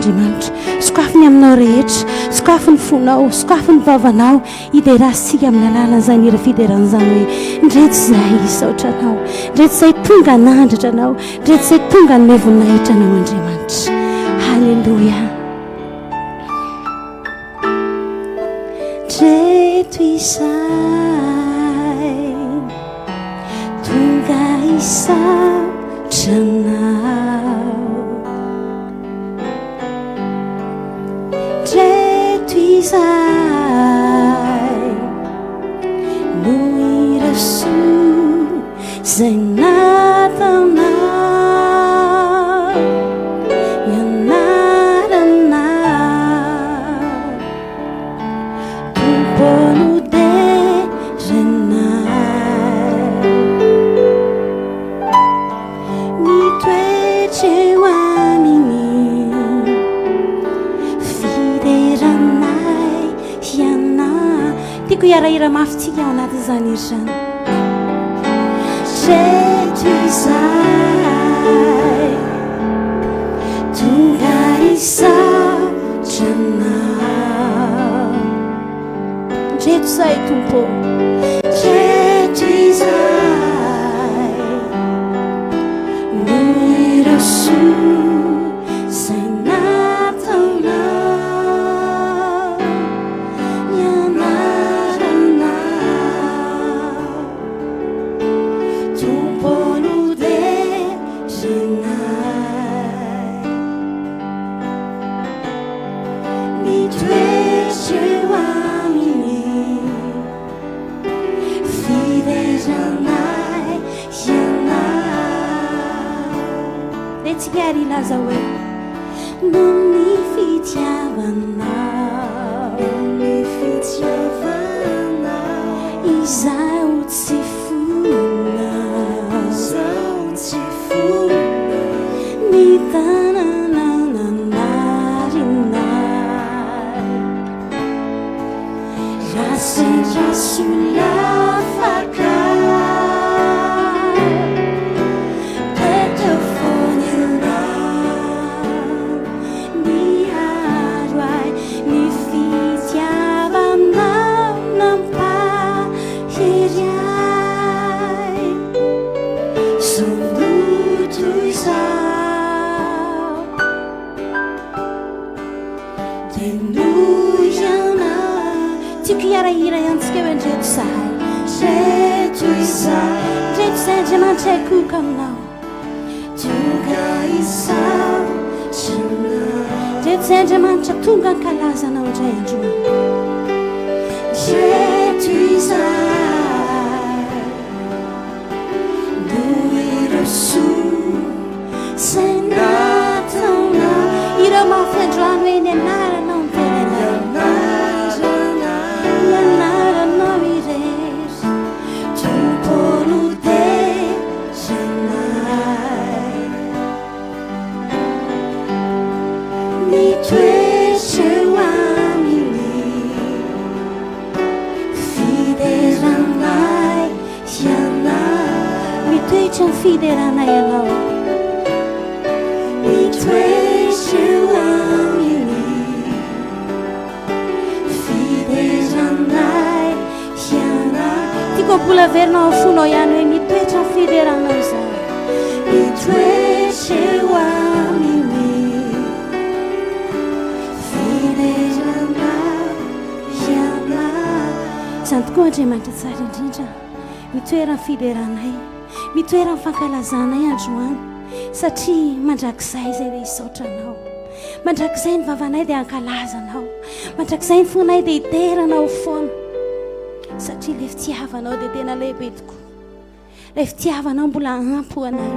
Andriamanitra. Sokafy ny aminao rehetra, sokafy ny fonao, sokafy ny vavanao, hiderasintsika amin'ny alalan'izany hira fiderana izany hoe ndreto izahay hisaotra Anao, ndreto izahay tonga hanandratra Anao, ndreto izahay tonga hanome voninahitra Anao Andriamanitra. Haleloia. Ndreto izahay tonga hisaotra Anao. Ndreto izahay noho ireo soa izay nataonao. Ny anaranao Tompo no derainay. Mitoetra eo aminy fideranay Ianao. Tiako hiara-hira mafy tsika ao anatin'izany hira izany. Reto izahay tonga hisaotra Anao. Ndreto izahay Tompo ô. Ndreto izahay noho ireo soa izay nataonao. Ny anaranao Tompo no derainay. Mitoetra eo aminy fideranay ianao. Dia tsika ary hilaza hoe noho ny fitiavanao, noho ny fitiavanao, izaho tsy foana, izaho tsy foana. Ny tanana nanarinay Raha sendra solafaka Dia teo foana ianao Niaro ahy ny fitiavanao Nampahery ahy Zao toy izao Dia noho ianao Tiako hiara-hira ihany tsika hoe ndreto izahay Ndreto izahay Ndreto izahay Andriamanitra akohoka aminao Tonga hisaotra anao Ndreto izahay Andriamanitra tonga hankalaza anao indray androany Ndreto izahay Noho ireo soa izay nataonao. Ireo mafy androany hoe ny anaranao no tenenay. Ny anaranao irery. Tompo no derainay. Mitoetra eo aminy. Fideranay Ianao. Mitoetra ny fideranay Anao. Mitoetra eo aminy fideranay Ianao. Tiako mbola averina ao fonao ihany hoe mitoetra ny fideranao izany. Mitoetra eo aminy fideranay Ianao. Izany tokoa Andriamanitra tsara indrindra. Mitoera ny fideranay, mitoera ny fankalazanay androany, satria mandrakizay izay dia hisaotra Anao. Mandrakizay ny vavanay dia hankalaza Anao. Mandrakizay ny fonay dia hidera Anao foana. Satria ilay fitiavanao dia tena lehibe tokoa. Ilay fitiavanao mbola ampy ho anay.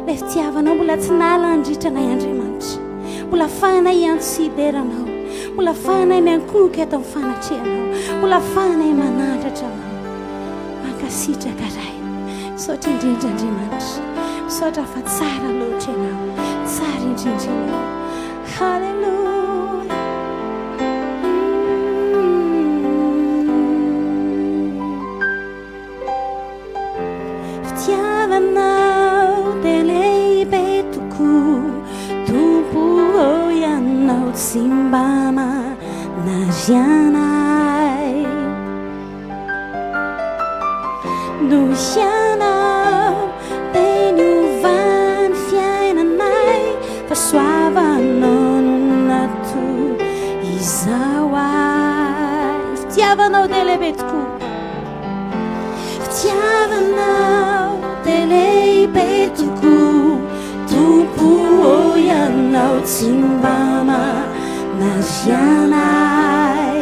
Ilay fitiavanao mbola tsy nahalandritra anay Andriamanitra. Mbola afahanay hiantso sy hidera Anao. Mbola afahanay miankohoka eto amin'ny fanatrehanao. Mbola afahanay manandratra Anao. Mankasitraka Ray. Misaotra indrindra Andriamanitra. Misaotra fa tsara loatra Ianao. Tsara indrindra Ianao. Haleloia. Fitiavanao dia lehibe tokoa, Tompo ô Ianao. tsy mba manary anay. Noho Ianao dia niovan'ny fiainanay, fahasoavanao no nato izao ahy. Fitiavanao dia lehibe tokoa. Fitiavanao dia lehibe tokoa, Tompo ô, Ianao tsy mba manary anay.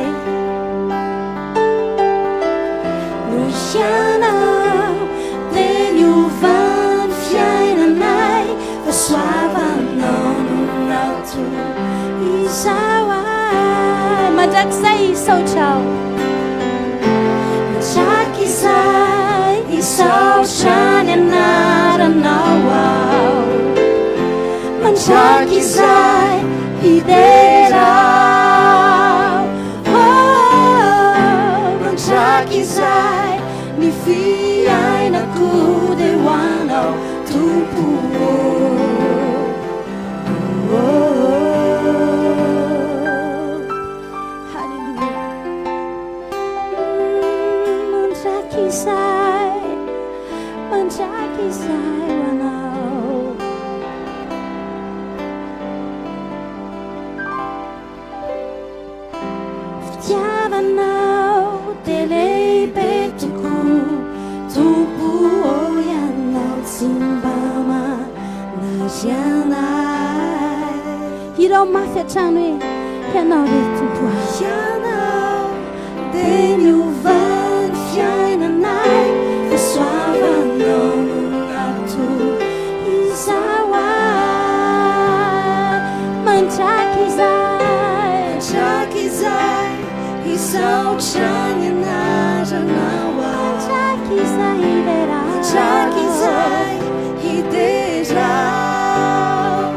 Noho Ianao dia niovan'ny fiainanay, fahasoavanao no nato izao ahy. Mandrakizay hisaotra aho. Mandrakizay hisaotra ny anaranao aho. Mandrakizay hidera aho. Oh, mandrakizay ny fiainako dia ho anao Tompo ô. Oh, oh, oh. Haleloia. Mandrakizay, mandrakizay ho anao. Fitiavanao dia lehibe tokoa, Tompo ô, Ianao tsy mba manary anay. Hirao mafy hatrany hoe, Ianao re Tompo ahy. Ianao dia niovan'ny fiainanay, fahasoavanao no nato izao ahy. Mandrakizay, mandrakizay, hisaotra ny anaranao aho. Mandrakizay hidera, mandrakizay hidera aho.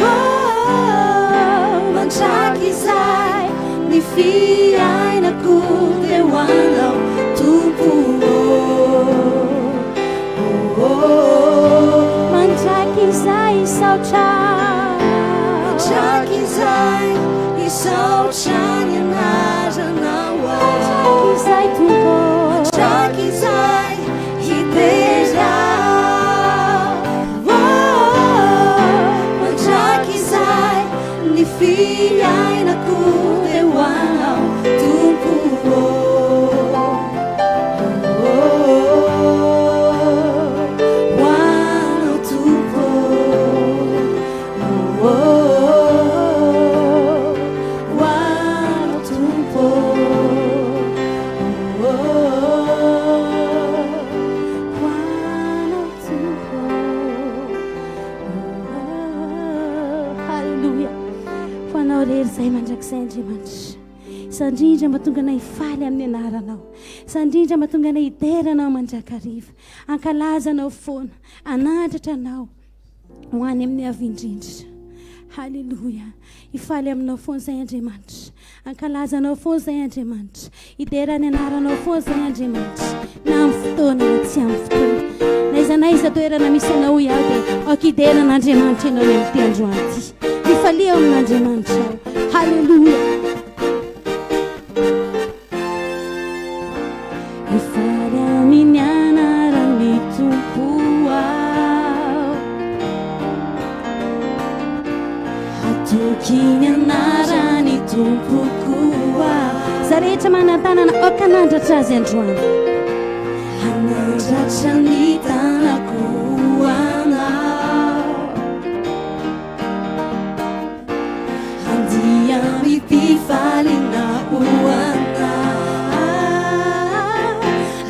Oh, mandrakizay ny fiainako dia ho anao Tompo ô. Oh, oh. Mandrakizay hisaotra, mandrakizay hisaotra ny anaranao aho. Mandrakizay Tompo, mandrakizay hidera aho. Oh, mandrakizay ny fiainako dia ho anao Tompo ô. Oh, ho anao Tompo. Oh, ho anao Tompo. Oh, ho anao Tompo. Oh, haleloia. Ho anao irery izay mandrakizay Andriamanitra. Izany indrindra mba tonga anay hifaly amin'ny anaranao. Izany indrindra mba tonga anay hidera anao mandrakariva. Hankalaza anao foana. Hanandratra anao ho any amin'ny avo indrindra. Haleloia. Hifaly aminao foana izay Andriamanitra. Hankalaza anao foana izay Andriamanitra. Hidera ny anaranao foana izay Andriamanitra. Na amin'ny fotoana na tsy amin'ny fotoana. Na aiza na aiza toerana misy anao hoy aho dia aoka hidera an'Andriamanitra ianao ny amin'ity androany ity. Mifalia ao amin'Andriamanitra ao. Haleloia. Hifaly amin'ny anaran'ny Tompo aho. Hatoky ny anaran'ny Tompo koa. Za rehetra manan-tanana aoka hanandratra azy androany. Hanandratra ny tanako ho anao. Handia amim-pifaliana ho anao.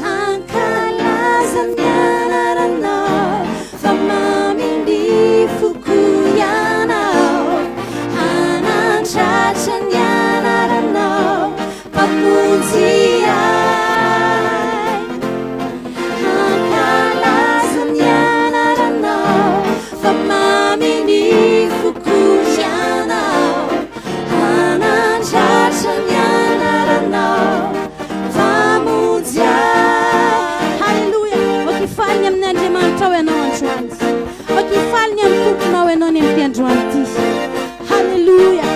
Hankalaza ny anaranao fa mamy ny foko ianao. Hanandratra ny anaranao Mpamonjy ahy. Hankalaza ny anaranao fa mamy ny foko ianao. Hanandratra ny anaranao Mpamonjy ahy. Haleloia! Aoka hifaly ny amin'ny Andriamanitrao ianao androany. Aoka hifaly ny amin'ny Tomponao ianao ny amin'ity androany ity. Haleloia!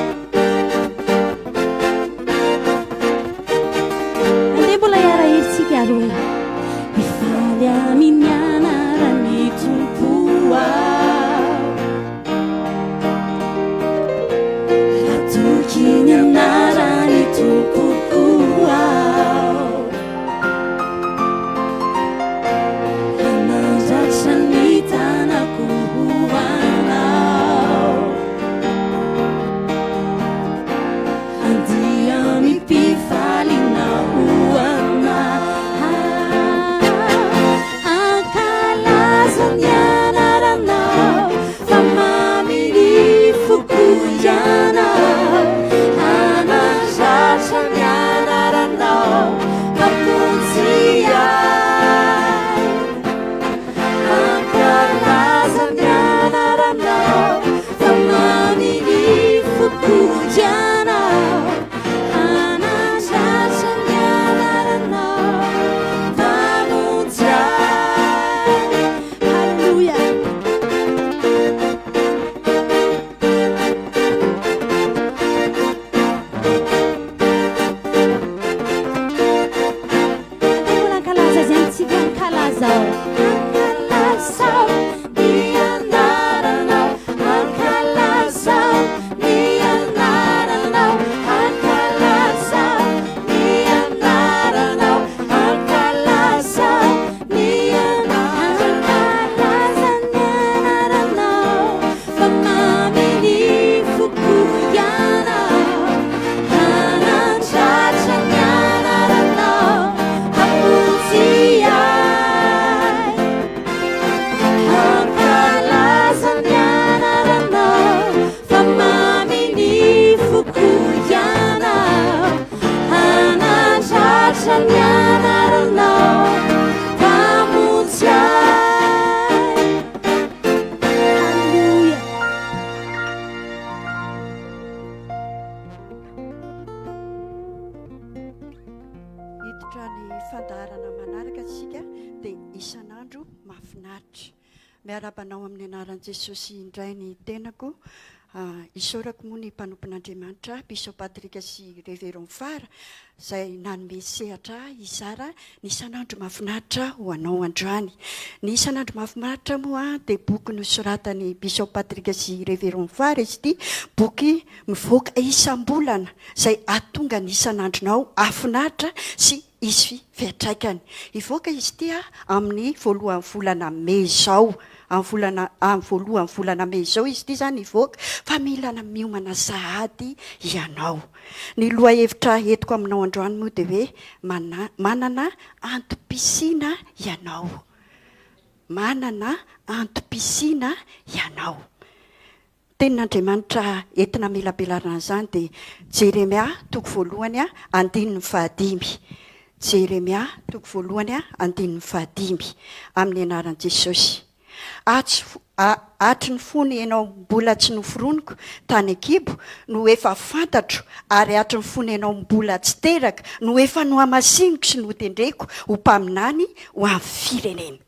fandaharana manaraka isika dia isan'andro mahafinaritra. Miarahaba anao amin'ny anaran'i Jesosy indray ny tenako. Isaorako moa ny mpanompon'Andriamanitra Bishop Patrick sy Révérend Fara izay nanome sehatra ahy hizara ny isan'andro mahafinaritra ho anao androany. Ny isan'andro mahafinaritra moa dia boky nosoratan'i Bishop Patrick sy Révérend Fara izy ity, boky mivoaka isam-bolana izay hahatonga ny isan'andronao hahafinaritra sy hisy fiantraikany. Hivoaka izy ity amin'ny voalohan'ny volana mey izao. Amin'ny volana, amin'ny voalohan'ny volana mey izao izy ity izany hivoaka, fa mila miomana sahady ianao. Ny lohahevitra entiko aminao androany moa dia hoe mana, manana antom-pisiana ianao. Manana antom-pisiana ianao. Tenin'Andriamanitra entina amelabelarana an'izany dia Jeremia toko voalohany andininy fahadimy. Jeremia toko voalohany andininy fahadimy. Amin'ny anaran'i Jesosy. Atsy hatry ny fony ianao mbola tsy noforoniko tany an-kibo no efa fantatro ary hatry ny fony ianao mbola tsy teraka no efa nohamasiniko sy notendreko ho mpaminany ho an'ny firenena.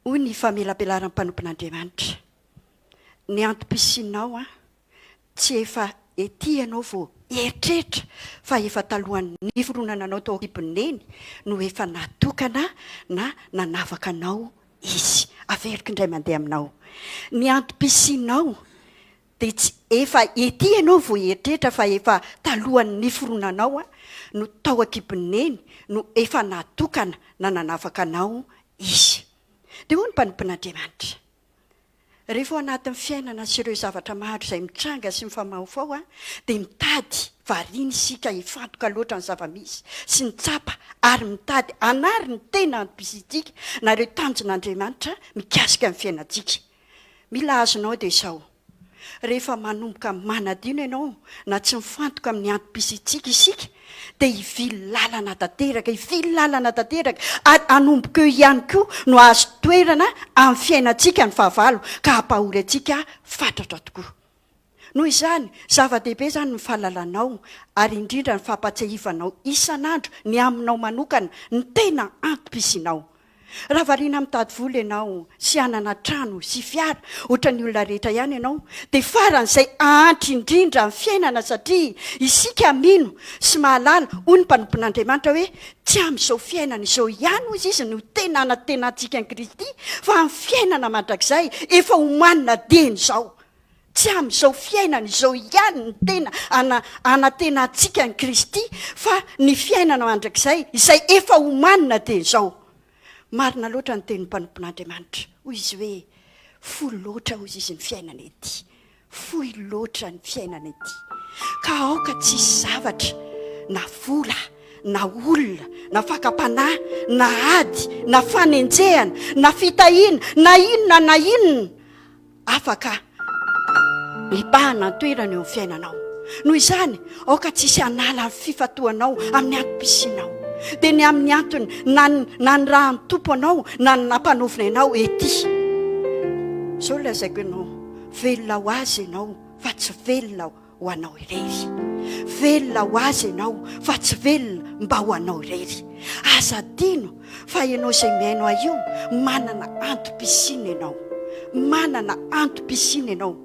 Hoy ny famelabelaran'ny mpanompon'Andriamanitra, Ny antom-pisianao an, tsy efa ety ianao vao hieritreritra fa efa talohan'ny niforonana anao tao an-kibon'i Neny no efa natokana na nanavaka anao Izy. Averiko indray mandeha aminao. Ny antom-pisianao dia tsy efa ety ianao vao hieritreritra fa efa talohan'ny niforonanao an, no tao an-kibon'i Neny no efa natokana na nanavaka anao Izy. Dia hoy ny mpanompon'Andriamanitra, Rehefa ao anatin'ny fiainana sy ireo zavatra maro izay mitranga sy mifamahofaho dia mitady variana isika hifantoka loatra ny zava-misy sy ny tsapa ary mitady hanary ny tena antom-pisiantsika na ireo tanjon'Andriamanitra mikasika ny fiainantsika. Mila azonao dia izao, Rehefa manomboka manadino ianao na tsy mifantoka amin'ny antom-pisiantsika isika dia hivily lalana tanteraka, hivily lalana tanteraka ary hanomboka eo ihany koa no hahazo toerana amin'ny fiainantsika ny fahavalo ka hampahory antsika fatratra tokoa. Noho izany, zava-dehibe izany ny fahalalanao ary indrindra ny fampatsiahivanao isan'andro ny aminao manokana ny tena antom-pisianao. Raha variana mitady vola ianao sy hanana trano sy fiara ohatran'ny olona rehetra ihany ianao dia faran'izay hahantra indrindra ny fiainana satria isika mino sy mahalala hoy ny mpanompon'Andriamanitra hoe tsy amin'izao fiainana izao ihany hozy izy no tena anantenantsika an'i Kristy fa amin'ny fiainana mandrakizay efa omanina dieny izao. Tsy amin'izao fiainana izao ihany ny tena anantenantsika an'i Kristy fa ny fiainana mandrakizay izay efa omanina dia izao. Marina loatra ny tenin'ny mpanompon'Andriamanitra. Hoy izy hoe, Fohy loatra hozy izy ny fiainana ety. Fohy loatra ny fiainana ety. Ka aoka tsy hisy zavatra na vola na olona na fakam-panahy na ady na fanenjehana na fitahiana na inona na inona afaka mibahana ny toerana eo amin'ny fiainanao. Noho izany, aoka tsy hisy hanala ny fifantohanao amin'ny antom-pisianao, dia ny amin'ny antony nanirahan'ny Tompo anao na ny nampanaoviny anao ety. Izao no lazaiko anao, velona ho Azy ianao fa tsy velona ho anao irery. Velona ho Azy ianao fa tsy velona mba ho anao irery. Aza adino fa ianao izay mihaino ahy io, manana antom-pisiana ianao. Manana antom-pisiana ianao.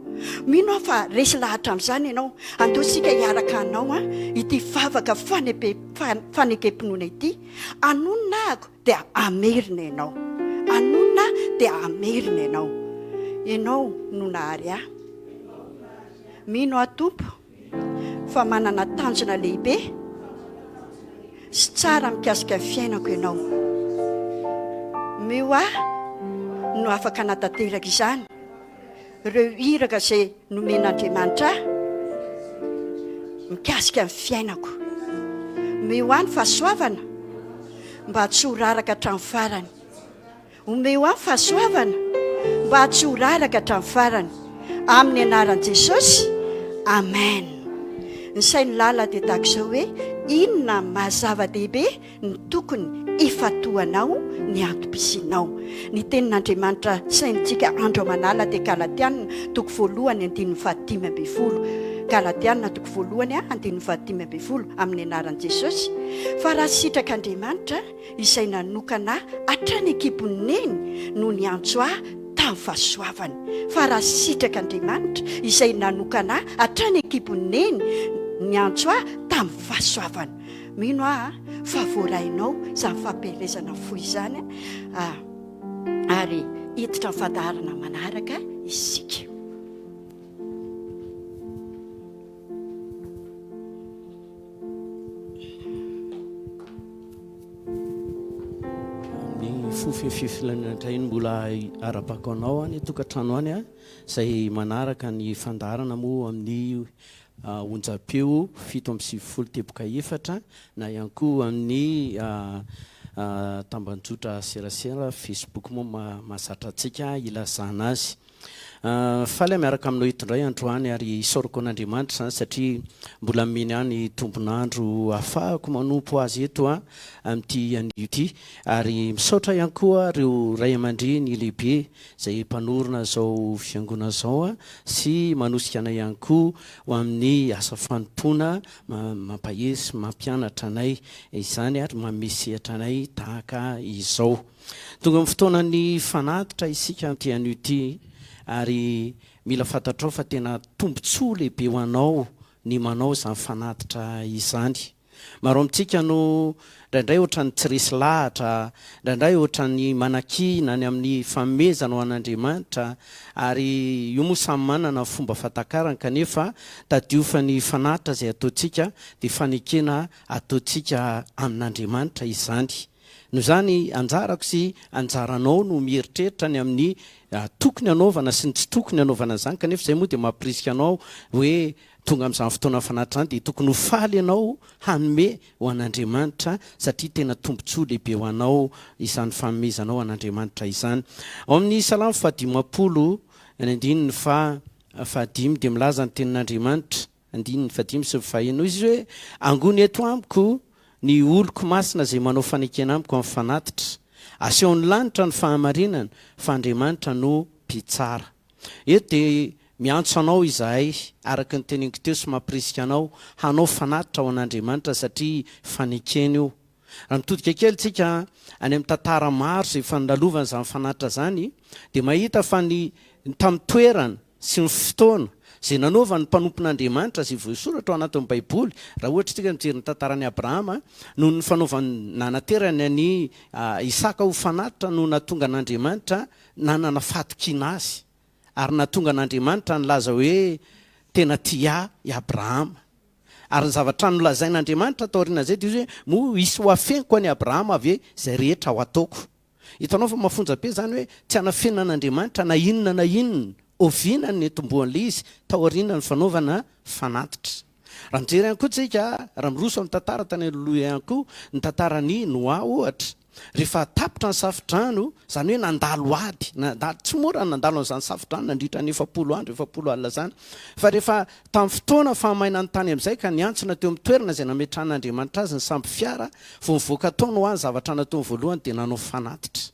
Mino aho fa resy lahatra amin'izany ianao. Andao isika hiaraka hanao ity vavaka fanekem-pinoana ity. Hanonona ahako dia hamerina ianao. Hanonona aho dia hamerina ianao. Ianao no nahary ahy. Mino aho Tompo fa manana tanjona lehibe sy tsara mikasika ny fiainako Ianao. Mio ahy no afaka hanatanteraka izany, ireo iraka izay nomen'Andriamanitra ahy mikasika ny fiainako. Mio ahy ny fahasoavana mba tsy ho raraka hatramin'ny farany. Omeo ahy fahasoavana mba tsy ho raraka hatramin'ny farany. Amin'ny anaran'i Jesosy, Amen. Ny sain'i Lala dia tahaka izao hoe, inona maha zava-dehibe ny tokony hifantohanao ny antom-pisianao. Ny tenin'Andriamanitra sainitsika andro aman'ala dia Galatiana toko voalohany andininy fahadimy ambinifolo. Galatiana toko voalohany andininy fahadimy ambin'ny folo amin'ny anaran'i Jesosy, fa raha sitrak'Andriamanitra izay nanokana ahy hatrany an-kibon'ny neny no niantso ahy tamin'ny fahasoavany. Fa raha sitrak'Andriamanitra izay nanokana ahy hatrany an-kibon'ny neny niantso ahy tamin'ny fahasoavana. Mino aho fa voarainao izany fampielezana fohy izany ary hiditra amin'ny fandaharana manaraka isika. Ny fo feno fifilinana indray no mbola arabako anao any an-tokantrano any izay manaraka ny fandaharana moa amin'ny onjam-peo 97 teboka efatra na ihany koa amin'ny tambanjotra serasera Facebook moa mahazatra antsika ilazana azy. Faly aho miaraka aminao eto indray androany ary isaorako an'Andriamanitra izany satria mbola nomeny ahy ny tombon'andro ahafahako manompo Azy eto amin'ity anio ity. Ary misaotra ihany koa ireo ray aman-dreny lehibe izay mpanorina izao fiangonana izao sy manosika anay ihany koa ho amin'ny asa fanompoana mampahery sy mampianatra anay izany ary manome sehatra anay tahaka izao. Tonga amin'ny fotoanan'ny fanatitra isika amin'ity anio ity ary mila fantatrao fa tena tombontsoa lehibe ho anao ny manao izany fanatitra izany. Maro amintsika no indraindray ohatran'ny tsy resy lahatra, indraindray ohatran'ny manakiana ny amin'ny fanomezana ho an'Andriamanitra ary io moa samy manana ny fomba fahatakarany kanefa tadidio fa ny fanatitra izay ataontsika dia fanekena ataontsika amin'Andriamanitra izany. Noho izany, anjarako sy anjaranao no mieritreritra ny amin'ny tokony hanaovana sy ny tsy tokony hanaovana an'izany, kanefa izay moa dia mampirisika anao hoe tonga amin'izany fotoana fanatitra izany dia tokony ho faly ianao hanome ho an'Andriamanitra satria tena tombontsoa lehibe ho anao izany fanomezanao an'Andriamanitra izany. Ao amin'ny Salamo fahadimampolo, ny andininy fahadimy dia milaza ny tenin'Andriamanitra, Andininy fahadimy sy ny fahenina, hoy izy hoe, Angony eto amiko ny oloko masina izay manao fanekena amiko amin'ny fanatitra. Asehon'ny lanitra ny fahamarinana, fa Andriamanitra no mpitsara. Eto dia miantso anao izahay, araka ny teneniko teo sy mampirisika anao hanao fanatitra ho an'Andriamanitra satria fanekena io. Raha mitodika kely tsika any amin'ny tantara maro izay efa nolalovana izany fanatitra izany dia mahita fa ny tamin'ny toerana sy ny fotoana izay nanaovan'ny mpanompon'Andriamanitra izay voasoratra ao anatin'ny Baiboly, raha ohatra isika mijery ny tantaran'i Abrahama, noho ny fanaovany nanaterany an'i Isaka ho fanatitra no nahatonga an'Andriamanitra nanana fahatokiana azy, ary nahatonga an'Andriamanitra nilaza hoe tena tia ahy i Abrahama. Ary ny zavatra nolazain'Andriamanitra taorian'izay dia hoe moa hisy ho afeniko an'i Abrahama ve izay rehetra ho ataoko? Hitanao fa mafonja be izany hoe tsy hanafenina an'Andriamanitra na inona na inona. Oviana no nitomboan'ilay izy? Taorian'ny fanaovana fanatitra. Raha mijery ihany koa tsika, raha miroso amin'ny tantara tany aloha ihany koa, ny tantaran'i Noa ohatra, rehefa tapitra ny safodrano, izany hoe nandalo ady, nandalo, tsy mora ny nandalo an'izany safodrano nandritra ny 40 andro, 40 alina izany, fa rehefa tamin'ny fotoana fahamainan'ny tany amin'izay ka niantsona teo amin'ny toerana izay nametrahan'Andriamanitra azy ny sambo fiara, Vao nivoaka tao Noa ny zavatra nataony voalohany dia nanao fanatitra.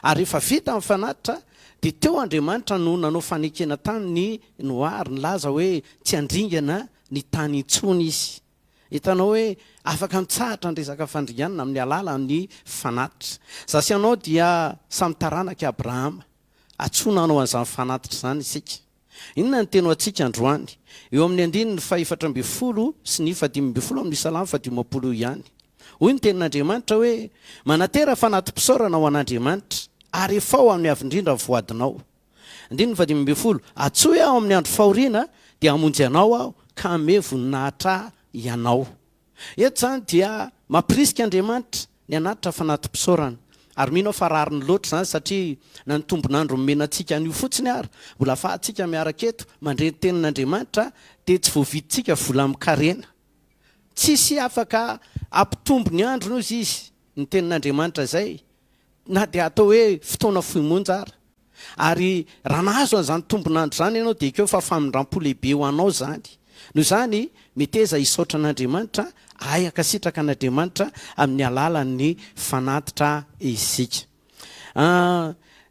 Ary rehefa vita ny fanatitra dia teo Andriamanitra no nanao fanekena tamin' i Noa ary nilaza hoe tsy handringana ny tany intsony Izy. Hitanao hoe afaka mitsahatra ny resaka fandringanana amin'ny alalan' ny fanatitra. Za sy ianao dia samy taranak' i Abrahama. Antsoina hanao an'izany fanatitra izany isika. Inona ny teny ho antsika androany? Eo amin'ny andininy faha-14 sy ny faha-15 amin'ny Salamo faha-50 io ihany. Hoy ny tenin'Andriamanitra hoe, Manatera fanati-pisaorana ho an'Andriamanitra, ary efao amin'ny avo indrindra ny voadinao. Andininy faha-15, Antsoy aho amin'ny andro fahoriana, dia hamonjy anao aho, ka hanome voninahitra ahy ianao. Eto izany dia mampirisika Andriamanitra ny hanatitra fanati-pisaorana. Ary mino aho fa rariny loatra izany satria na ny tombon'andro nomena antsika anio fotsiny ary mbola afahantsika miaraka eto mandre ny tenin'Andriamanitra dia tsy voavidintsika vola amin-karena. Tsisy afaka hampitombo ny androny hozy izy ny tenin'Andriamanitra izay na dia atao hoe fotoana fohy monja ara. Ary raha nahazo an'izany tombon'andro izany ianao dia ekeo fa famindrampo lehibe ho anao izany. Noho izany, meteza hisaotra an'Andriamanitra, ahay hankasitraka an'Andriamanitra amin'ny alalan'ny fanatitra isika.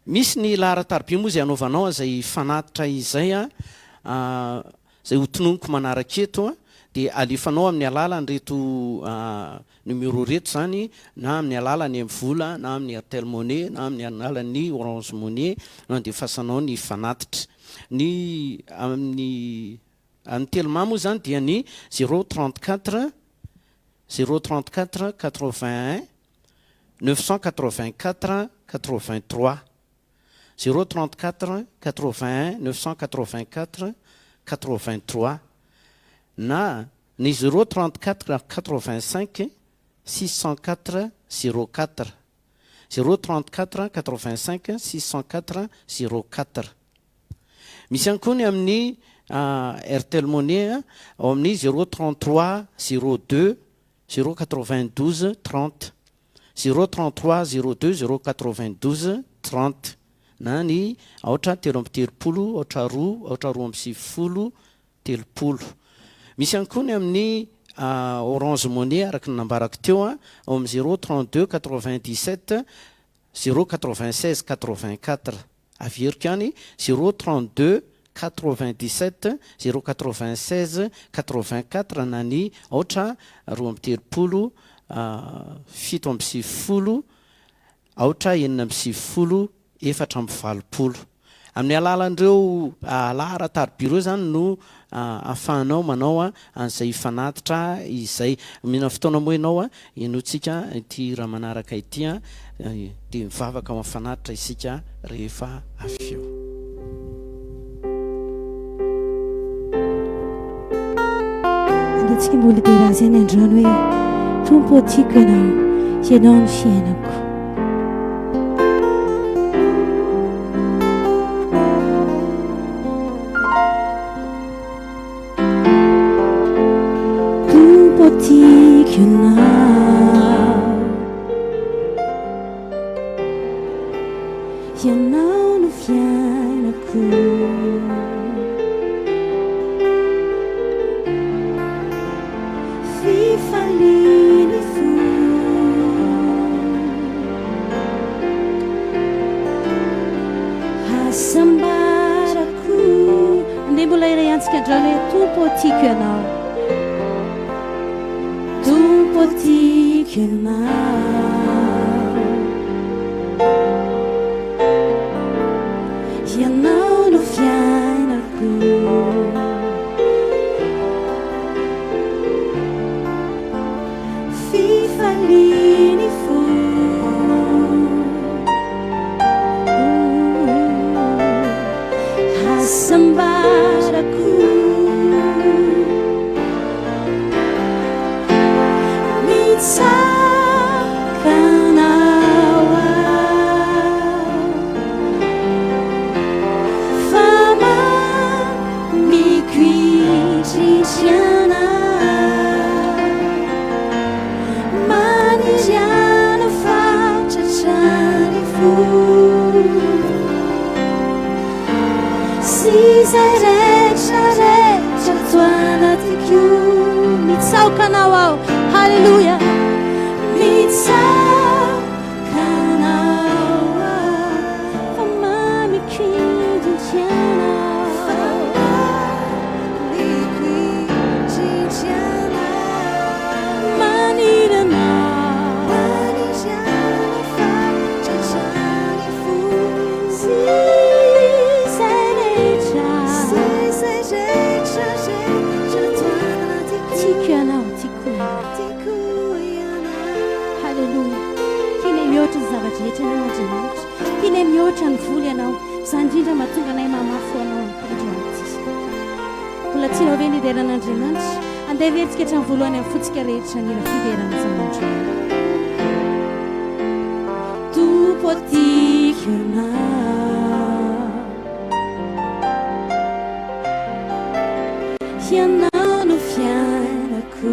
Misy ny laharan-tariby moa izay hanaovanao an'izay fanatitra izay. izay ho tononiko manaraka eto dia alefanao amin'ny alalan'ireto numéro ireto izany na amin'ny alalan'ny MVola na amin'ny Airtel Money na amin'ny alalan'ny Orange Money no andefasanao ny fanatitra. Ny amin'ny amin'ny Telma moa izany dia ny 034 034 81 984 83. 0 34 81 984 83 na ny 0 34 85 604 04, 0 34 85 604 04. Misy ihany koa ny amin'ny Airtel Money ao amin'ny 0 33 02 0 92 30. 0 33 02 0 92 30 na ny aotra 33 aotra 2 aotra 92 30. Misy ihany koa ny amin'ny Orange Money araka ny nambarako teo ao amin'ny 0 32 97 0 96 84. Averiko ihany 0 32 97 0 96 84 na ny aotra 32 97 aotra 96 84. Amin'ny alalan'ireo laharan-tariby ireo izany no ahafahanao manao an'izay fanatitra izay. Omena fotoana moa ianao henointsika ity hira manaraka ity dia mivavaka ho amin'ny fanatitra isika rehefa avy eo. Andeha tsika mbola hidera azy ihany androany hoe Tompo ô tiako ianao, ianao no fiainako. Tompo ô tiako ianao, ianao no fiainako. Fifalian'ny fo. Hasambarako. Andeha mbola iray antsika androany hoe Tompo ô tiako ianao. Tompo ô tiako ianao. Ianao no fiainako. Fifalian'ny fo. Hasambarako. Mitsaka anao aho. Fa mamiko indrindra Maniry anao fatratra ny fo Sy izay rehetra rehetra ato anatiko Mitsaoka anao aho, haleloia Mitsaoka anao aho Fa mamiko indrindra ianao Fa mamiko indrindra ianao Maniry anao Maniry anao fatratra ny fo Sy izay rehetra Sy izay rehetra rehetra ato anatiko Tiako ianao, tiako ianao Tiako ianao Haleloia. Tianay mihoatra ny zava-drehetra ianao Andriamanitra. Tianay mihoatra ny vola ianao. Izany indrindra mahatonga anay mamafy ho anao androany ity. Mbola tianao ve ny hidera an'Andriamanitra? Andeha heverintsika hatramin'ny voalohany amin'ny fontsika rehetra ny hira fiderana izany androany. Tompo ô tiako ianao. Ianao no fiainako.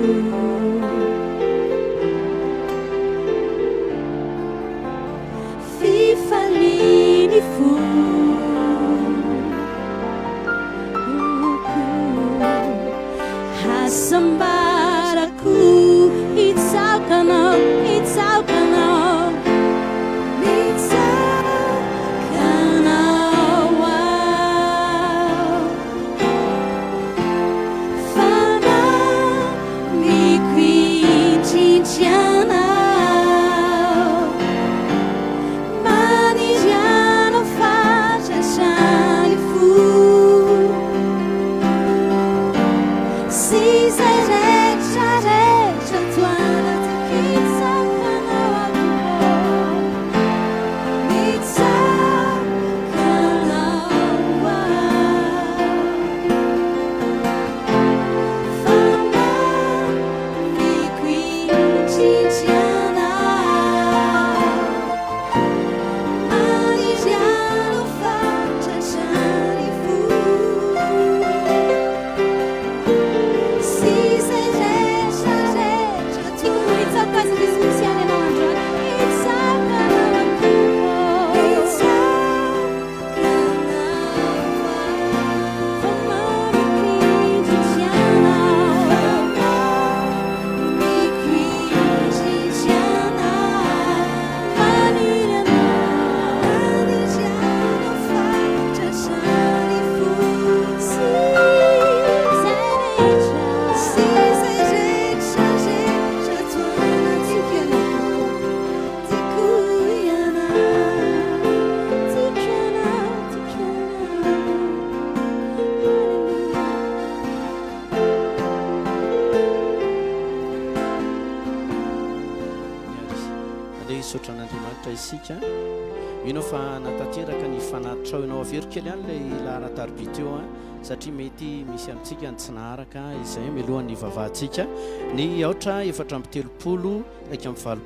Fifalian'ny foko. Hasambarako hitsaoka anao, hitsaoka anao. Mitsaoka anao aho. Sy izay rehetra rehetra ato anatiko Hitsaka anao aho Tompo Hitsaka anao aho Fa mamiko indrindra ianao Maniry anao fatratra ny foko Sy izay rehetra rehetra Tiako hitsapa azy misimisy ihany ianao androany Hitsapa anao aho Tompo Hitsapa anao aho Fa mamiko indrindra ianao Fa mamiko indrindra ianao Maniry anao Maniry anao fatratra ny foko Sy izay rehetra Sy izay rehetra rehetra ato anatiko ianao Tiako ianao Tiako ianao Tiako ianao Haleloia. Andeha hisaotra an'Andriamanitra isika. Mino aho fa natanteraka ny fanatitrao ianao. Avero kely ihany ilay laharan-tariby teo an, satria mety misy amintsika ny tsy naharaka izay mialohan'ny hivavahantsika. Ny aotra 34 81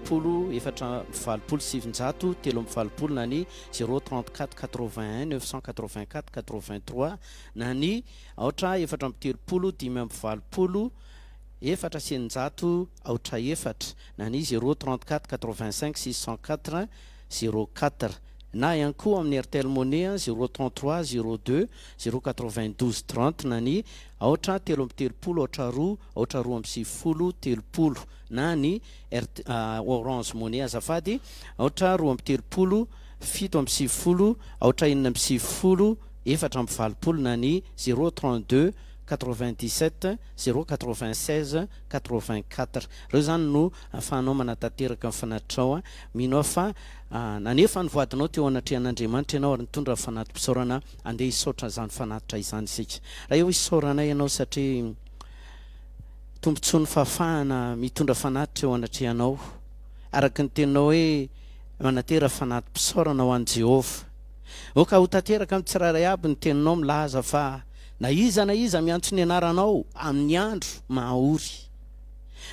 984 83 na ny 0 34 81 984 83 na ny aotra 34 85 604 aotra efatra na ny zéro 34 85 604 zéro quatre na ihany koa amin'ny Airtel Money zéro 33 zéro deux zéro 92 30 na ny aotra 33 aotra roa aotra 92 30 na ny Airtel Orange Money azafady aotra 32 97 aotra 96 84 na ny zéro 32 97 0 96 84. Ireo izany no ahafahanao manatanteraka ny fanatitrao. Mino aho fa nanefa ny voadinao teo anatrehan'Andriamanitra ianao ary nitondra ny fanati-pisaorana. Andeha hisaotra izany fanatitra izany isika. Ray ô, isaoranay Ianao satria tombontsoa ny fahafahana mitondra fanatitra eo anatrehanao. Araka ny teninao hoe manatera fanati-pisaorana ho an'i Jehovah. Aoka ho tanteraka amin'ny tsirairay aby ny teninao milaza fa Na iza na iza miantso ny anaranao amin'ny andro mahaory,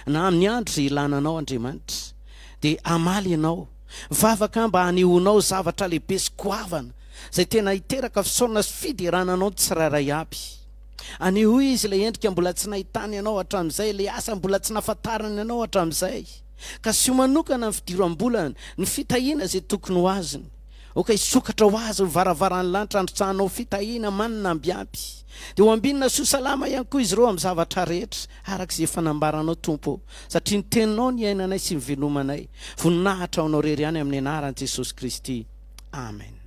na amin'ny andro izay ilana anao, Andriamanitra, dia hamaly Ianao. Mivavaka mba hanehoanao zavatra lehibe sy goavana, izay tena hiteraka fisaorana sy fiderana Anao ny tsirairay aby. Anehoy izy ilay endrika mbola tsy nahitany Anao hatramin'izay, ilay asa mbola tsy nahafantarany Anao hatramin'izay. Kasiho manokana ny fidiram-bolany, ny fitahiana izay tokony ho azony. Aoka hisokatra ho azy ny varavaran'ny lanitra handrotsahanao fitahiana manina ambiampy. Dia ho ambinina sy ho salama ihany koa izy ireo amin'ny zavatra rehetra, araka izay efa nambaranao, Tompo ô, satria ny Teninao no iainanay sy nivelomanay. Voninahitra ho Anao irery ihany amin'ny anaran'i Jesosy Kristy. Amen.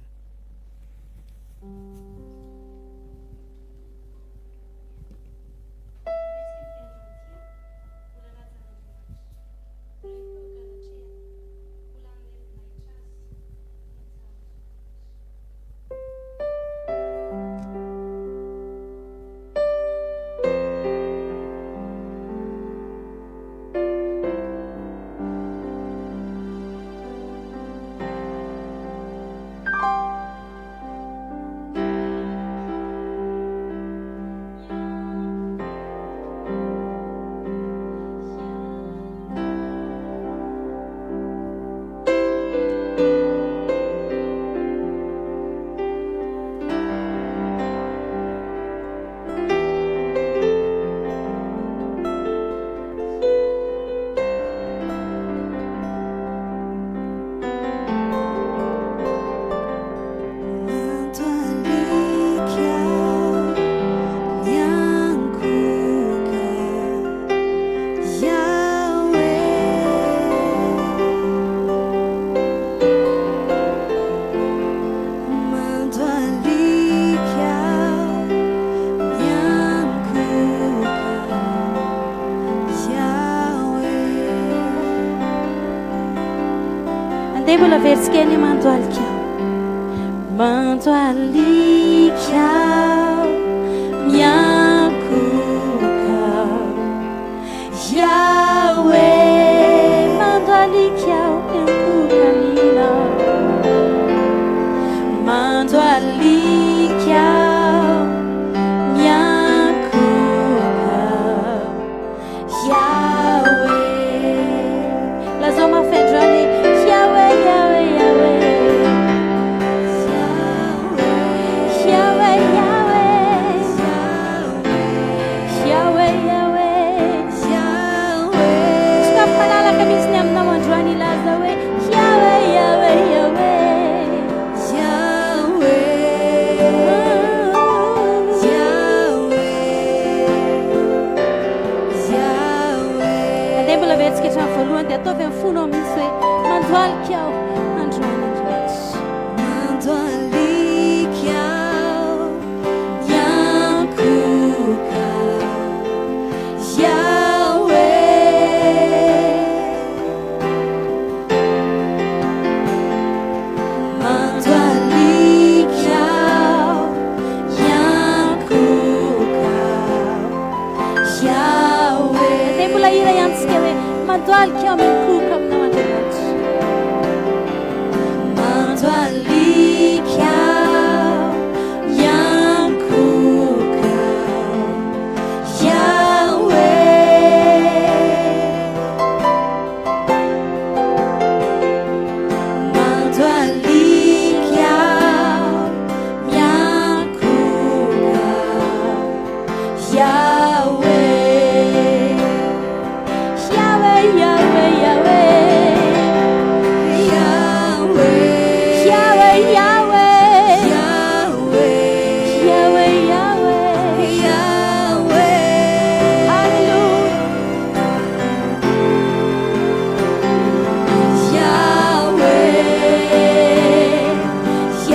Andeha mbola averintsika eny mandohalika aho. Mandohalika aho, miankohoka. izany dia ataovy amin'ny fonao mihitsy hoe mandohalika aho androany Andriamanitra. Mandohalika aho miankohoka Yahweh. Mandohalika aho miankohoka Yahweh. Dia mbola hira ihany tsika hoe mandohalika aho miankohoka aminao Andriamanitra. Mandohalika aho miankohoka Yahweh. Mandohalika aho miankohoka Yahweh. Yahweh, Yahweh, Yahweh. Yahweh. Yahweh, Yahweh. Yahweh. Yahweh, Yahweh. Yahweh. Hallelujah. Yahweh,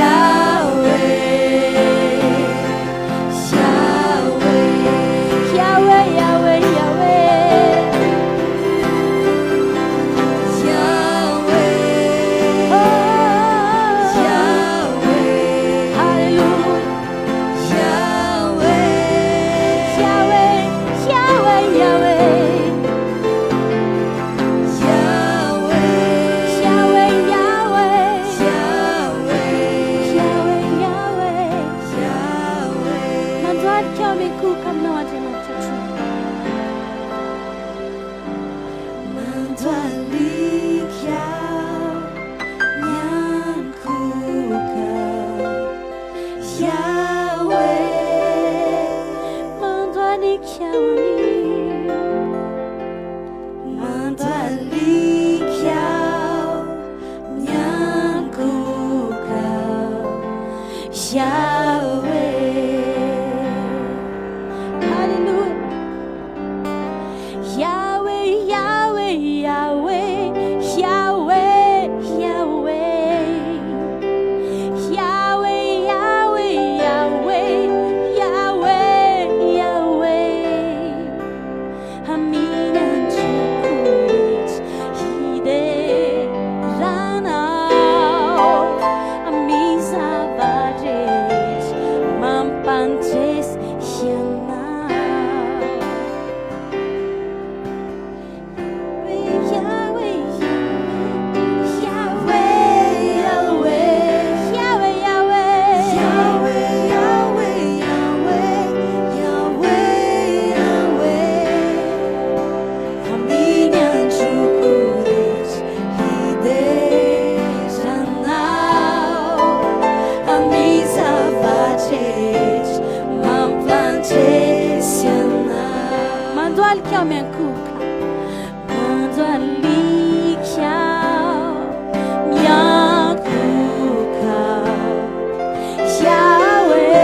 Yahweh, Yahweh, Yahweh, Yahweh, Yahweh. Yahweh, Oh, Yahweh, Hallelujah. Yahweh, Yahweh, Yahweh, Yahweh. Yahweh, Yahweh, Yahweh. Yahweh, Yahweh, Yahweh. Yahweh. Mandohalika aho miankohoka aminao Andriamanitra Tompo. Mandohalika aho miankohoka Yahweh. Mandohalika aho anio. Mandohalika aho miankohoka Yahweh. Hallelujah. Yahweh, Yahweh, Yahweh, Yahweh, Yahweh. Yahweh, Yahweh, Yahweh, Yahweh, Yahweh. Amina chocolate hideranao Amisa varet mampantres hianao Yahweh, Yahweh, Yahweh, Yahweh, Yahweh, Yahweh, Yahweh, Yahweh, Yahweh, Yahweh. Amin'ny androko rehetra hideranao, amin'ny zavatra rehetra mampandresy anao. Mandohalika aho miankohoka. Mandohalika aho miankohoka. Yahweh.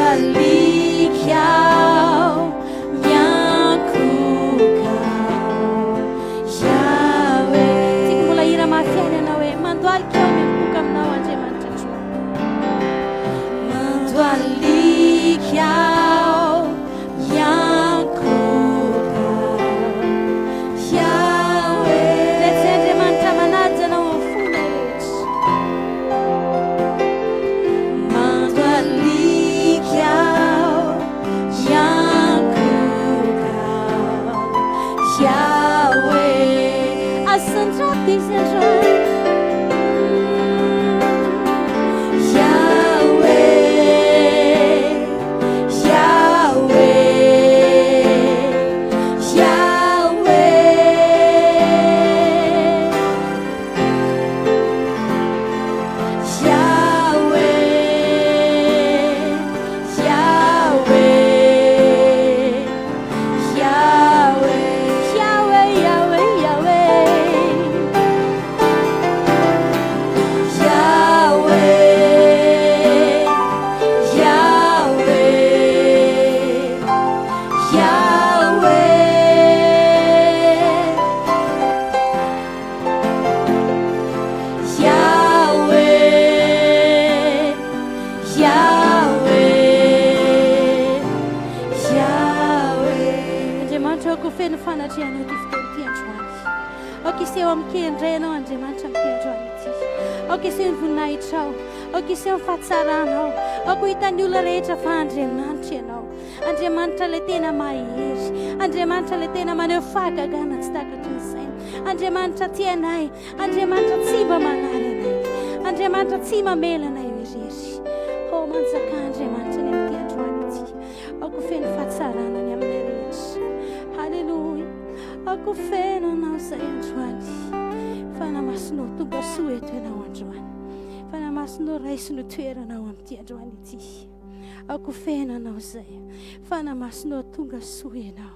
Mandohalika aho miankohoka Yahweh. Tiako mbola hira mafy ihany ianao hoe mandohalika aho miankohoka aminao Andriamanitra Tompo. Mandohalika aho. fanatrehanao ity fotoana ity androany. Aoka hiseho amin-kery indray Ianao Andriamanitra amin'ity androany ity. Aoka hiseho ny voninahitrao. Aoka hiseho ny fahatsaranao. Aoka ho hitan'ny olona rehetra fa Andriamanitra Ianao. Andriamanitra ilay tena mahery. Andriamanitra ilay tena maneho fahagagana tsy takatry ny saina. Andriamanitra tia anay. Andriamanitra tsy mba manary anay. Andriamanitra tsy mamela anay ho irery. Oh, manjakà Andriamanitra ny amin'ity androany ity. Aoka ho feno fahatsarana ny aminay rehetra. Haleloia. Aoka ho feno anao izay androany. Fanahy Masinao tonga soa eto ianao androany. Fanahy Masinao raiso ny toeranao amin'ity androany ity. Aoka ho feno anao izay. Fanahy Masinao tonga soa ianao.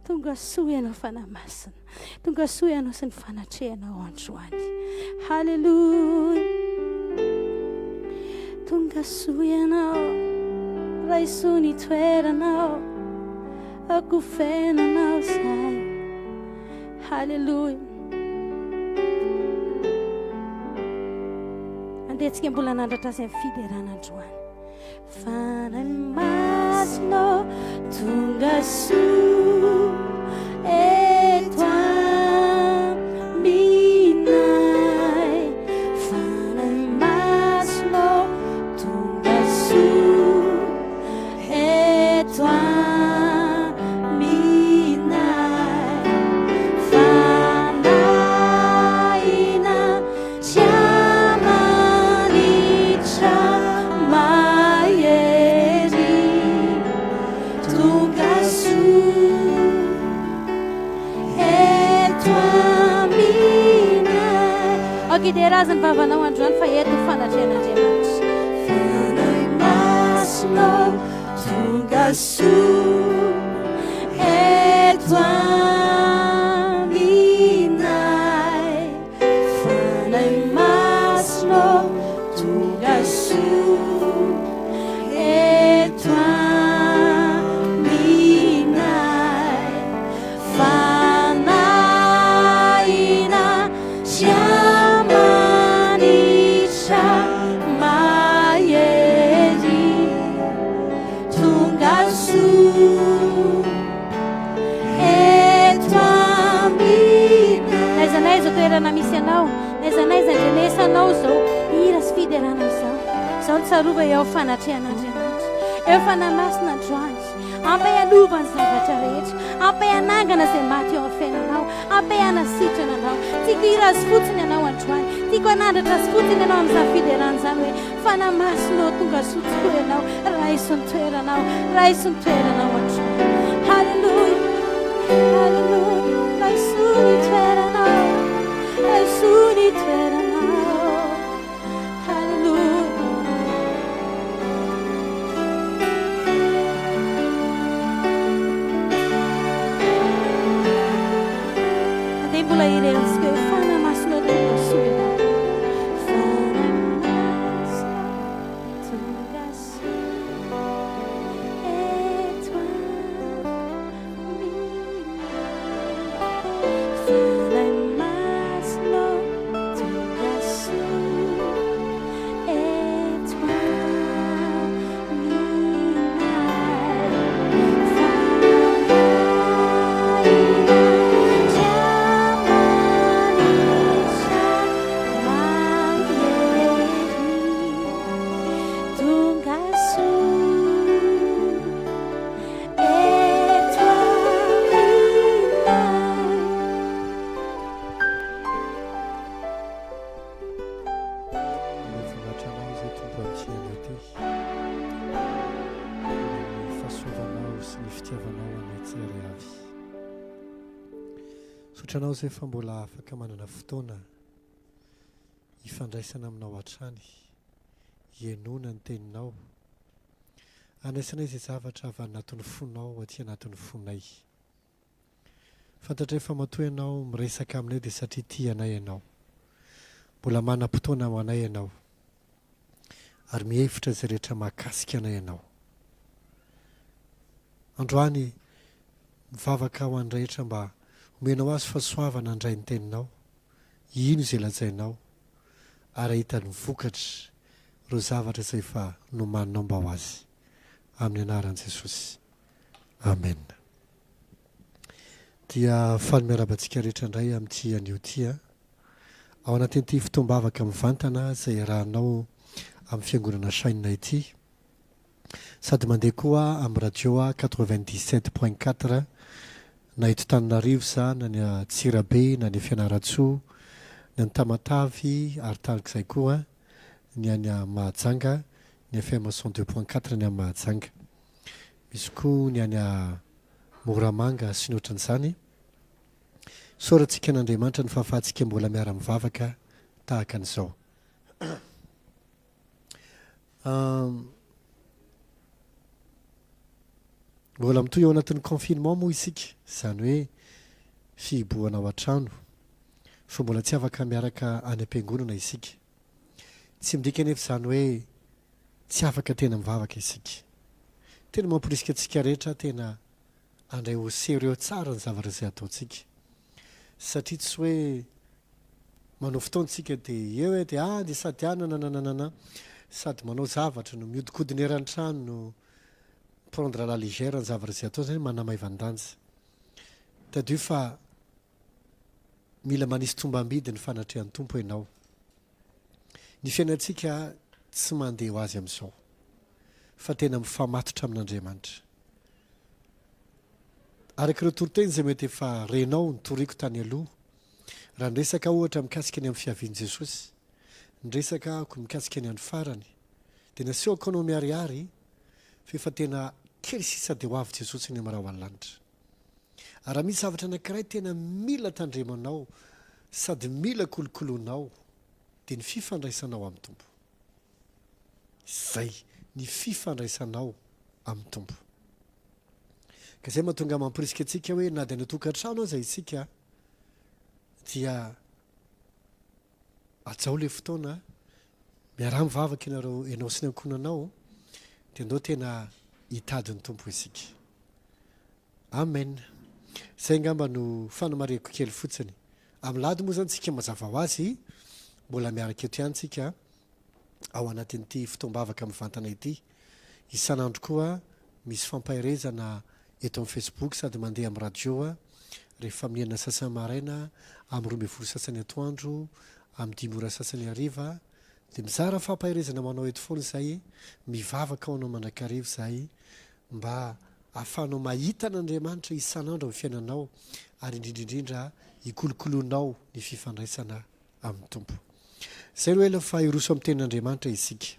Tonga soa ianao Fanahy Masina. Tonga soa ianao sy ny fanatrehanao androany. Haleloia. Tonga soa ianao. Raiso ny toeranao. Aoka ho feno anao izay. Haleloia. Andeha tsika mbola hanandratra azy amin'ny fiderana androany. Fanahy Masina ô, tonga soa eto aminay. Fanahy Masina ô, tonga soa eto aminay. Fanahina Andriamanitra mahery, tonga soa eto aminay. Aoka hidera Azy ny vavanao androany fa eto ny fanatrehan'Andriamanitra. Fanahy Masina tonga soa eto aminay. Fanahy Masina ô, tonga soa eto aminay. Fanahin'Andriamanitra mahery, tonga soa. Eto aminay. N'aiza n'aiza toerana misy anao, n'aiza n'aiza andrenesanao izao hira sy fiderana izao. Izao no tsarovy eo fanatrehan'Andriamanitra. Eo Fanahy Masina androany. Ampy hanova ny zavatra rehetra. Ampy hanangana izay maty eo amin'ny fiainanao. Ampy hanasitrana anao. Tiako hira azy fotsiny ianao androany. Tiako hanandratra azy fotsiny ianao amin'izany fiderana izany hoe Fanahy Masina ô tonga soa tokoa ianao, raiso ny toeranao, raiso ny toeranao androany. Haleloia, haleloia, raiso ny toeranao, raiso ny toeranao. Haleloia. Andeha mbola hirehantsika hoe Fanahy Masina tonga soa ianao. Fanahy Masina tonga soa eto aminay. Fanahy Masina tonga soa eto aminay. Mahafinaritra anao izay Tompo amin'ity anio ity. Ny fahasoavanao sy ny fitiavanao anay tsirairay avy. Misaotra anao izay fa mbola afaka manana fotoana hifandraisana aminao hatrany, hihainoana ny teninao, handraisanay izay zavatra avy anatin'ny fonao aty anatin'ny fonay. Fantatray fa matoa ianao miresaka aminay dia satria tia anay ianao. Mbola manam-potoana ho anay ianao. Ary mihevitra izay rehetra mahakasika anay ianao. Androany, mivavaka ho an'ny rehetra mba homenao azy fahasoavana handray ny teninao, hino izay lazainao, ary hahita ny vokatra ireo zavatra izay efa nomaninao mba ho azy. Amin'ny anaran'i Jesosy. Amena. Dia faly miarahaba antsika rehetra indray amin'ity anio ity an. Ao anatin'ity fotoam-bavaka mivantana izay iarahanao amin'ny Fiangonana Shine ity. Sady mandeha koa amin'ny radio 97.4 na eto Tananarivo izany na ny Antsirabe na ny Fianarantsoa, ny any Tamatave ary tahak'izay koa ny any Mahajanga, ny FM 102.4 ny any Mahajanga. Misy koa ny any Moramanga sy ny ohatran'izany. Isaorantsika an'Andriamanitra ny fahafahantsika mbola miara-mivavaka tahaka an'izao. Mbola mitohy ao anatin'ny confinement moa isika, izany hoe fihibohana ao an-trano, fa mbola tsy afaka miaraka any am-piangonana isika. Tsy midika anefa izany hoe tsy afaka tena mivavaka isika. Tena mamporisika antsika rehetra tena handray au sérieux tsara ny zavatra izay ataontsika. Satria tsy hoe manao fotoana isika dia eo e dia ah dia sady ah nanananana sady manao zavatra no mihodinkodina eran'ny trano no prendre à la légère ny zavatra izay atao izany manamaivan-danja. Tadidio fa mila manisy tombam-bidy ny fanatrehan'ny Tompo ianao. Ny fiainantsika tsy mandeha ho azy amin'izao fa tena mifamatotra amin'Andriamanitra. Araka ireo toriteny izay mety efa renao nitoriako tany aloha, raha niresaka aho ohatra mikasika ny amin'ny fiavian'i Jesosy, niresaka aho mikasika ny andro farany, dia nasehoko anao miharihary fa efa tena kely sisa dia ho avy Jesosy any amin'ny rahona lanitra. Ary raha misy zavatra anankiray tena mila tandremanao sady mila kolokoloinao dia ny fifandraisanao amin'ny Tompo. Izay, ny fifandraisanao amin'ny Tompo. Ka izay mahatonga mamporisika antsika hoe na dia any an-tokantrano aza isika dia hajao ilay fotoana, miaraha mivavaka ianareo, ianao sy ny ankohonanao, dia ndao tena hitady ny Tompo isika. Amen. Izay angamba no fanamarihako kely fotsiny. Amin'ny lahady moa izany tsika mazava ho azy mbola miaraka eto ihany tsika ao anatin'ity fotoam-bavaka mivantana ity. Isan'andro koa misy fampaherezana eto amin'ny Facebook sady mandeha amin'ny radio rehefa amin'ny enina sasany maraina, amin'ny 12 sasany atoandro, amin'ny dimy ora sasany hariva dia mizara fampaherezana ho anao eto foana izahay, mivavaka ho anao mandrakariva izahay mba ahafahanao mahita an'Andriamanitra isan'andro amin'ny fiainanao ary indrindra indrindra hikolokoloanao ny fifandraisana amin'ny Tompo. Izay no ela fa hiroso amin'ny tenin'Andriamanitra isika.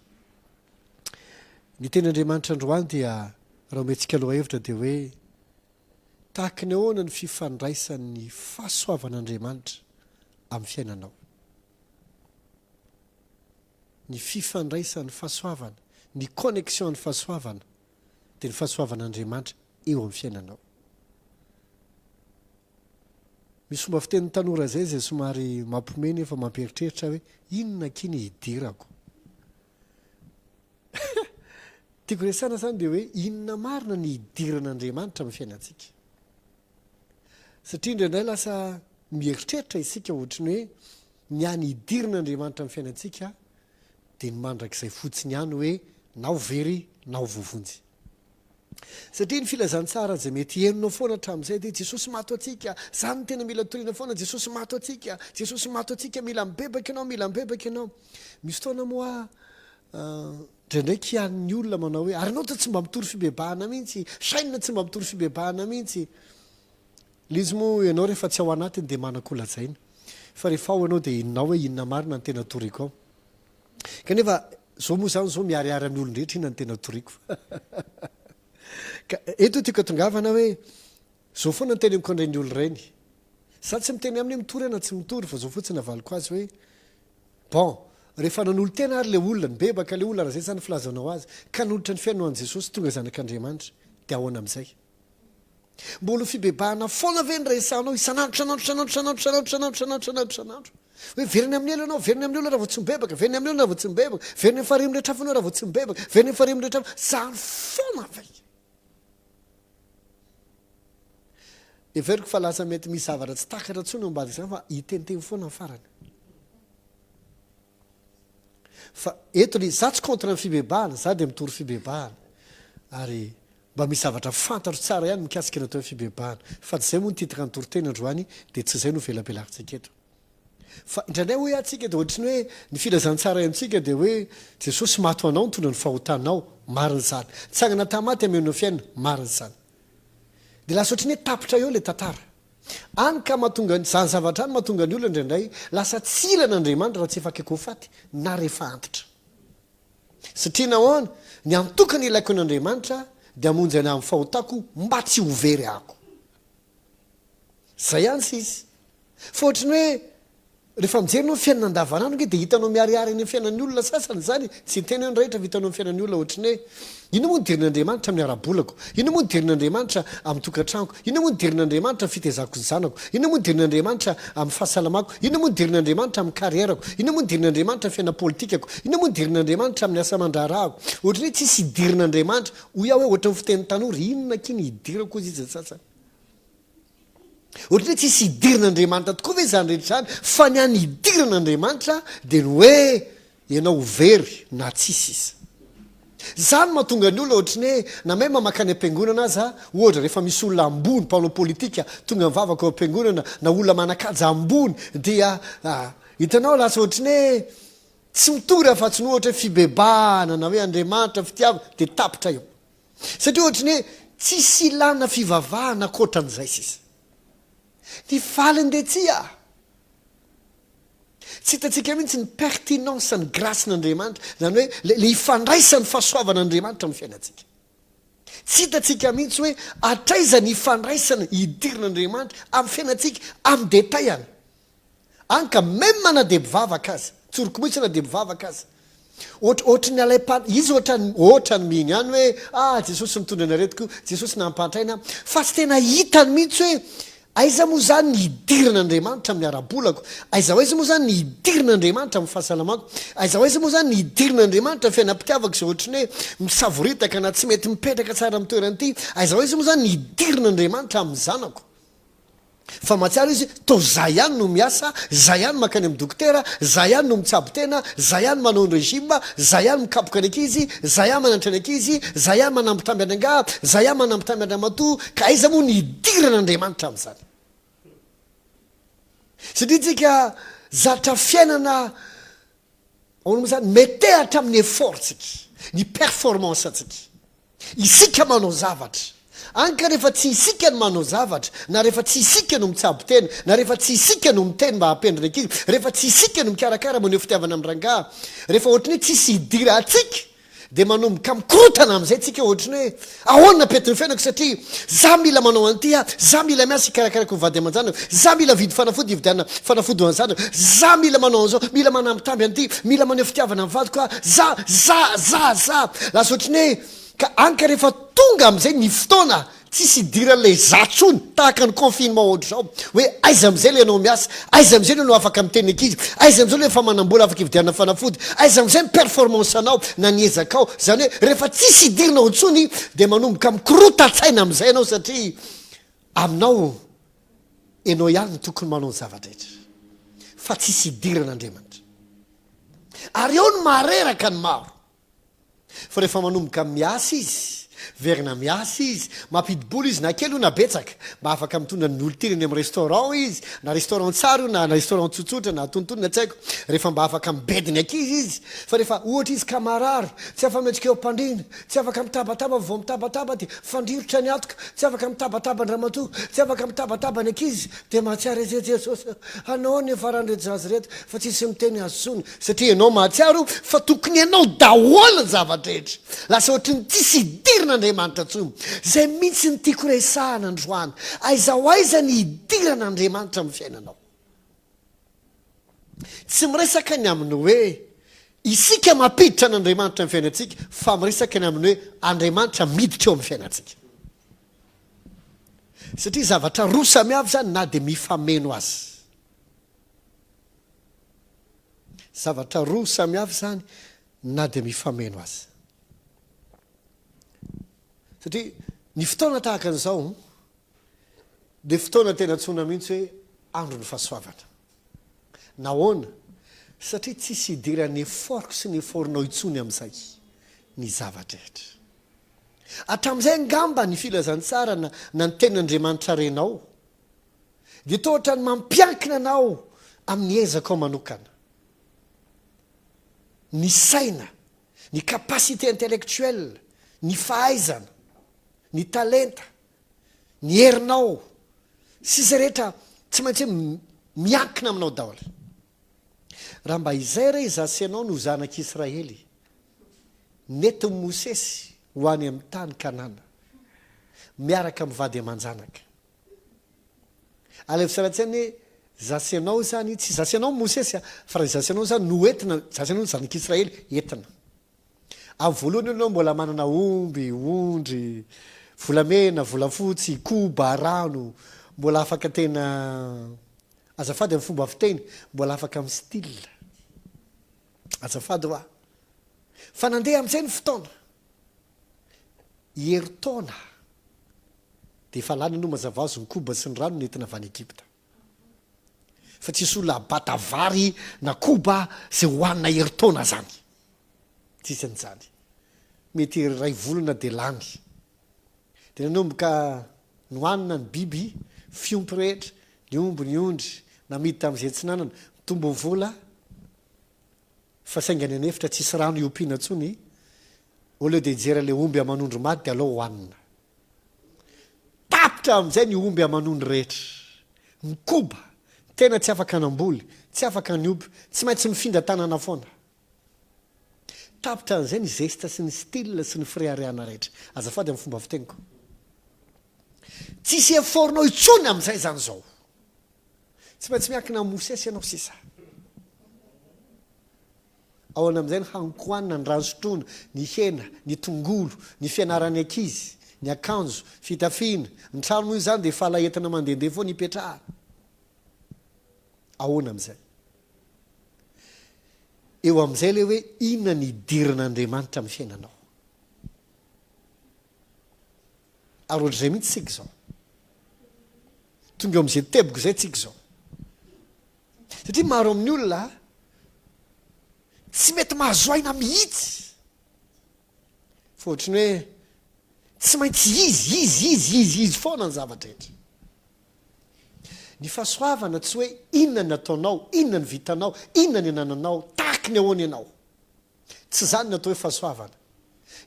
Ny tenin'Andriamanitra androany dia raha omentsika lohahevitra dia hoe tahaka ny ahoana ny fifandraisan'ny fahasoavan'Andriamanitra amin'ny fiainanao. Ny fifandraisan'ny fahasoavana, ny connexion an'ny fahasoavana dia ny fahasoavan'Andriamanitra eo amin'ny fiainanao. Misy fomba fitenin'ny tanora izay izay somary mampiomehy nefa mampieritreritra hoe inona akia ny hidirako? Tiako resahana izany dia hoe inona marina ny hidiran'Andriamanitra amin'ny fiainantsika? Satria indraindray lasa mieritreritra isika ohatry ny hoe ny hany hidiran'Andriamanitra amin'ny fiainantsika dia ny mandrakizay fotsiny ihany hoe na ho very na ho voavonjy. Satria ny filazantsara izay mety henonao foana hatramin'izay dia Jesosy maty ho antsika, izany no tena mila toriana foana, Jesosy maty ho antsika, Jesosy maty ho antsika, mila mibebaka ianao, mila mibebaka ianao. Misy fotoana moa indraindray kianin'ny olona manao hoe ary ianao tsy mba mitory fibebahana mihitsy, sainina tsy mba mitory fibebahana mihitsy. Ilay izy moa ianao rehefa tsy ao anatiny dia manan-kolazaina. Fa rehefa ao ianao dia inonao hoe inona marina no tena toriko ao. Kanefa zao moa zany zao miharihary amin'ny olon-drehetra inona no tena toriko. Ka eto tiako atongavana hoe zao foana no teneniko an'ireny olona ireny. Za tsy miteny aminy hoe mitory aho na tsy mitory fa zao fotsiny avaliko azy hoe bon, rehefa nanolo-tena ary ilay olona, nibebaka ilay olona raha zay zany ny filazanao azy, ka nanolotra ny fiainany ho an'i Jesosy tonga zanak'Andriamanitra, dia ahoana amin'izay? Mbola ho fibebahana foana ve ny resahanao isan'andro, isan'andro, isan'andro, isan'andro, isan'andro, isan'andro, isan'andro, isan'andro, isan'andro? Hoe veriny amin'ny helo ianao, veriny amin'ny helo raha vao tsy mibebaka, veriny amin'ny helo raha vao tsy mibebaka, veriny amin'ny farihy mirehitra afo ianao raha vao tsy mibebaka, veriny amin'ny farihy mirehitra afo, zany foana ve? Heveriko fa lasa mety misy zavatra tsy takatra intsony ao ambadik'izany fa hiteniteny foana ny farany. Fa eto le, za tsy contre ny fibebahana, za dia mitory fibebahana. Ary. Mba misy zavatra fantatro tsara ihany mikasika ny atao hoe fibebahana. Fa tsy izay moa ny titre ny toriteny androany dia tsy izay no velabelarintsika eto. Fa indraindray hoy aho tsika dia ohatry ny hoe ny filazantsara henontsika dia hoe Jesosy maty ho anao nitondra ny fahotanao, marina izany. Nitsangana tamin'ny maty hameno ny fiainana, marina izany. Dia lasa ohatry ny hoe tapitra eo ilay tantara. Any ka mahatonga, izany zavatra izany mahatonga ny olona indraindray lasa tsy hila an'Andriamanitra raha tsy efa akaiky ho faty na rehefa antitra. Satria nahoana? Ny antokana ilaiko an'Andriamanitra dia hamonjy anah amin'ny fahotako mba tsy ho very ahako. Zay ihany sisa. Fa ohatry ny hoe rehefa mijery anao ny fiainana andavanandro ange dia hitanao miharihary any amin'ny fiainan'ny olona sasany izany, tsy hiteny hoe ny rehetra fa hitanao amin'ny fiainan'ny olona ohatry ny hoe inona moa ny derin'Andriamanitra amin'ny ara-bolako, inona moa ny derin'Andriamanitra amin'ny tokantranoko, inona moa ny derin'Andriamanitra amin'ny fitezako ny zanako, inona moa ny derin'Andriamanitra amin'ny fahasalamako, inona moa ny derin'Andriamanitra amin'ny carrière-ko, inona moa ny derin'Andriamanitra amin'ny fiainana politikako, inona moa ny derin'Andriamanitra amin'ny asa aman-draharahako. Ohatry ny hoe tsisy idirin'Andriamanitra. Hoy aho hoe ohatry ny fitenin'ny tanora, inona akia ny idirako hozy izy ny sasany. Ohatran'ny hoe tsisy idiran'Andriamanitra tokoa ve izany rehetra izany? Fa ny any idiran'Andriamanitra dia ny hoe ianao ho very na tsisy iza. Izany no mahatonga ny olona ohatran'ny hoe na même mankany am-piangonana aza, ohatra rehefa misy olona ambony, mpanao politika tonga mivavaka ao am-piangonana na olona manan-kaja ambony dia hitanao lasa ohatran'ny hoe tsy mitory afa-tsy ny ohatra hoe fibebahana na hoe Andriamanitra fitiavana dia tapitra eo. Satria ohatry ny hoe tsisy ilana fivavahana ankoatran'izay sisa. Ny valiny dia tsia. Tsy hitantsika mihitsy ny pertinence ny grace-n'Andriamanitra, izany hoe le le ifandraisan'ny fahasoavan'Andriamanitra amin'ny fiainantsika. Tsy hitantsika mihitsy hoe hatraiza ny ifandraisana idiran'Andriamanitra amin'ny fiainantsika amin'ny détail-ny. Any ka même na dia mivavaka aza, tsoriko mihitsy na dia mivavaka aza, ohatr ohatry ny alaim-panahy, izy ohatran'ny ohatran'ny mino ihany hoe ah Jesosy nitondra ny aretiko, Jesosy nampahantraina ahy, fa tsy tena hitany mihitsy hoe aiza moa izany ny hidiran'Andriamanitra amin'ny ara-bolako, aiza ho aiza moa izany ny hidiran'Andriamanitra amin'ny fahasalamako, aiza ho aiza moa izany ny hidiran'Andriamanitra amin'ny fiainam-pitiavako izay ohatry ny hoe misavoritaka na tsy mety mipetraka tsara amin'ny toerana ity, aiza ho aiza moa izany ny hidiran'Andriamanitra amin'ny zanako. Fa mahatsiaro izy toa za ihany no miasa, za ihany mankany amin'ny dokotera, za ihany no mitsabo tena, za ihany manao ny régime, za ihany mikapoka ny ankizy, za ihany mananatra ny ankizy, za ihany manambitamby an-drangahy, za ihany manambitamby an-dramatoa, ka aiza moa ny hidiran'Andriamanitra amin'izany? Satria tsika zatra fiainana Ahoana moa izany? Metehatra amin'ny effort-tsika, ny performance-ntsika. Isika manao zavatra. Any ka rehefa tsy isika no manao zavatra, na rehefa tsy isika no mitsabo tena, na rehefa tsy isika no miteny mba hampendry ny ankizy, rehefa tsy isika no mikarakara maneho fitiavana amin'ny rangahy, rehefa ohatry ny hoe tsisy idirantsika, Dia manomboka mikorontana amin'izay tsika ohatry ny hoe ahoana pety ny fiainako satria za mila manao an'ity aho, za mila miasa hikarakarako ny vady aman-janako, za mila mividy fanafody hividianana fanafody ho an'ny zanako, za mila manao an'izao, mila manambitamby an'ity, mila maneho fitiavana ny vadiko aho, za, za, za, za. Lasa ohatry ny hoe ka any ka rehefa tonga amin'izay ny fotoana Tsisy idiran'ilay za tsony tahaka ny confinement ohatr'izao hoe aiza amizay le ianao miasa, aiza amizay le anao afaka miteny ankizy, aiza amizao le efa manambola afaka hividianana fanafody, aiza amizay ny performance anao na ny ezakao, zany hoe rehefa tsisy idirinao intsony dia manomboka mikorotan-tsaina amizay ianao satria aminao ianao ihany no tokony manao ny zava-drehetra fa tsisy idiran'Andriamanitra. Ary eo no mahareraka ny maro. Fa rehefa manomboka miasa izy, verina miasa izy, mampidi-bola izy na kely io na betsaka, mba afaka mitondra ny olon-tiany any amin'ny restaurant izy, na restaurant tsara io na restaurant tsotsotra na antonontonony na tsy haiko, rehefa mba afaka mibedy ny ankizy izy, fa rehefa ohatra izy ka marary, tsy afa-mihetsika eo am-pandriana, tsy afaka mitabataba fa vao mitabataba dia fandrirotra ny hatoka, tsy afaka mitabataba an-dramatoa, tsy afaka mitabataba ny ankizy, dia mahatsiaro izy hoe Jesosy ô, hanao ahoana ny hiafaran'ireto zaza ireto fa tsisy miteny azy intsony. Satria ianao mahatsiaro fa tokony ianao daholo ny zava-drehetra. Lasa ohatry ny tsisy idiran'Andriamanitra intsony. Izay mihitsy no tiako resahana androany. Aiza ho aiza ny idiran'Andriamanitra amin'ny fiainanao? Tsy miresaka ny amin'ny hoe isika mampiditra an'Andriamanitra amin'ny fiainantsika fa miresaka ny amin'ny hoe Andriamanitra miditra eo amin'ny fiainantsika. Satria zavatra roa samihafa izany na dia mifameno aza. Zavatra roa samy hafa izany na dia mifameno aza. Satria ny fotoana tahaka an'izao dia fotoana tena antsoina mihitsy hoe andron'ny fahasoavana. Nahoana? Satria tsisy idiran'ny effort-ko sy ny effort-nao intsony amin'izay ny zava-drehetra. Hatramin'izay angamba ny filazantsara na na ny tenin'Andriamanitra renao dia toa ohatran'ny mampiankina anao amin'ny ezakao manokana. Ny saina, ny capacité intellectuelle, ny fahaizana, ny talenta, ny herinao sy izay rehetra tsy maintsy hoe miankina aminao daholo. Raha mba izay re izaho sy ianao no zanak'Israely, nentin'i Mosesy ho any amin'ny tany Kanana, miaraka amin'ny vady aman-janaka. Alaivo sary an-tsaina hoe izaho sy ianao izany, tsy izaho sy ianao Mosesy a, fa raha izaho sy ianao izany no entina, izaho sy ianao no zanak'Israely entina. Amin'ny voalohany aloha ianao mbola manana omby, ondry, volamena, volafotsy, koba, rano, mbola afaka tena, azafady amin'ny fomba fiteny, mbola afaka mi-style. Azafady hoa. Fa nandeha amin'izay ny fotoana. Herintaona dia efa lany aloha mazava azy ny koba sy ny rano nentina avy any Egypta. Fa tsisy olona habata vary na koba izay hohanina herintaona zany. Tsisy an'izany. Mety iray volana dia lany. Dia nanomboka nohanina ny biby fiompy rehetra, ny omby, ny ondry, namidy tamin'izay tsy nanana. Mitombo ny vola fa saingy any an'efitra tsisy rano hiompiana intsony, au lieu de hijery an'ilay omby aman'ondry maty dia aleo hohanina. Tapitra amin'izay ny omby aman'ondry rehetra. Ny koba, tena tsy afaka namboly, tsy afaka niompy, tsy maintsy mifindra tanana foana. Tapitra amin'izay ny zesta sy ny style sy ny fireharehana rehetra. Azafady amin'ny fomba fiteniko. Tsisy effort-nao intsony amin'izay izany izao. Tsy maintsy miankina amin'i Mosesy ianao sisa. Ahoana amin'izay ny hankoanina, ny rano sotroina, ny hena, ny tongolo, ny fianaran'ny ankizy, ny akanjo, fitafiana, ny trano moa izany dia efa entina mandehandeha foana hipetrahana. Ahoana amin'izay? Eo amin'izay ilay hoe inona ny idiran'Andriamanitra amin'ny fiainanao. Ary ohatr'izay mihitsy isika izao. Tonga eo amin'izay teboka izay tsika izao. Satria maro amin'ny olona tsy mety mahazo aina mihitsy. Fa ohatry ny hoe tsy maintsy izy, izy, izy, izy, izy foana ny zava-drehetra. Ny fahasoavana tsy hoe inona ny ataonao, inona ny vitanao, inona ny anananao, tahaky ny ahoana ianao. Tsy izany ny atao hoe fahasoavana.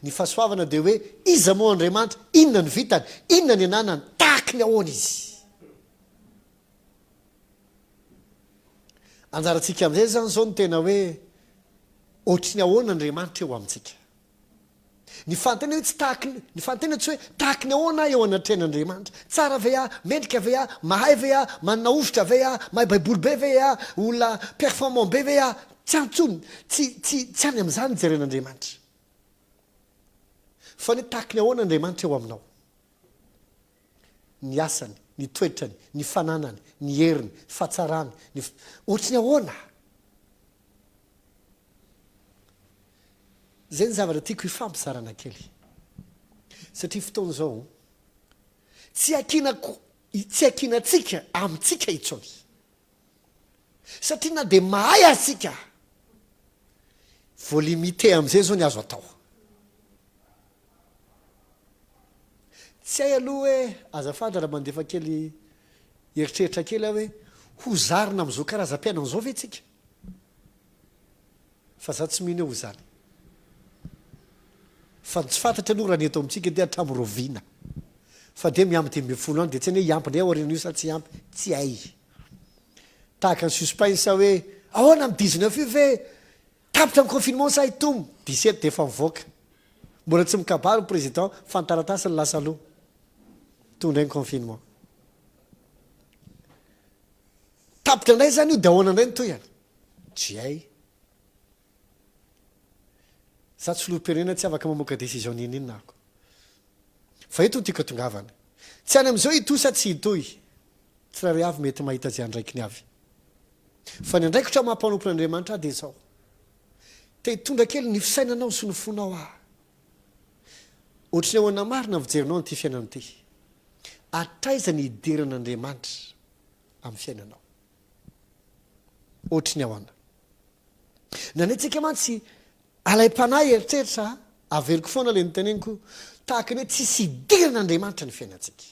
Ny fahasoavana dia hoe iza moa Andriamanitra, inona ny vitany, inona ny ananany, tahaky ny ahoana izy. Anjarantsika amin'izay izany izao ny tena hoe ohatry ny ahoana Andriamanitra eo amintsika. Ny fanontaniana hoe tsy tahaky ny, ny fanontaniana tsy hoe tahaky ny ahoana aho eo anatrehan'Andriamanitra? Tsara ve aho? Mendrika ve aho? Mahay ve aho? Manana hovitra ve aho? Mahay baiboly be ve aho? Olona performant be ve aho? Tsy antsony, tsy, tsy, tsy any amin'izany ny jeren'Andriamanitra. Fa ny hoe tahaky ny ahoana Andriamanitra eo aminao? Ny asany, ny toetrany, ny fananany, ny heriny, fahatsarany, ny, ohatry ny ahoana? Izay ny zavatra tiako hifampizarana kely. Satria fotoana izao, tsy akinako, tsy akinantsika amintsika intsony. Satria na dia mahay aza isika, vao limité amin'izay izao ny azo atao. Tsy hay aloha hoe, azafady raha mandefa kely eritreritra kely aho hoe, ho zarina amin'izao karazam-piainana izao ve tsika? Fa za tsy mino hoe ho zany. Fa ny tsy fantatra aloha raha ny eto amintsika dia hatramin'ny raoviana. Fa dia miampy 15 any dia tsy hay hoe hiampy indray aorian'io sa tsy hiampy, tsy hay. Tahaka ny suspense hoe ahoana amin'ny 19 io ve tapitra ny confinement sa hitombo? 17 dia efa mivoaka. Mbola tsy mikabary ny président fa ny taratasy no lasa aloha. Tonga indray ny confinement. Tapitra indray izany io dia ahoana indray ny tohiny? Tsy hay. Za tsy filoham-pirenena tsy afaka mamoaka décision n'inon'inona ako. Fa eto no tiako atongavana. Tsy any amin'izao hitohy sa tsy hitohy. Tsirairay avy mety mahita izay andraikiny avy. Fa ny andraikitra maha mpanompon'Andriamanitra ahy dia izao. Te hitondra kely ny fisainanao sy ny fonao aho. Ohatry ny ahoana marina ny fijerinao an'ity fiainana ity? Hatraiza ny hidiran'Andriamanitra amin'ny fiainanao? Ohatry ny ahoana? Ny antsika mantsy alaim-panahy eritreritra, averiko foana ilay noteneniko, Tahaka ny hoe tsisy idiran'Andriamanitra ny fiainantsika.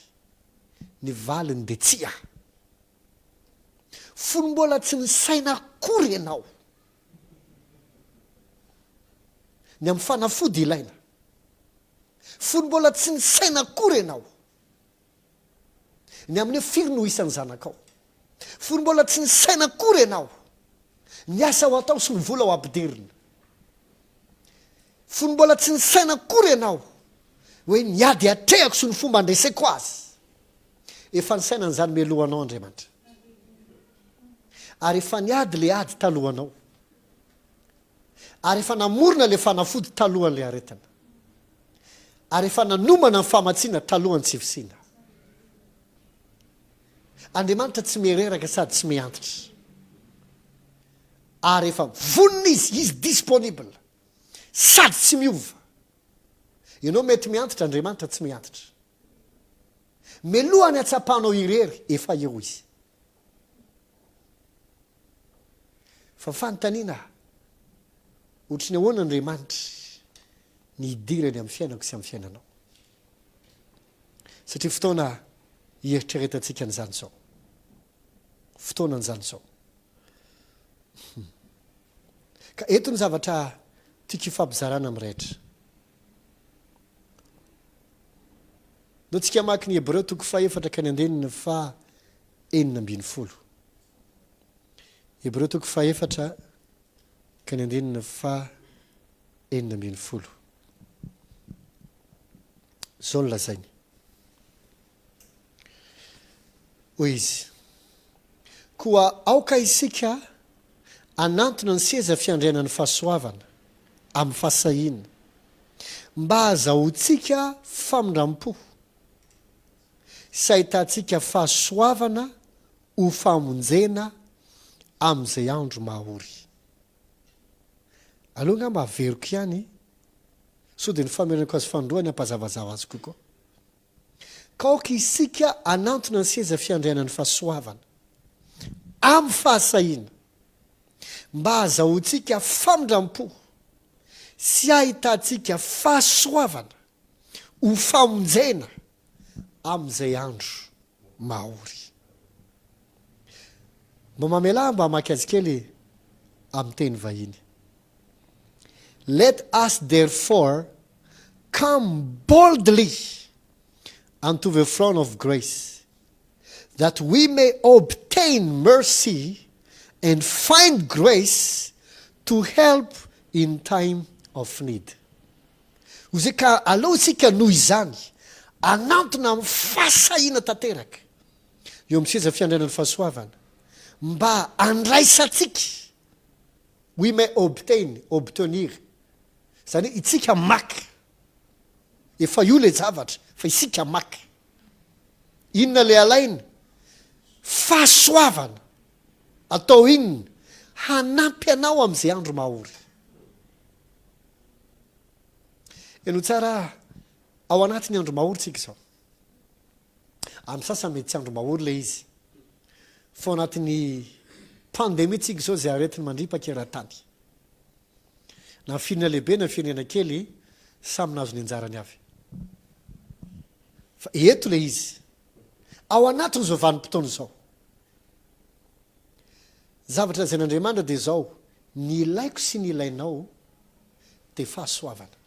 Ny valiny dia tsia. Fony mbola tsy nisaina akory ianao ny amin'ny fanafody ilaina. Fony mbola tsy nisaina akory ianao ny amin'ny hoe firy no isan'ny zanakao. Fony mbola tsy nisaina akory ianao ny asa ho atao sy ny vola ho ampidirina. Fony mbola tsy nisaina akory ianao hoe ny ady atrehako sy ny fomba andreseko azy. Efa nisaina an'izany mialohanao Andriamanitra. Ary efa niady ilay ady talohanao. Ary efa namorona ilay fanafody talohan'ilay aretina. Ary efa nanomana ny famatsiana talohan'ny tsy fisiana. Andriamanitra tsy mihereraka sady tsy mihantitra. Ary efa vonona Izy, Izy disponible. Sady tsy miova. Ianao mety mihantitra, Andriamanitra tsy mihantitra. Meloha ny hatsapanao irery, efa eo Izy. Fa fanontaniana, ohatry ny ahoana Andriamanitra ny hidirany amin'ny fiainako sy amin'ny fiainanao? Satria fotoana hieritreretantsika an'izany izao. Fotoana an'izany izao. Ka eto ny zavatra tiako hifampizarana amin'ny rehetra. Ndao tsika hamaky ny Hebreo toko fahefatra ka ny andininy faha 16. Hebreo toko fahefatra ka ny andininy faha 16. Izao no lazainy. Hoy izy, Koa aoka isika hanantona ny seza fiandrianan'ny fahasoavana amin'ny fahasahiana, mba hahazahoantsika famindram-po sy hahitantsika fahasoavana ho famonjena amin'izay andro mahory. Aleo angamba averiko ihany, sao dia ny famerenako azy fanindroany hampazavazava azy kokoa. Ka aoka isika hanantona ny seza fiandrianan'ny fahasoavana, amin'ny fahasahiana, mba hahazahoantsika famindram-po sy hahitantsika fahasoavana ho famonjena amin'izay andro mahory. Mba mamelà ahy mba hamaky azy kely amin'ny teny vahiny. Let us therefore come boldly unto the throne of grace, that we may obtain mercy and find grace to help in time of need. Hoy izay ka aleo isika noho izany hanantona amin'ny fahasahiana tanteraka eo amin'ny seza fiandrianan'ny fahasoavana mba handraisantsika, we may obtain, obtenir, izany hoe itsika maka, efa io ilay zavatra fa isika maka. Inona ilay alaina? Fahasoavana. Atao inona? Hanampy anao amin'izay andro mahory. Henoy tsara, ao anatin'ny andro mahory tsika izao. Amin'ny sasany mety tsy andro mahory ilay izy. Fa ao anatin'ny pandemie tsika izao izay aretina mandripaka eran-tany. Na firenena lehibe na firenena kely, samy nahazo ny anjarany avy. Fa eto ilay izy. Ao anatin'izao vanim-potoana izao. Zavatra lazain'Andriamanitra dia izao, ny ilaiko sy ny ilainao dia fahasoavana.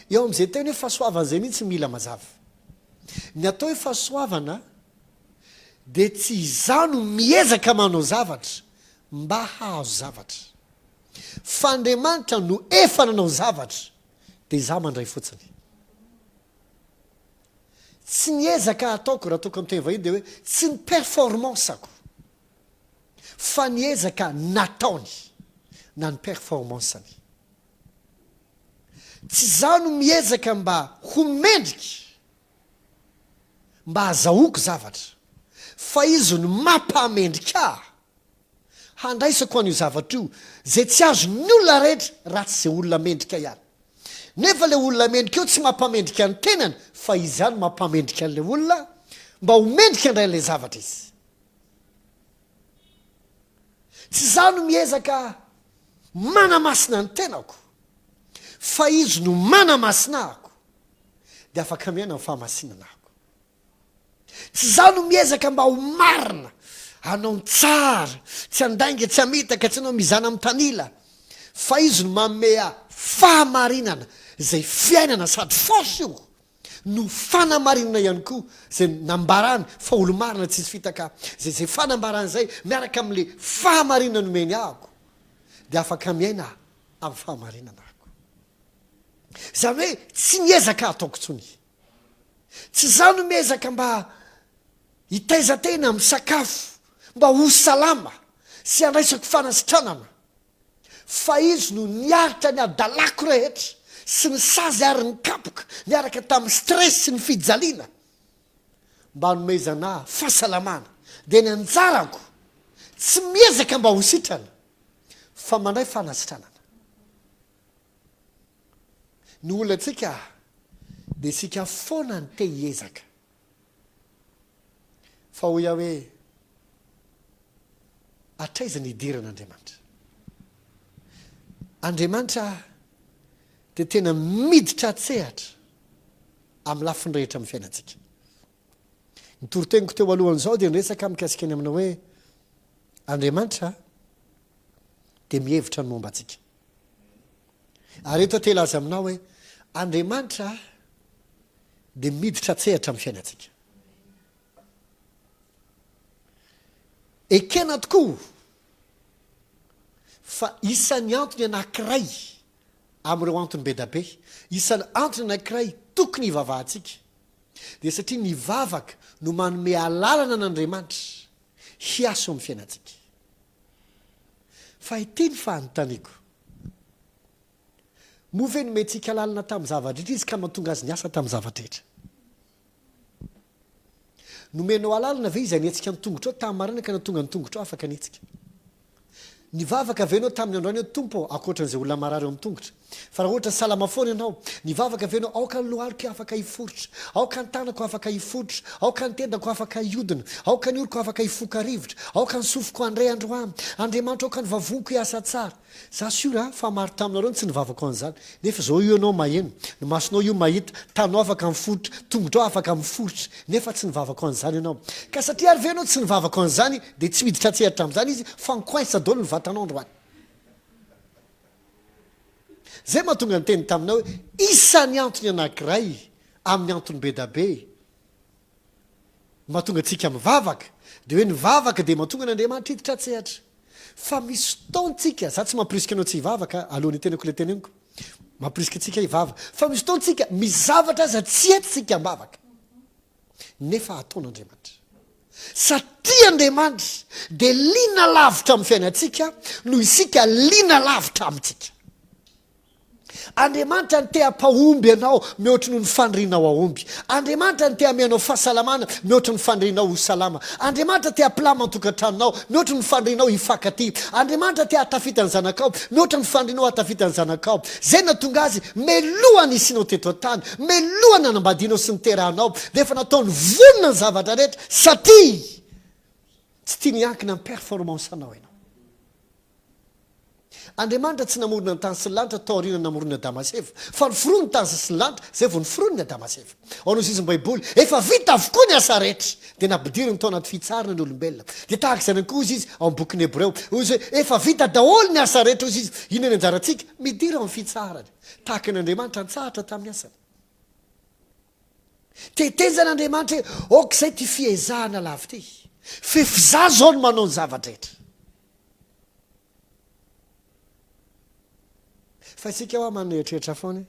Eo amin'izay teny hoe fahasoavana izay mihitsy mila mazava. Ny atao hoe fahasoavana dia tsy izaho no miezaka manao zavatra mba hahazo zavatra. Fa Andriamanitra no efa nanao zavatra dia izaho mandray fotsiny. Tsy ny ezaka ataoko, raha ataoko amin'ny teny vahiny dia hoe tsy ny performance-ko fa ny ezaka nataony na ny performance-ny. Tsy izaho no miezaka mba ho mendrika, mba hazahoako zavatra, fa Izy no mampahamendrika ahy handraisako an'io zavatra io, izay tsy azon'ny olona rehetra raha tsy izay olona mendrika ihany. Nefa ilay olona mendrika io tsy mampamendrika ny tenany fa izy ihany mampamendrika an'ilay olona mba ho mendrika handray an'ilay zavatra izy. Tsy izaho no miezaka manamasina ny tenako. Fa Izy no manamasina ahako, dia afaka miaina amin'ny fahamasinana ahako. Tsy izaho no miezaka mba ho marina, hanao ny tsara, tsy handainga, tsy hamitaka, tsy hanao mizana mitanila, fa Izy no manome ahy fahamarinana, izay fiainana sady force io, no fanamarinana ihany koa, izay nambarany fa olo-marina tsisy fitaka, izay izay fanambarany izay miaraka amin'ilay fahamarinana nomeny ahako, dia afaka miaina amin'ny fahamarinana ahako. Izany hoe tsy ny ezaka ataoko intsony. Tsy izaho no miezaka mba hitaiza tena amin'ny sakafo mba ho salama sy handraisako fanasitranana, fa izy no niaritra ny hadalako rehetra sy ny sazy ary ny kapoka niaraka tamin'ny stress sy ny fijaliana mba hanomezana ahy fahasalamana, dia ny anjarako tsy miezaka mba ho sitrana fa mandray fanasitranana. Ny olantsika dia isika foana no te hiezaka. Fa hoy aho hoe, hatraiza ny hidiran'Andriamanitra? Andriamanitra dia tena miditra an-tsehatra amin'ny lafiny rehetra amin'ny fiainantsika. Ny toriteniko teo alohan'izao dia niresaka mikasika ny amina hoe Andriamanitra dia mihevitra ny momba antsika. Ary eto aho te hilaza aminao hoe Andriamanitra dia miditra an-tsehatra amin'ny fiainantsika. Ekena tokoa fa isan'ny antony anankiray amin'ireo antony be da be, isan'ny antony anankiray tokony hivavahantsika dia satria ny vavaka no manome alalana an'Andriamanitra hiasa eo amin'ny fiainantsika. Fa ity ny fanontaniako, Moa ve nomentsika lalana tamin'ny zava-drehetra izy ka mahatonga azy niasa tamin'ny zava-drehetra? Nomenao alalana ve izy hanetsika ny tongotrao tamin'ny maraina ka nahatonga ny tongotrao afaka nihetsika? Nivavaka ve ianao tamin'ny androany hoe, Tompo ô, ankoatra an'izay olona marary eo amin'ny tongotra, fa raha ohatra salama foana ianao, nivavaka ve ianao, aoka ny lohaliko afaka hiforitra, aoka ny tanako afaka hiforitra, aoka ny tendako afaka hiodina, aoka ny oroko afaka hifoka rivotra, aoka ny sofiko handre androany, Andriamanitra aoka ny vavoniko hiasa tsara. Za sûr a, fa maro taminareo no tsy nivavaka ho an'izany, nefa izao io ianao maheno, ny masonao io mahita, tananao afaka miforitra, tongotrao afaka miforitra, nefa tsy nivavaka ho an'izany ianao. Ka satria ary ve ianao tsy nivavaka ho an'izany dia tsy miditra an-tsehatra amin'izany izy fa mi-coince daholo ny vatanao androany. Zay mahatonga niteny taminao hoe isan'ny antony anankiray amin'ny antony bedabe mahatonga antsika mivavaka dia hoe ny vavaka dia mahatonga an'Andriamanitra hiditra an-tsehatra. Fa misy fotoan-tsika, za tsy mampirisika anao tsy hivavaka alohan'ny hitenako ilay teneniko, mampirisika antsika hivava, fa misy fotoan-tsika misy zavatra aza tsy entintsika am-bavaka nefa ataon'Andriamanitra. Satria Andriamanitra dia liana lavitra amin'ny fiainantsika noho isika liana lavitra amintsika. Andriamanitra no te hampahomby anao mihoatry noho ny fanirianao hahomby. Andriamanitra no te hanome anao fahasalamana mihoatry ny fanirianao ho salama. Andriamanitra te hampilama ny tokantranonao mihoatry ny fanirianao hifankatia. Andriamanitra te hahatafita ny zanakao mihoatra ny fanirianao hahatafita ny zanakao. Izay no nahatonga Azy melohan'ny nisianao teto an-tany, melohan'ny nanambadianao sy niterahanao, dia efa nataony vonona ny zavatra rehetra satria tsy tiany hiankina amin'ny performance anao ianao. Andriamanitra tsy namorona ny tany sy ny lanitra taoriana namoron'i Adama sy Eva, fa noforoniny ny tany sy ny lanitra izay vao noforoniny Adama sy Eva. Ao no sisin'ny Baiboly, efa vita avokoa ny asa rehetra, dia nampidiriny tao anaty fitsarana ny olombelona. Dia tahaka izany koa hozy izy ao amin'ny bokin'ny Hebreo, hoy izy hoe, efa vita daholo ny asa rehetra, hozy izy, inona ny anjarantsika? Midira ao amin'ny fitsaharany. Tahaka ny Andriamanitra nitsahatra tamin'ny asany. Tetezan'Andriamanitra hoe, aoka izay ity fiezahana lava ity, f'efa izaho izao no manao ny zava-drehetra. Fa isika hoa manana eritreritra foana hoe,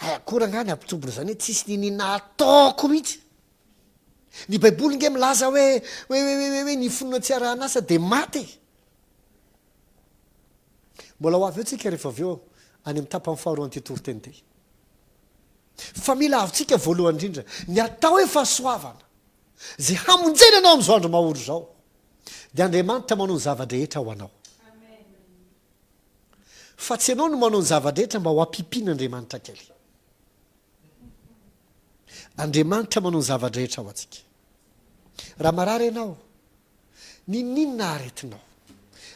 hay akory angaha ny hampitombina izany hoe tsisy niniana ataoko mihitsy. Ny baiboly nge milaza hoe hoe hoe hoe hoe ny finoana tsy arahan'asa dia maty e. Mbola ho avy eo tsika rehefa avy eo any amin'ny tapany faharoan'ity toriteny ity. Fa mila azontsika voalohany indrindra ny atao hoe fahasoavana izay hamonjena anao amin'izao andro mahory izao. Dia Andriamanitra manao ny zava-drehetra ho anao. Fa tsy ianao no manao ny zava-drehetra mba ho ampipian'Andriamanitra kely. Andriamanitra manao ny zava-drehetra ho antsika. Raha marary ianao, n'inon'inona aretinao.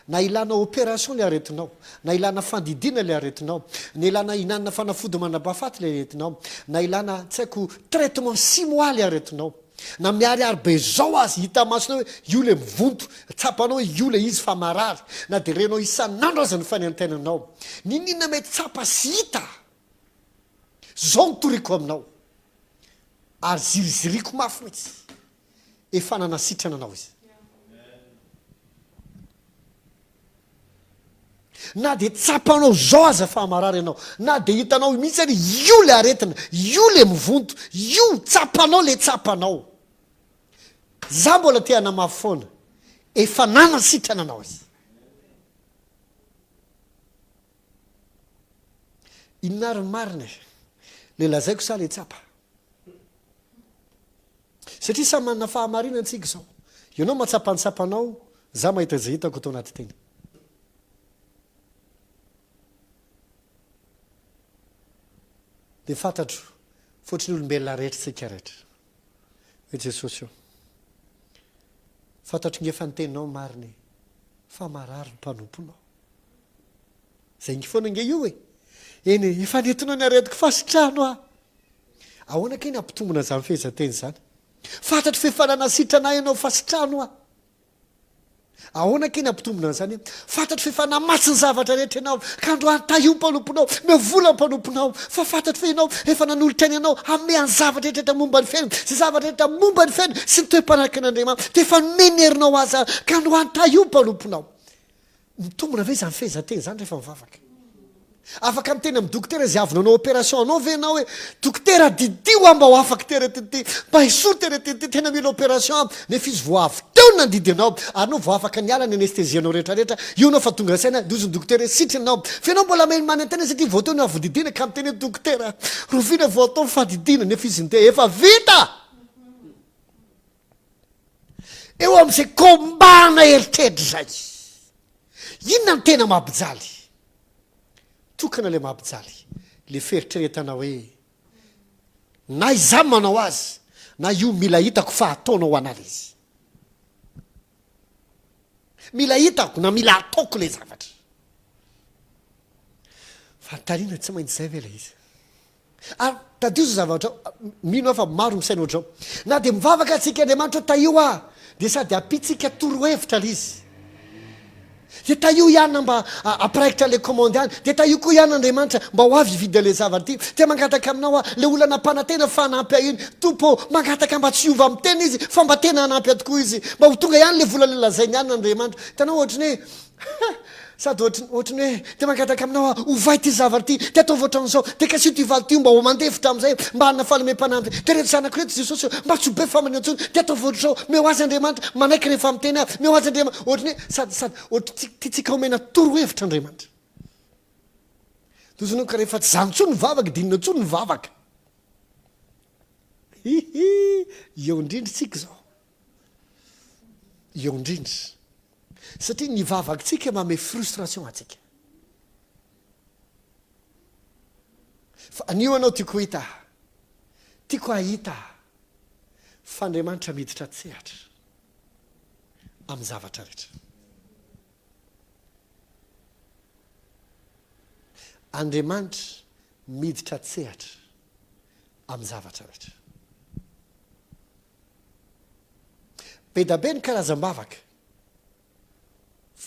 Na ilana opération ilay aretinao, na ilana fandidiana ilay aretinao, na ilana hinanana fanafody mandrapahafaty ilay aretinao, na ilana tsy haiko traitement six mois ilay aretinao, na miharihary be zao aza hita masonao hoe io ilay mivonto, tsapanao hoe io ilay izy fa marary, na dia renao isan'andro aza ny fanaintainanao. N'inon'inona mety tsapa sy hita, zao no toriko aminao ary ziriziriako mafy mihitsy. Efa nanasitrana anao Izy. Na dia tsapanao zao aza fa marary ianao, na dia hitanao mihitsy ary io le aretina, io le mivonto, io tsapanao le tsapanao. Za mbola te hanamafy foana, efa nanasitrana anao Izy. Inona ary ny marina e? Le lazaiko sa le tsapa? Satria samy manana fahamarinana tsika izao. Ianao mahatsapa ny tsapanao, za mahita izay hitako ato anaty teny. Dia fantatro fa ohatry ny olombelona rehetra tsika rehetra. Hoe Jesosy ô, fantatro nge fa ny teninao marina e, fa marary ny mpanomponao. Zay nge foana nge io e. Eny e, efa nentinao ny aretiko fa sitrano aho. Ahoana kay ny hampitombina izany fehezanteny izany? Fantatro fa efa nanasitrana ahy ianao fa sitrano aho. Ahoana kay ny hampitombina an'izany? Fantatro fa efa namatsy ny zavatra rehetra ianao, ka androany tahio ny mpanomponao, omeo vola ny mpanomponao, fa fantatro fa ianao efa nanolotra ny anao hanome ny zavatra rehetra momba ny fiainana, izay zavatra rehetra momba ny fiainana sy ny toe-panahin'Andriamanitra, dia efa nomeny ny herinao azy izany, ka androany tahio ny mpanomponao. Mitombina ve izany fehezanteny izany rehefa mivavaka? Afaka miteny amin'ny dokotera izay avy nanao opération anao ve ianao hoe, dokotera didio aho mba ho afaka ity aretina ity, mba esory ity aretina ity, tena mila opération aho, nefa izy vao avy teo no nandidy anao, ary anao vao afaka niala ny anesthésie anao rehetra rehetra, io ianao fa tonga saina, dia hozy ny dokotera hoe sitrana ianao, fa ianao mbola mahay manantena satria vao teo no avy nodidiana ka miteny hoe dokotera, rovina vao atao ny fandidiana, nefa izy niteny efa vita! Eo amin'izay combat-na eritreritra izay, inona no tena mampijaly? Tokana ilay mampijaly, ilay fieritreretana hoe na izaho manao azy na io mila hitako fa ataonao ho anà ilay izy. Mila hitako na mila ataoko ilay zavatra. Fanontaniana tsy maintsy izay ve ilay izy? Ary tadidio izao zavatra izao, mino aho fa maro misaina ohatr'izao, na dia mivavaka antsika Andriamanitra hoe tahio aho, dia sady ampiantsika torohevitra ilay izy. Dia tahio ihany mba hampiraikitra ilay commande any, dia tahio koa ihany Andriamanitra mba ho avy hividy an'ilay zavatra ity. Dia mangataka aminao aho, ilay olona nampanantena fa hanampy ahy iny, Tompo ô, mangataka mba tsy hiova amin'ny teniny izy fa mba tena hanampy ahy tokoa izy, mba ho tonga ihany ilay vola lazainy ihany Andriamanitra. Hitanao ohatry ny hoe Sady ohatry ohatry ny hoe dia mangataka aminao aho, ovay ity zavatra ity, dia ataovy ohatran'izao, dia kasiho ity valy ity mba ho mandefitra amin'izay, mba hanana fahalemem-panahy amin'izay, dia ireto zanako ireto Jesosy ô, mba tsy ho be famaliana intsony, dia ataovy ohatr'izao, meo azy Andriamanitra, manaiky rehefa miteny aho, meo azy Andriamanitra, ohatry ny hoe sady sady ohatry tsy tiantsika omena torohevitra Andriamanitra. Toy izany ka rehefa tsy izany intsony ny vavaka dia inona intsony ny vavaka? Hihi, eo indrindra isika izao. Eo indrindra. Satria ny vavakitsika manome frustration antsika. Fa anio ianao tiako ho hita, tiako hahita fa Andriamanitra miditra an-tsehatra amin'ny zavatra rehetra. Andriamanitra miditra an-tsehatra amin'ny zavatra rehetra. Be da be ny karazam-bavaka.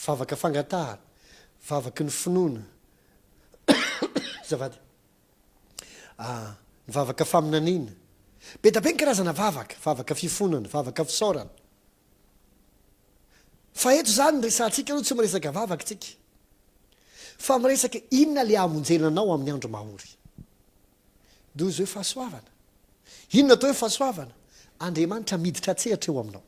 Vavaka fangatahana, vavaky ny finoana, azafady, ny vavaka faminaniana. Be da be ny karazana vavaka, vavaka fifonana, vavaka fisaorana. Fa eto izany ny resahantsika aloha tsy miresaka vavaka tsika. Fa miresaka inona le hamonjena anao amin'ny andro mahory. Dozy hoe fahasoavana. Inona atao hoe fahasoavana? Andriamanitra miditra an-tsehatra eo aminao.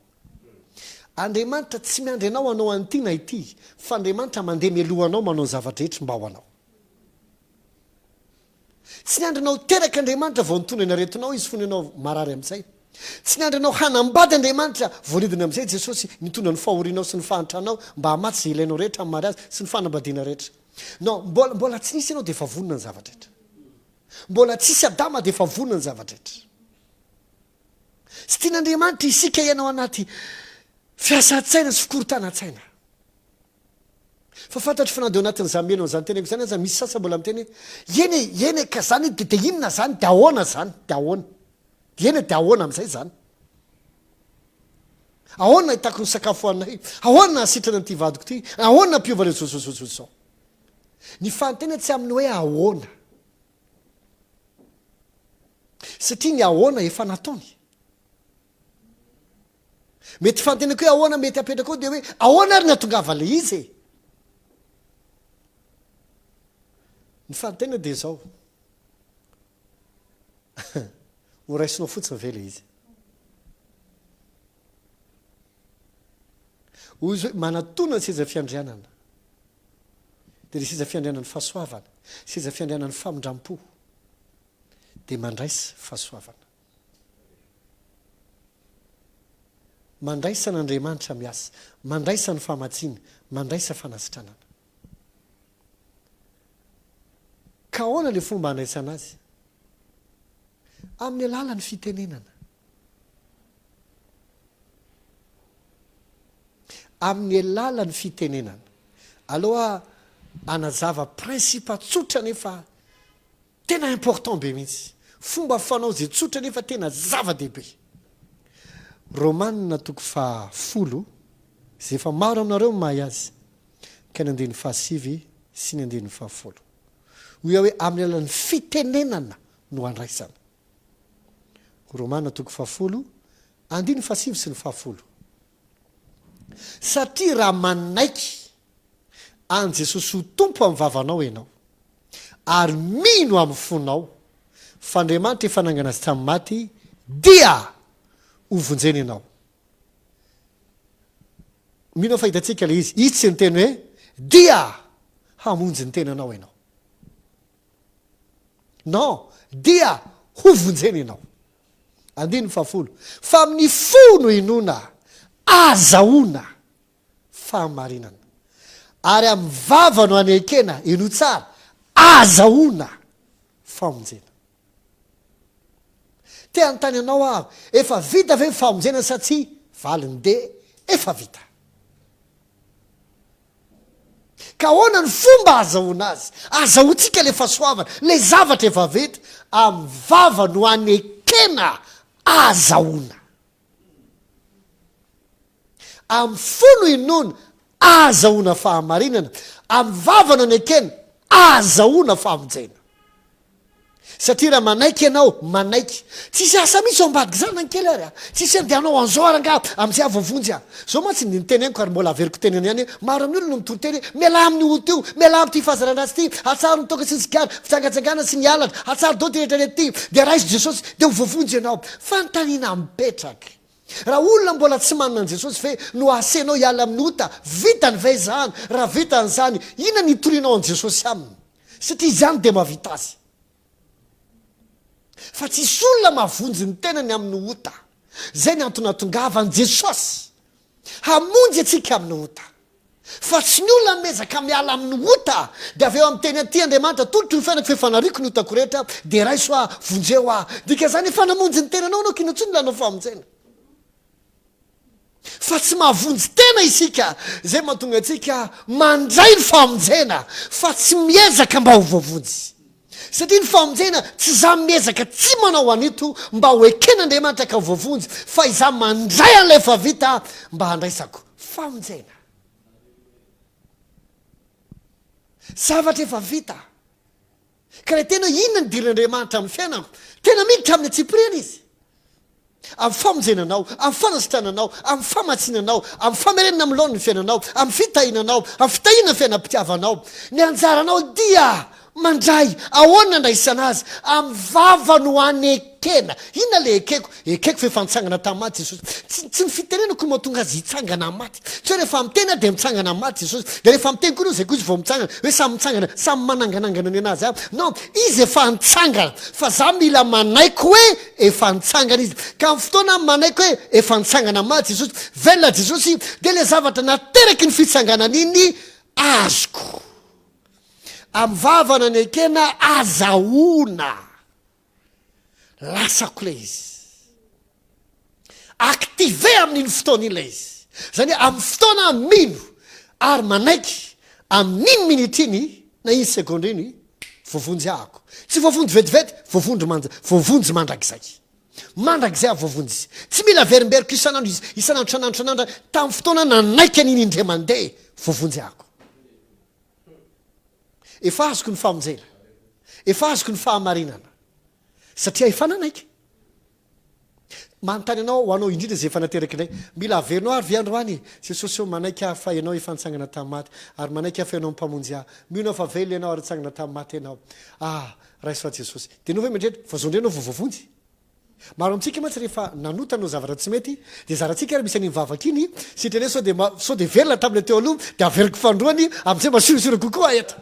Andriamanitra tsy miandry anao hanao an'ity na ity, fa Andriamanitra mandeha mialoha anao manao ny zava-drehetra mba ho anao. Tsy niandry anao teraka Andriamanitra vao nitondra ny aretinao Izy fony ianao marary amin'izay. Tsy niandry anao hanambady Andriamanitra vao nidina amin'izay Jesosy nitondra ny fahorianao sy ny fahantranao mba hamatsy izay ilainao rehetra amin'ny mariazy sy ny fanambadiana rehetra. Non, mbola, mbola tsy nisy ianao dia efa vonona ny zava-drehetra. Mbola tsisy Adama dia efa vonona ny zava-drehetra. Tsy tian'Andriamanitra isika hiaina ao anaty fiasan-tsaina sy fikorontanan-tsaina. Fa fantatro fa na dia ao anatin'izany mino an'izany teniko izany aza misy sasany mbola miteny hoe eny e, eny e, ka zany dia dia inona zany, dia ahoana zany, dia ahoana? Eny e, dia ahoana amin'izay zany? Ahoana ahitako ny sakafo hohaninay? Ahoana nahasitrana an'ity vadiko ity? Ahoana nampiova ireo zao zao zao zao zao? Ny fanontaniana tsy amin'ny hoe ahoana. Satria ny ahoana efa nataony. Mety fanontaniana hoe ahoana mety apetraka ao dia hoe ahoana ary ny hatongavan'ilay izy e? Ny fanontaniana dia izao. Ho raisinao fotsiny ve ilay izy? Hoy izy hoe manatona ny seza fiandrianana. Dia ilay seza fiandrianan'ny fahasoavana, seza fiandrianan'ny famindram-po, dia mandraisa fahasoavana. Mandraisa an'Andriamanitra miasa, mandraisa ny famatsiana, mandraisa fanasitranana. Ka ahoana ilay fomba handraisana azy? Amin'ny alalan'ny fitenenana. Amin'ny alalan'ny fitenenana. Aleo aho hanazava principe tsotra nefa Tena important be mihitsy. Fomba fanao izay tsotra nefa tena zava-dehibe. Romana toko faha folo, izay efa maro aminareo no mahay azy, ka ny andininy faha sivy sy ny andininy faha folo. Hoy aho hoe amin'ny alalan'ny fitenenana no andraisana. Romana toko faha folo, andininy faha sivy sy ny faha folo. Satria raha manaiky an'i Jesosy ho Tompo amin'ny vavanao ianao, ary mino amin'ny fonao fa Andriamanitra efa nangana azy tamin'ny maty, dia ho vonjena ianao. Mino aho fa hitantsika ilay izy. Izy tsy niteny hoe, dia hamonjy ny tenanao ianao. Non, dia ho vonjena ianao. Andininy fahafolo, Fa amin'ny fo no inoana, azahoana fahamarinana. Ary amin'ny vava no anekena, henoy tsara, azahoana famonjena. Te hanontany anao aho, efa vita ve ny famonjena sa tsia? Valiny dia, efa vita. Ka ahoana ny fomba ahazahoana azy? Azahoantsika ilay fahasoavana, ilay zavatra efa vita, amin'ny vava no anekena ahazahoana. Amin'ny fo no inoana ahazahoana fahamarinana, amin'ny vava no anekena ahazahoana famonjena. Satria raha manaiky ianao, manaiky. Tsisy asa mihitsy ao ambadik'izany na ny kely ary a! Tsisy andeha hanao an'izao ary angaha amin'izay aho voavonjy a! Izao mantsy ny teneniko ary mbola averiko teneno ihany hoe, maro amin'ny olona no mitory teny hoe, mialà amin'io ota io, mialà amin'ity fahazaran-dratsy ity, atsaharo ny toaka sy ny sigara, fijangajangana sy ny halatra, atsaharo daholo ity rehetra rehetra ity, dia raiso Jesosy dia ho voavonjy ianao. Fanontaniana mipetraka. Raha olona mbola tsy manana an'i Jesosy ve no asenao hiala amin'ny ota, vitany ve izany? Raha vitany izany, inona no hitorianao an'i Jesosy aminy? Satria izany dia mahavita azy. Fa tsisy olona mahavonjy ny tenany amin'ny ota. Izay ny antony nahatongavan'i Jesosy hamonjy antsika amin'ny ota. Fa tsy ny olona miezaka miala amin'ny ota dia avy eo miteny an'ity Andriamanitra, atolotro ny fiainako fa efa nariako ny otako rehetra, dia raiso aho, vonjeo aho. Dikan'izany efa namonjy ny tenanao ianao k'inona intsony ilànao famonjena. Fa tsy mahavonjy tena isika, izay mahatonga antsika mandray ny famonjena fa tsy miezaka mba ho voavonjy. Satria ny famonjena tsy izaho miezaka tsy manao an'ito mba ho eken'Andriamanitra ka ho voavonjy fa izaho mandray an'ilay efa vita mba handraisako famonjena. Zavatra efa vita. Ka ilay tena hoe inona ny idiran'Andriamanitra amin'ny fiainako? Tena miditra amin'ny antsipiriany Izy. Amin'ny famonjena anao, amin'ny fanasitranana anao, amin'ny famatsiana anao, amin'ny famerenana amin'ny laoniny ny fiainanao, amin'ny fitahiana anao, amin'ny fitahiana ny fiainam-pitiavanao. Ny anjaranao dia mandray. Ahoana no andraisana azy? Amin'ny vava no anekena. Inona ilay ekeko? Ekeko fa efa nitsangana tamin'ny maty Jesosy. Tsy, tsy ny fitenenako no mahatonga azy hitsangana amin'ny maty. Tsy hoe rehefa miteny aho dia mitsangana amin'ny maty Jesosy. Dia rehefa miteny koa ianao izay koa izy vao mitsangana. Hoe samy mitsangana, samy mananganangana ny an'azy avy. Non, izy efa nitsangana. Fa za mila manaiky hoe efa nitsangana izy. Ka amin'ny fotoana aho manaiky hoe efa nitsangana amin'ny maty Jesosy, velona Jesosy, dia ilay zavatra nateraky ny fitsanganany iny azoko. Amin'ny vava nanekena azahoana. Lasako ilay izy. Activer amin'iny fotoana iny ilay izy. Izany hoe amin'ny fotoana aho mino ary manaiky. Amin'iny minitra iny na iny segondra iny, voavonjy ahako. Tsy voavonjy vetivety, voavonjy mand, voavonjy mandrakizay. Mandrakizay aho voavonjy. Tsy mila averimberiko isan'andro, isan'andro, isan'andro, isan'andro, tamin'ny fotoana nanaiky an'iny indray mandeha, voavonjy ahako. Efa azoko ny famonjena. Efa azoko ny fahamarinana. Satria efa nanaiky. Manontany anao, ho anao indrindra izay efa nateraka indray, mila averinao ary ve androany e? Jesosy ô, manaiky aho fa Ianao efa nitsangana tamin'ny maty, ary manaiky aho fa Ianao no Mpamonjy ahy. Mino aho fa velona Ianao ary nitsangana tamin'ny maty Ianao. Ah, raiso aho Jesosy. Dia ianao ve mieritreritra fa zao indray ianao vao voavonjy? Maro amintsika mantsy rehefa nanota nanao zavatra tsy mety dia zarantsika ary misy an'iny vavaka iny, sitrany hoe sao dia sao dia velona tamin'ilay teo aloha dia averiko fanindroany amin'izay mba siosio kokoa eto.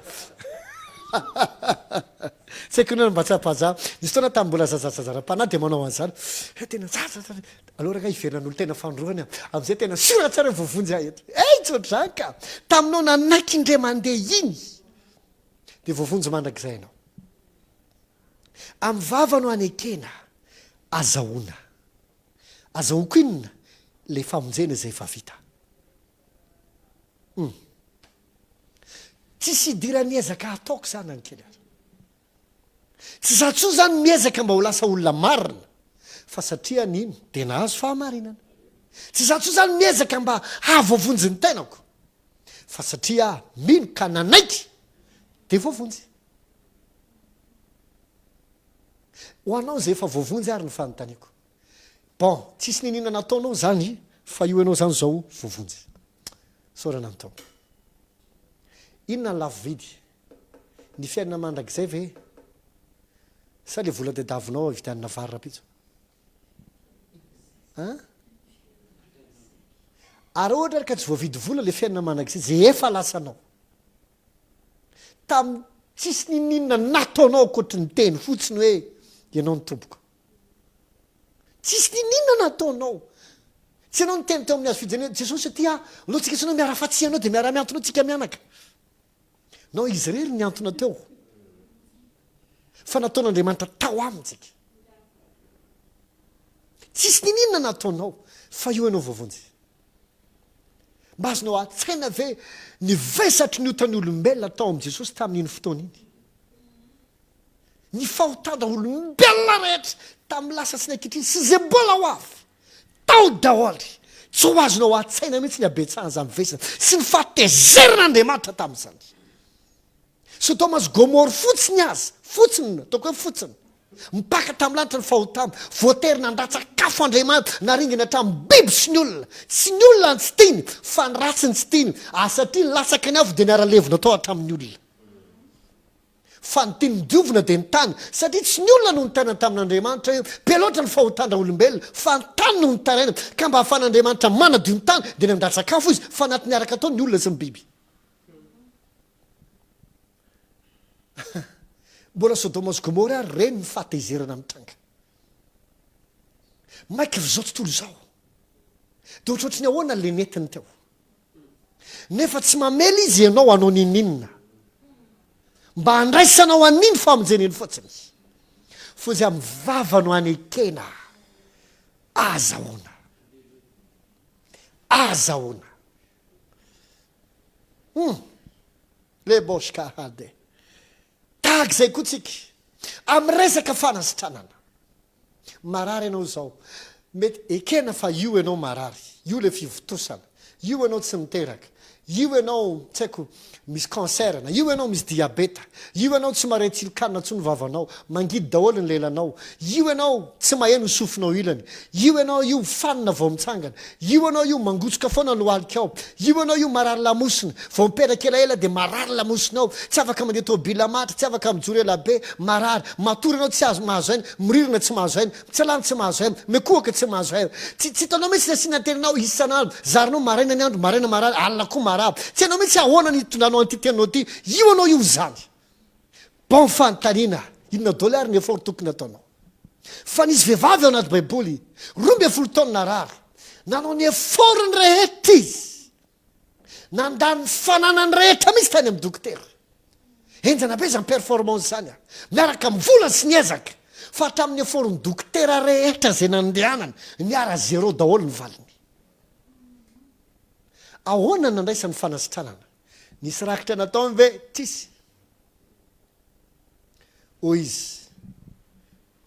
Tsy haiko inona no mba tsapa za. Nisy fotoana tamin'ny mbola zazazaza ara-panahy dia manao an'izany. He tena tsara tsara. Aleo rangahy hiverina hanolo-tena fanindroany aho. Amin'izay tena sûr tsara hoe voavonjy aho eto. Hey tsy ohatr'izany ka. Taminao nanaiky indray mandeha iny dia voavonjy mandrakizay ianao. Amin'ny vava no anekena, azahoana. Azahoako inona? Ilay famonjena izay efa vita. Hum. Tsisy idiran'ny ezaka ataoko zany any kely ary. Tsy za tsony zany miezaka mba ho lasa olona marina fa satria nino dia nahazo fahamarinana. Tsy za tsony zany miezaka mba hahavoavonjy ny tenako fa satria aho mino ka nanaiky dia voavonjy. Ho anao izay efa voavonjy ary ny fanontaniako. Bon, tsisy niniana nataonao zany fa io ianao zany zao voavonjy. Isaorana ny Tompo. Inona ny lafo vidy? Ny fiainana mandrakizay ve sa le vola tadiavinao hividianana vary rahampitso? An? Ary ohatra ary ka tsy voavidy vola le fiainana mandrakizay zay efa lasanao. Tamin'ny tsisy niniana nataonao ankoatry ny teny fotsiny hoe ianao no tompoko. Tsisy niniana nataonao. Tsy ianao niteny teo amin'ny hazo fijaliana hoe Jesosy aty aho, aleo tsika sy ianao miara-fatsy ianao dia miara-miantona eo tsika mianaka. Non, izy irery niantona teo. Fa nataon'Andriamanitra tao aminy tsika. Tsisy niniana nataonao fa io ianao voavonjy. Mba azonao an-tsaina ve ny vesatry ny otan'ny olombelona tao amin'i Jesosy tamin'iny fotoana iny? Ny fahotana olombelona rehetra tamin'ny lasa sy ny ankehitriny sy izay mbola ho avy, tao daholo. Tsy ho azonao an-tsaina mihitsy ny habetsahan'izany vesatra sy ny fahatezeran'Andriamanitra tamin'izany. Sodoma sy Gomoro fotsiny aza, fotsiny, ataoko hoe fotsiny, mipaka tamin'ny lanitra ny fahotana, voatery nandatsa-kafo Andriamanitra, naringana hatramin'ny biby sy ny olona. Tsy ny olona no tsy tiany, fa ny ratsy no tsy tiany, ary satria nilatsaka ny afo dia niara-levona tao hatramin'ny olona. Fa ny tiany nodiovina dia ny tany, satria tsy ny olona no nitaraina tamin'Andriamanitra hoe be loatra ny fahotan-draolombelona, fa ny tany no nitaraina, ka mba hahafahan'Andriamanitra manadio ny tany, dia nandatsa-kafo izy, fa anaty niaraka tao ny olona sy ny biby. Mbola Sodoma sy Gomora ary ireny ny fahatezerana mitranga. Maika avy izao tontolo izao. Dia ohatrohatry ny ahoana ilay nentiny teo? Nefa tsy mamela izy ianao hanao n'inon'inona mba handraisanao an'iny famonjena iny fotsiny. Fa izay amin'ny vava no anekena azahoana. Azahoana. Hum. Leboshkahade. Tahaka izay koa tsika amin'ny resaka fanasitranana. Marary ianao izao. Mety ekena fa io ianao marary, io ilay fivontosana, io ianao tsy miteraka, io ianao tsy haiko misy cancer na io ianao misy diabeta, io ianao tsy mahare tsilokanina intsony ny vavanao, mangidy daholo ny lelanao, io ianao tsy maheno ny sofinao ilany, io ianao io fanina vao mitsangana, io ianao io mangotsoka foana lohalikao, io ianao io marary lamosina, Vao mipetraka elaela dia marary lamosina ao, tsy afaka mandeha tôbila maty, tsy afaka mijoro ela be, marary, matory ianao tsy azo mahazo aina, mirirana tsy mahazo aina, mitsalany tsy mahazo aina, mikohaka tsy mahazo aina. Tsy tsy hitanao mihitsy ny asiana teninao isan'andro, zarinao maraina ny andro, maraina marary, alina koa marary. Tsy hainao mihitsy ahoana ny hitondranao an'ity teninao ity, io anao io izany. Bon fanontaniana, inona daholo ary ny effort tokony ataonao? Fa nisy vehivavy ao anaty baiboly, 12 taona narary, nanao ny effort-ny rehetra izy, Nandany ny fananany rehetra mihitsy tany amin'ny dokotera. Henjana be izany performance izany a! Miaraka amin'ny vola sy ny ezaka. Fa hatramin'ny effort-n'ny dokotera rehetra izay nandehanany, niara zéro daholo ny valiny. Ahoana no nandraisany fanasitranana? Nisy rakitra nataony ve? Tsisy. Hoy izy,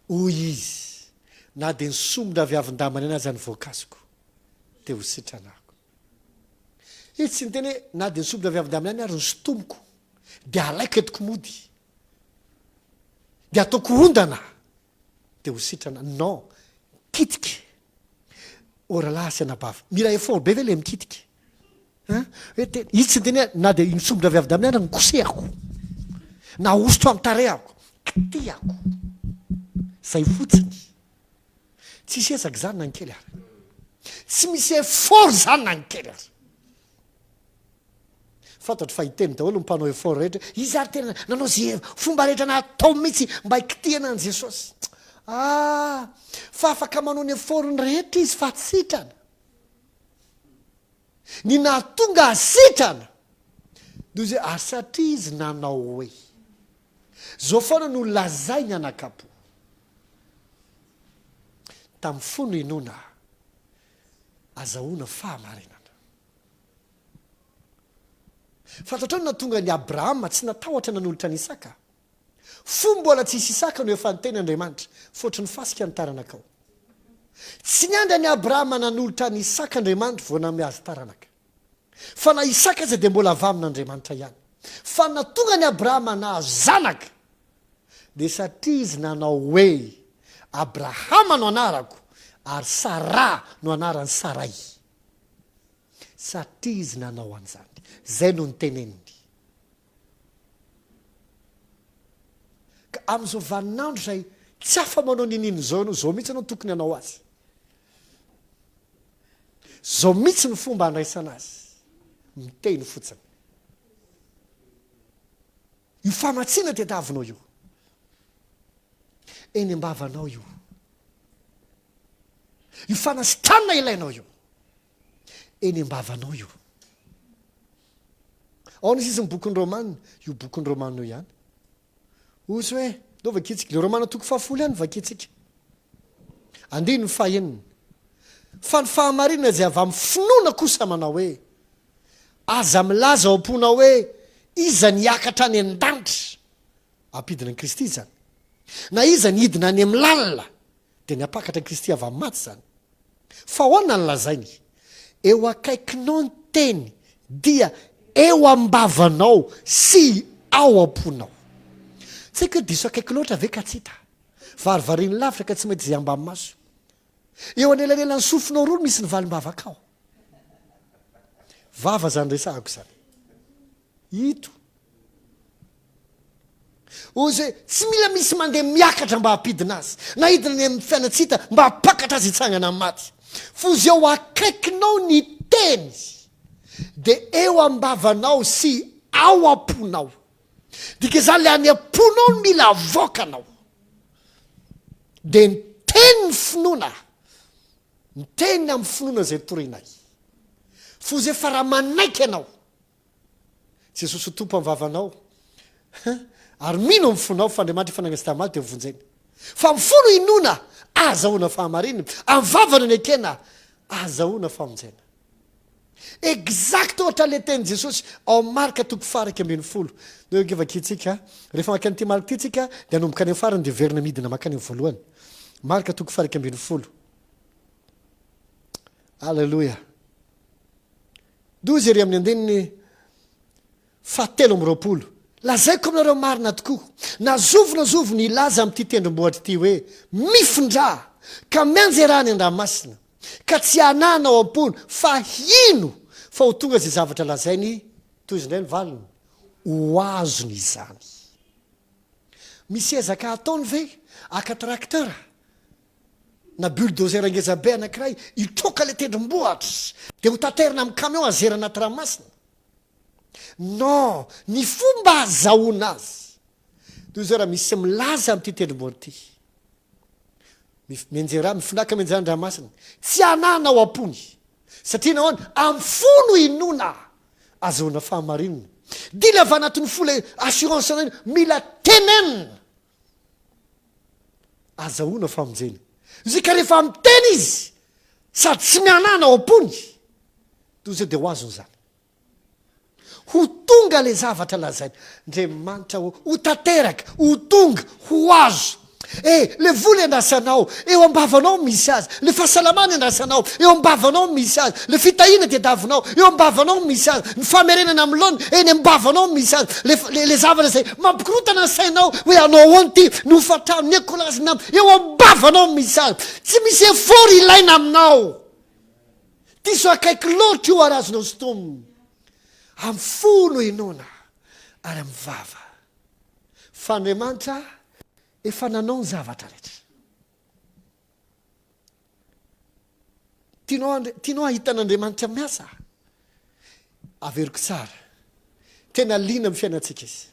hoy izy, Na dia ny sombin-draviavin-damana ihany aza no voakasiko, dia ho sitrana aho. Izy tsy niteny hoe, Na dia ny sombin-draviavin-damana ihany ary no sintomiko, dia alaiko entiko mody, dia ataoko ondana, dia ho sitrana. Non, mikitika. Oh rahalahy sy anabavy, mila effort be ve ilay mikitika? Hein? Hoe te, izy tsy niteny hoe na dia iny sombina avy avy taminy ary no kosehako, na ahosotro amin'ny tarehako, kitihako. Zay fotsiny. Tsisy ezaka izany na ny kely ary. Tsy misy effort izany na ny kely ary. Fantatro fa hiteny daholo ny mpanao effort rehetra, izy ary tena nanao ze fomba rehetra natao mihitsy mba hikitihana an'i Jesosy. Ah, fa afaka manao ny effort-ny rehetra izy fa tsy sitrana. Ny nahatonga azy sitrana dia izy hoe ary satria izy nanao hoe. Zao foana no lazainy anakapo. Tamin'ny fo no inoana, azahoana fahamarinana. Fantatrao ny nahatonga an'i Abrahama tsy natahotra nanolotra an'i Isaka? Fony mbola tsy hisy Isaka no efa niteny Andriamanitra, Fotry ny fasika ny taranakao. Tsy niandry an'i Abrahama nanolotra an'i Isaka Andriamanitra vao nanome azy taranaka. Fa na Isaka aza dia mbola avy amin'Andriamanitra ihany. Fa ny nahatonga an'i Abrahama nahazo zanaka dia satria izy nanao hoe, Abrahama no anarako ary Saraha no anaran'i Saray. Satria izy nanao an'izany. Izay no niteneniny. Ka amin'izao vaninandro izay tsy afa-manao n'inon'inona izao ianao, izao mihitsy ianao no tokony hanao azy. Izao mihitsy no fomba handraisana azy. Miteny fotsiny. Io famatsiana tediavinao io. Eny am-bavanao io. Io fanasitranana ilainao io. Eny am-bavanao io. Aona izy izy ny bokin'ny Romana? Io bokin'ny Romana io ihany. Hoy izy hoe, ndao vakintsika. Ilay Romana toko fahafolo ihany no vakintsika. Andininy fahenina. Fa ny fahamarinana izay avy amin'ny finoana kosa manao hoe, Aza milaza ao am-ponao hoe, Iza ny hiakatra any an-danitra? Hampidina an'i Kristy izany. Na iza ny hidina any amin'ny lalina? Dia ny hampakatra an'i Kristy avy amin'ny maty izany. Fa ahoana ny lazainy? Eo akaikinao ny teny, dia eo am-bavanao sy ao am-ponao. Tsy haiko hoe diso akaiky loatra ve ka tsy hita. Varivariny lavitra ka tsy mahita izay ambany maso. Eo anelanelan'ny sofinao roa no misy ny valim-bavakao. Vava izany resahako izany. Ito. Hoy izy hoe, Tsy mila misy mandeha miakatra mba hampidina azy, na hidina any amin'ny fiainana-tsy hita mba hampakatra azy hitsangana amin'ny maty. Fozy eo akaikinao ny teny, dia eo am-bavanao sy ao am-ponao. Dikan'izany ilay any am-ponao no mila avoakanao. Dia ny teny ny finoana, ny teny amin'ny finoana izay torinay. Fozy hoe fa raha manaiky ianao, Jesosy ho Tompo amin'ny vavanao ary mino amin'ny fonao fa Andriamanitra efa nangasy tamin'ny maty dia ho vonjena. Fa amin'ny fo no inoana ahazahoana fahamarinana, amin'ny vava no nekena ahazahoana famonjena. Exact ohatran'ilay tenin'i Jesosy ao amin'ny Marka toko faha 11. Ndao ange vakintsika. Rehefa maka an'ity Marka ity tsika dia hanomboka any amin'ny farany dia hiverina midina makany amin'ny voalohany. Marka toko faha 11. Aleloia. Doza ery amin'ny andininy fahatelo amby 20, Lazaiko aminareo marina tokoa, na zovy na zovy ny hilaza amin'ity tendrombohitra ity hoe, Mifindrà, ka mianjerà any an-dranomasina, ka tsy hanana ao am-pony, fa hino fa ho tonga izay zavatra lazainy, tohizo indray ny valiny, ho azony izany. Misy ezaka ataony ve haka tracteur? na bulldozer ngeza be anakiray hitroka le tendrombohitra de ho taterina amin'ny camion azera anaty ranomasina? Non, ny fomba azahoana azy toy izao raha misy milaza amin'ity tendrombohitra ity, mif- mianjera, mifindraka mianjera an-dranomasina, tsy hanana ao am-pony, satria nahoana? Amin'ny fo no inoana azahoana fahamarinana, dila avy anatin'ny fo ilay assurance anao iny, mila tenenina. Azahoana famonjena. Izay ka rehefa miteny izy sady tsy mihanahana ao am-pony, toy izay dia ho azony izany. Ho tonga ilay zavatra lazaina. Andriamanitra ô, ho tanteraka, ho tonga, ho azo. E, ilay vola iandrasanao, eo am-bavanao misy azy. Ilay fahasalamana iandrasanao, eo am-bavanao misy azy. Ilay fitahiana tadiavinao, eo am-bavanao misy azy. Ny famerenana amin'ny laoniny, eny am-bavanao misy azy. Ilay, ilay, ilay zavatra izay mampikorontana ny sainao hoe hanao ahoana ity, ny hofan-trano, ny ekolazy, ny eo am-bavanao misy azy. Tsy misy effort ilaina aminao. Diso akaiky loatra io ary azonao sintomina. Amin'ny fo no inoana ary amin'ny vava. Fa Andriamanitra efa nanao ny zavatra rehetra. Tianao tianao hahita an'Andriamanitra miasa? Averiko tsara. Tena liana amin'ny fiainantsika Izy.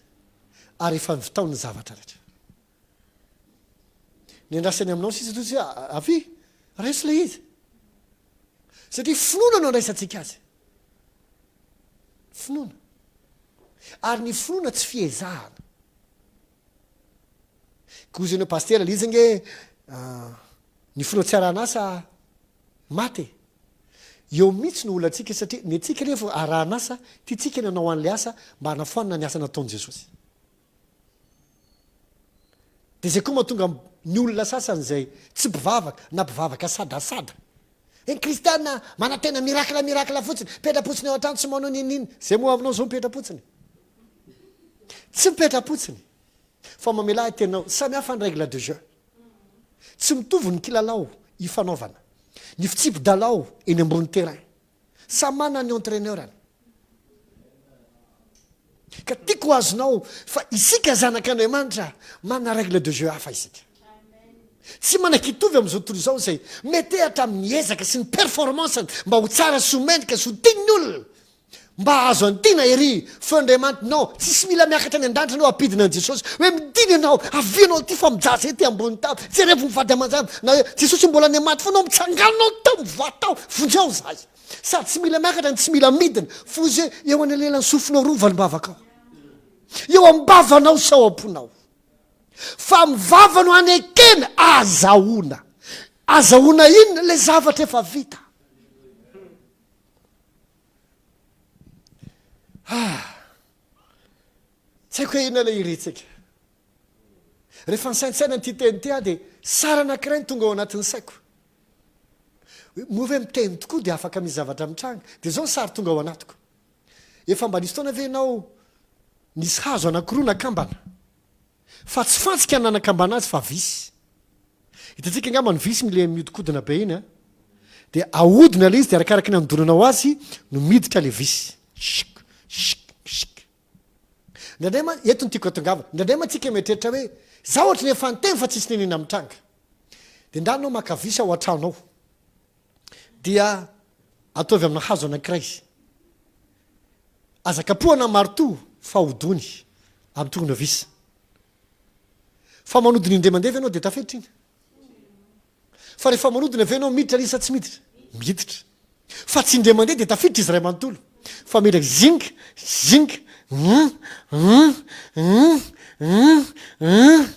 Ary efa nivitaony ny zavatra rehetra. Ny andrasany aminao sisa toy hoe avia, raiso ilay izy. Satria finoana no andraisantsika azy. Finoana. Ary ny finoana tsy fiezahana. Koa ianao pasitera, ilay izy ange ny finoana tsy arahan'asa maty e. Eo mihitsy no olantsika satria ny antsika rehefa arahan'asa, tiantsika ny hanao an'ilay asa mba hanafoanana ny asa nataon'i Jesosy. Dia izay koa mahatonga ny olona sasany izay tsy mpivavaka na mpivavaka sadasada. Ny kristiana manantena miracle miracle fotsiny, mipetra-potsiny ao an-trano tsy manao n'inon'inona. Izay moa aminao izao mipetra-potsiny? Tsy mipetra-potsiny fa mamelà ahy tenao. Samy hafa ny règle de jeu. Tsy mitovy ny kilalao ifanaovana. Ny fitsipi-dalao eny ambony terrain. Samy manana ny entraineur-ny. Ka tiako ho azonao fa isika zanak'Andriamanitra manana règle de jeu hafa isika. Tsy manan-kitovy amin'izao tontolo izao izay metehatra amin'ny ezaka sy ny performance-ny mba ho tsara sy ho mendrika sy ho tian'ny olona. Mba hahazo an'tiana ery feo Andriamanitra non tsisy mila miakatra any an-danitra anao hampidina an'i Jesosy hoe midina ianao avia ianao aty fa mijaly zay aty ambony tany jerevo ny vady aman-janaka na hoe Jesosy mbola any maty foana mitsangana ao tao mivoaha tao vonjeo zahay sady tsy mila miakatra no tsy mila midina fozy hoe eo anelanelan'ny sofinao roa ny valim-bavakao eo am-bavanao sy ao am-ponao fa amin'ny vava no anekena azahoana azahoana inona ilay zavatra efa vita Ah! Tsy haiko hoe inona ilay irintsika. Rehefa nisaintsaina an'ity teny ity aho dia sary anankiray no tonga ao anatin'ny saiko. Hoe moa ve miteny tokoa dia afaka misy zavatra mitranga? Dia izao ny sary tonga ao anatiko. Efa mba nisy fotoana ve ianao nisy hazo anankiroa nakambana? Fa tsy fantsika ny nanakambana azy fa visy. Hitantsika angamba ny visy le miodikodina be iny an. Dia ahodina ilay izy dia arakaraky ny anodonanao azy no miditra le visy. Shik, shik, shik. Indraindray man, eto no tiako hatongavana, indraindray mantsy tsika mieritreritra hoe za ohatry ny efa niteny fa tsisy n'inona mitranga. Dia ndà anao maka visy ao an-trano ao. Dia ataovy amina hazo anankiray. Aza kapohana amin'ny maritoa fa hodony amin'ny tournevis. Fa manodina indray mandeha ve ianao dia tafiditra iny? Fa rehefa manodina ve ianao miditra ilay izy sa tsy miditra? Miditra. Fa tsy indray mandeha dia tafiditra izy iray manontolo. Fa mila zing, zing, hum, hum, hum, hum, hum.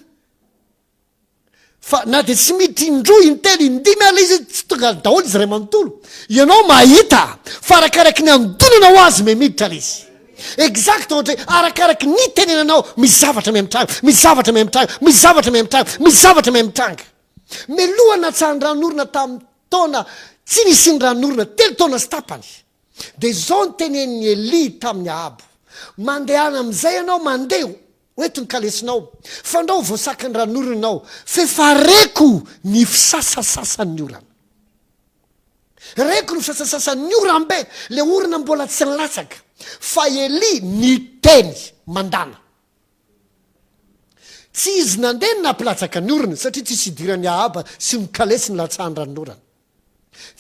Fa na dia tsy miditra indroa, intelo, indimy ary ilay izy, tsy tonga daholo izy iray manontolo. Ianao mahita fa arakaraky ny andonana ho azy miha miditra ilay izy. Exact ohatra hoe arakaraky ny itenenanao misy zavatra miha mitranga, misy zavatra miha mitranga, misy zavatra miha mitranga, misy zavatra miha mitranga. Meloha natsahan-dranonorona tamin'ny taona tsy nisian'ny ranonorona, telo taona sy tapany. Dia izao no tenenin'i Elia tamin'i Ahaba, Mandehana amin'izay ianao, mandeha Ho eto ny kalesinao, fandrao voasakan'ny ranonorona ianao, f'efa reko ny fisasasasan'ny orana. Reko ny fisasasasan'ny oram-be, ilay orana mbola tsy nilatsaka, fa Elia niteny mandana. Tsy izy nandeha no nampilatsaka ny orana, satria tsisy idiran'i Ahaba sy ny kalesy nilatsahan'ny ranonorana.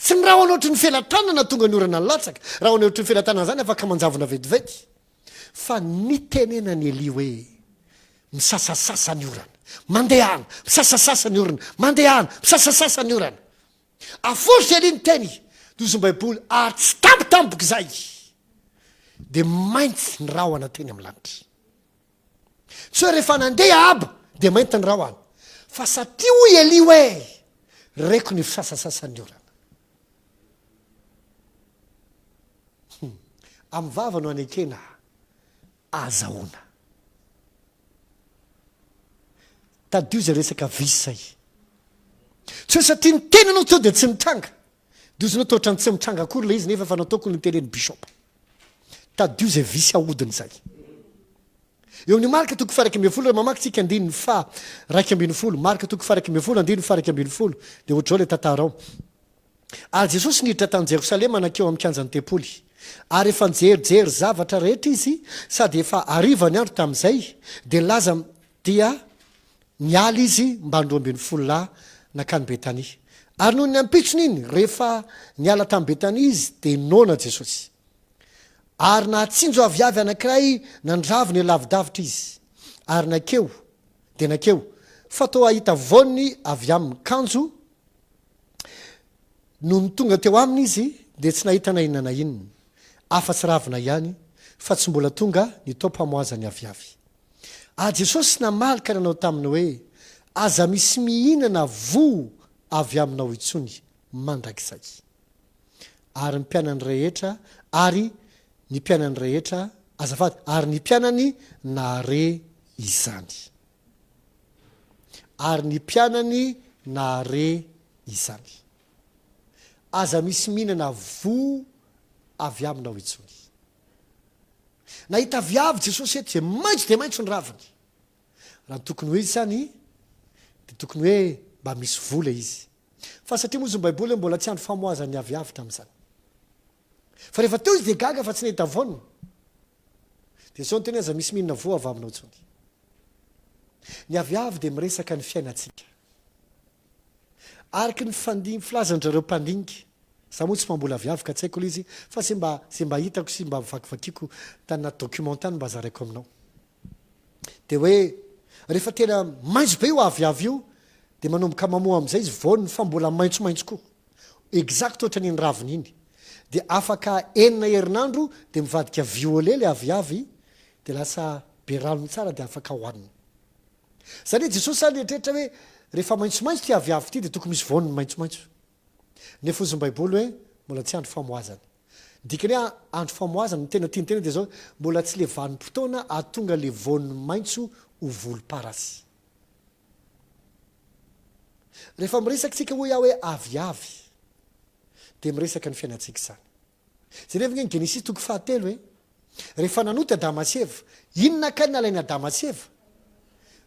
Tsy ny rahona ohatry ny felatanana tonga ny orana nilatsaka, rahona ohatry ny felatanana izany afaka manjavona vetivety. Fa nitenenan'i Elia hoe, Misasasasa ny orana. Mandehana! Misasasasa ny orana. Mandehana! Misasasasa ny orana. Aforitra Elia niteny, tohizin'ny Baiboly, ary tsy tampotampoka izay, dia mainty ny rahona teny amin'ny lanitra. Tsy hoe rehefa nandeha Ahaba dia mainty ny rahona, fa satria hoy Elia hoe, Reko ny fisasasasan'ny orana. Hum. Amin'ny vava no anekena. azahoana. Tadidio izay resaka vice izay. Tsy hoe satria niteny ianao teo dia tsy nitranga. Dia ozy ianao toa ohatran'ny tsy mitranga akory ilay izy nefa efa nataoko ny nitenenin'i Bishop. Tadidio izay vice ahodina izay. Eo amin'ny Marka toko faha-11, raha mamaky tsika andininy faha-11, Marka toko faha-11 andininy faha-11, dia ohatr'izao ilay tantara ao. Ary Jesosy niditra tany Jerosalema nankeo amin'ny kianjan'ny tempoly. Ary efa nijerijery zavatra rehetra izy, sady efa hariva ny andro tamin'izay, dia nilaza dia niala izy mban'ny 12 lahy nankany Betania. Ary nony ny ampitsony iny, rehefa niala tany Betania izy, dia noana Jesosy. Ary nahatsinjo aviavy anankiray nandravony lavidavitra izy, ary nankeo, dia nankeo, fa toa hahita voany avy aminy, kanjo Nony tonga teo aminy izy dia tsy nahita na inona na inona, afa-tsy ravina ihany, fa tsy mbola tonga ny taom-pamoazany aviavy. Ary Jesosy namaly ka nanao taminy hoe, Aza misy mihinana voa avy aminao intsony mandrakizay. Ary ny mpianany rehetra, ary ny mpianany rehetra, azafady, ary ny mpianany nahare izany. Ary ny mpianany nahare izany. Aza misy mihinana voa avy aminao intsony. Nahita aviavy Jesosy eto izay maitso dia maitso ny raviny. Raha ny tokony ho izy izany dia tokony hoe mba misy voa ilay izy. Fa satria moa izy ny Baiboly hoe mbola tsy andro famoazan'ny aviavy tamin'izany. Fa rehefa teo izy dia gaga fa tsy nahita voany. Dia izao ny teny aza misy mihinana voa avy aminao intsony. Ny aviavy dia miresaka ny fiainantsika. Araka ny fandin filazan-dry zareo mpandinika, za moa tsy mamboly aviavy ka tsy haiko ilay izy fa ze mba ze mba hitako sy mba vakivakiako tany anaty document tany mba zaraiko aminao. Dia hoe rehefa tena maitso be io aviavy io dia manomboka mamoa amin'izay izy voany fa mbola maitsomaitso koa. Exact ohatran'iny raviny iny. Dia afaka enina herinandro dia mivadika violet ilay aviavy dia lasa be ranony tsara dia afaka hohanina. Izany hoe Jesosy izany nieritreritra hoe rehefa maitsomaitso ity aviavy ity dia tokony misy voany maitsomaitso. Nefa hozy ny baiboly hoe mbola tsy andro famoazana. Ny dikany hoe andro famoazana, ny tena tiany tenenina dia izao, mbola tsy ilay vanim-potoana ahatonga ilay voany maitso ho volomparasy. Rehefa miresaka isika hoy aho hoe aviavy dia miresaka ny fiainantsika izany. Jereo ange ny Genesisy toko fahatelo e. Rehefa nanota Adama sy Eva, inona kay nalain'i Adama sy Eva?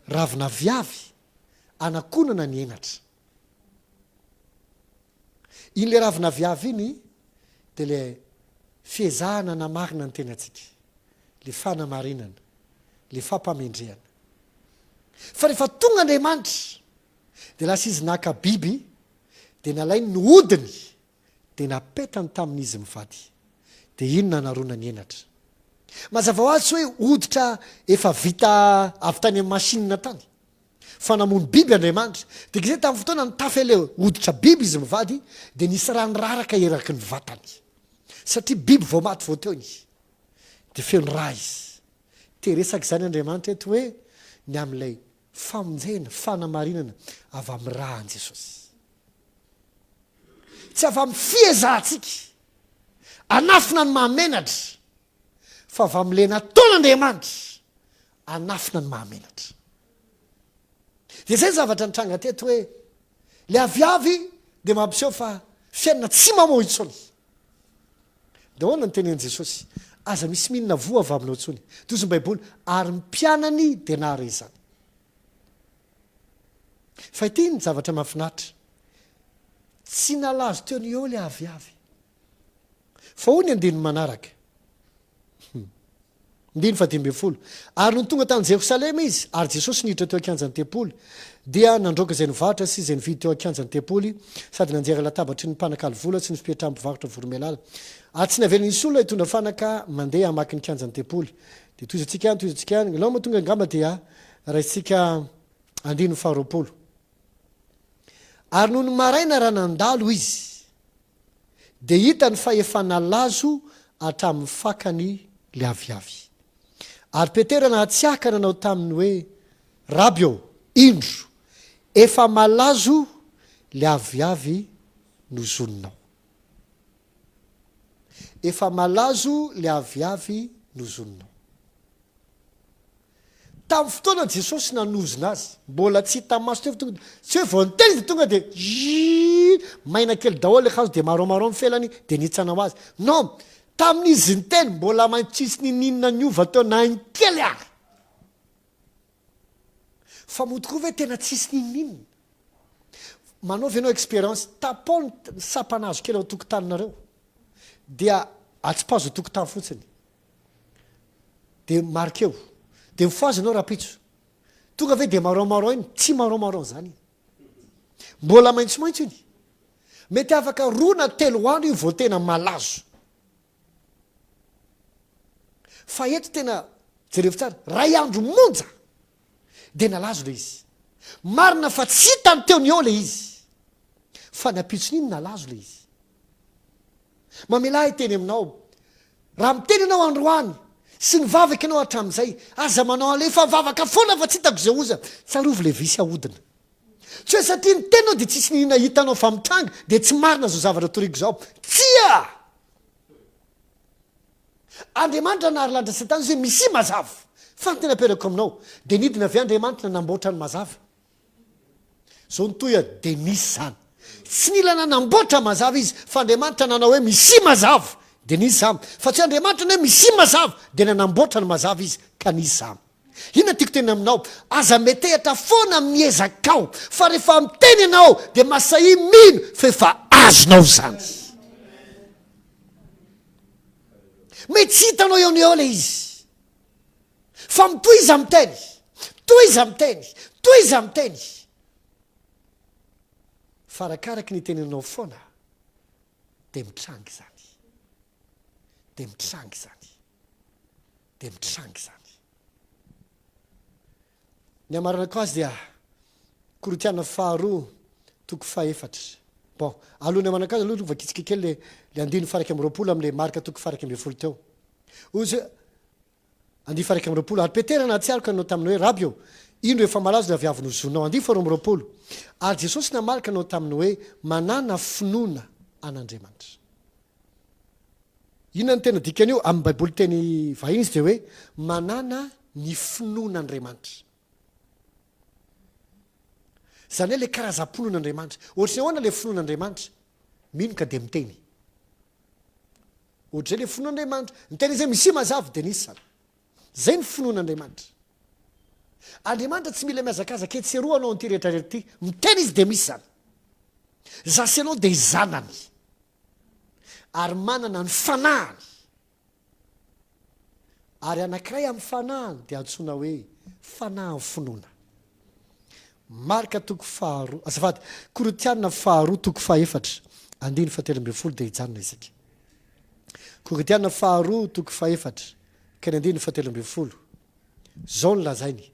Ravin'aviavy anakonana ny henatra. Iny le ravin'aviavy iny dia le fiezahana hanamarina ny tenantsika, le fanamarinana, le fampamendrehana. Fa rehefa tonga Andriamanitra dia lasa izy naka biby dia nalainy ny hodiny dia napetany tamin'izy mivady. Dia iny nanaronany henatra. Mazava ho azy tsy hoe hoditra efa vita avy tany amin'ny machine tany. Fa namono biby Andriamanitra. Dia izay tamin'ny fotoana nitafy ilay hoditra biby izy mivady dia nisy rano raraka eraky ny vatany. Satria biby vao maty vao teo iny. Dia feno rà izy. Te hiresaka izany Andriamanitra eto hoe ny amin'ilay famonjena, fanamarinana avy amin'ny rà an'i Jesosy. Tsy avy amin'ny fiezahantsika hanafina ny mahamenatra, fa avy amin'ilay nataon'Andriamanitra hanafina ny mahamenatra. Dia izay ny zavatra nitranga teto hoe ilay aviavy dia mampiseho fa fiainana tsy mamoa intsony. Dia ahoana no tenenin'i Jesosy? Aza misy mihinana voa avy aminao intsony. Tohizo ny Baiboly, ary ny mpianany dia nahare izany. Fa ity ny zavatra mahafinaritra, tsy nalazo teo no eo ilay aviavy. Fa hoy ny andininy manaraka, andininy faha-15, Ary nony tonga tany Jerosalema izy, ary Jesosy niditra teo an-kianjan'ny tempoly, dia nandroaka izay nivarotra sy izay nividy teo an-kianjan'ny tempoly, sady nanjera latabatry ny mpanakalo vola sy ny fipetrahan'ny mpivarotra voromailala. Ary tsy navelany hisy olona hitondra fanaka mandeha hamaky ny kianjan'ny tempoly. Dia tohizantsika ihany, tohizantsika ihany. Alao moa tonga angamba dia raisintsika andininy faharoapolo. Ary nony maraina raha nandalo izy, dia hitany fa efa nalazo hatramin'ny fakany ilay aviavy. Ary Petera nahatsiahy ka nanao taminy hoe, Raby ô, indro, efa malazo ilay aviavy nozoninao. Efa malazo ilay aviavy nozoninao. Tamin'ny fotoana Jesosy nanozona azy, mbola tsy hita maso teo fa tonga dia, tsy hoe vao niteny izy dia tonga dia zzzz, maina kely daholo ilay hazo dia marron marron ny felany dia nihitsana ho azy. Non! Tamin'izy niteny, mbola maitso tsisy niniana niova teo na ny kely ary. Fa moa tokoa ve tena tsisy ninoninona? Manao ve ianao expérience? Tapaho ny sampana hazo kely ao an-tokotaninareo dia atsipazo an-tokotany fotsiny. Dia marqueo. Dia mifohaza ianao rahampitso. Tonga ve dia marron marron iny? Tsy marron marron izany iny. Mbola maitsomaitso iny. Mety afaka roa na telo andro io vao tena malazo. Fa eto tena jerevo tsara, ray andro monja dia nalazo ilay izy. Marina fa tsy hitany teo ny eo ilay izy. Fa ny ampitson'iny nalazo ilay izy. Mamelà ahy hiteny aminao, raha miteny ianao androany sy nivavaka ianao hatramin'izay, aza manao alefa vavaka foana fa tsy hitako izay oza. Tsarovy ilay visy ahodina. Tsy hoe satria niteny ianao dia tsisy niniana hitanao fa mitranga dia tsy marina izao zavatra toriko izao. Tsia! Andriamanitra nahary lanitra sy tany izy hoe misia mazava. Fa ny tena ampianariko aminao dia nidina avy Andriamanitra nanamboatra ny mazava. Izao ny tohiny dia nisy izany. Tsy nila nanamboatra mazava izy fa Andriamanitra nanao hoe misia mazava dia nisy izany. Fa tsy hoe Andriamanitra nanao hoe misia mazava dia nanamboatra ny mazava izy ka nisy izany. Inona tiako tenenina aminao? Aza metehatra foana amin'ny ezakao, fa rehefa miteny ianao dia masahia mino fa efa azonao izany. Mety tsy hitanao eo no eo ilay izy, fa mitohiza miteny, tohiza miteny, tohiza miteny. Fa arakaraky ny itenenanao foana dia mitranga izany, dia mitranga izany. dia mitranga izany. Ny hamaranako azy dia Korintiana faharoa toko fahefatra. Bon, alohan'ny hamaranako azy aloha vakitsika kely le le andininy faha 21 amin'ilay Marka toko faha 11 teo. Hoy izy hoe, andininy faha 21, ary Petera nahatsiaro ka nanao taminy hoe, Raby ô, indro efa malazo ilay aviavy nozonao. Andininy faha 22, ary Jesosy namaly ka nanao taminy hoe, Manàna finoana an'Andriamanitra. Inona no tena dikan'io? Amin'ny Baiboly teny vahiny izy dia hoe manana ny finoan'Andriamanitra. Izany hoe ilay karazam-pinoan'Andriamanitra. Ohatry ny ahoana ilay finoan'Andriamanitra? Mino ka dia miteny. Ohatr'izay ilay finoan'Andriamanitra. Niteny izy hoe misia mazava dia nisy izany. Izay ny finoan'Andriamanitra. Andriamanitra tsy mila mihazakazaka etsy sy eroa hanao an'ity rehetra rehetra ity. Miteny izy dia misy izany. Za sy ianao dia zanany. Ary manana ny fanahiny. Ary anankiray amin'ny fanahiny dia antsoina hoe fanahin'ny finoana. Marka toko faharoa, azafady, Korintiana faharoa toko fahefatra, andininy fahatelo ambin'ny folo dia hijanona isika. Korintiana faharoa toko fahefatra ka ny andininy fahatelo ambin'ny folo. Izao no lazainy,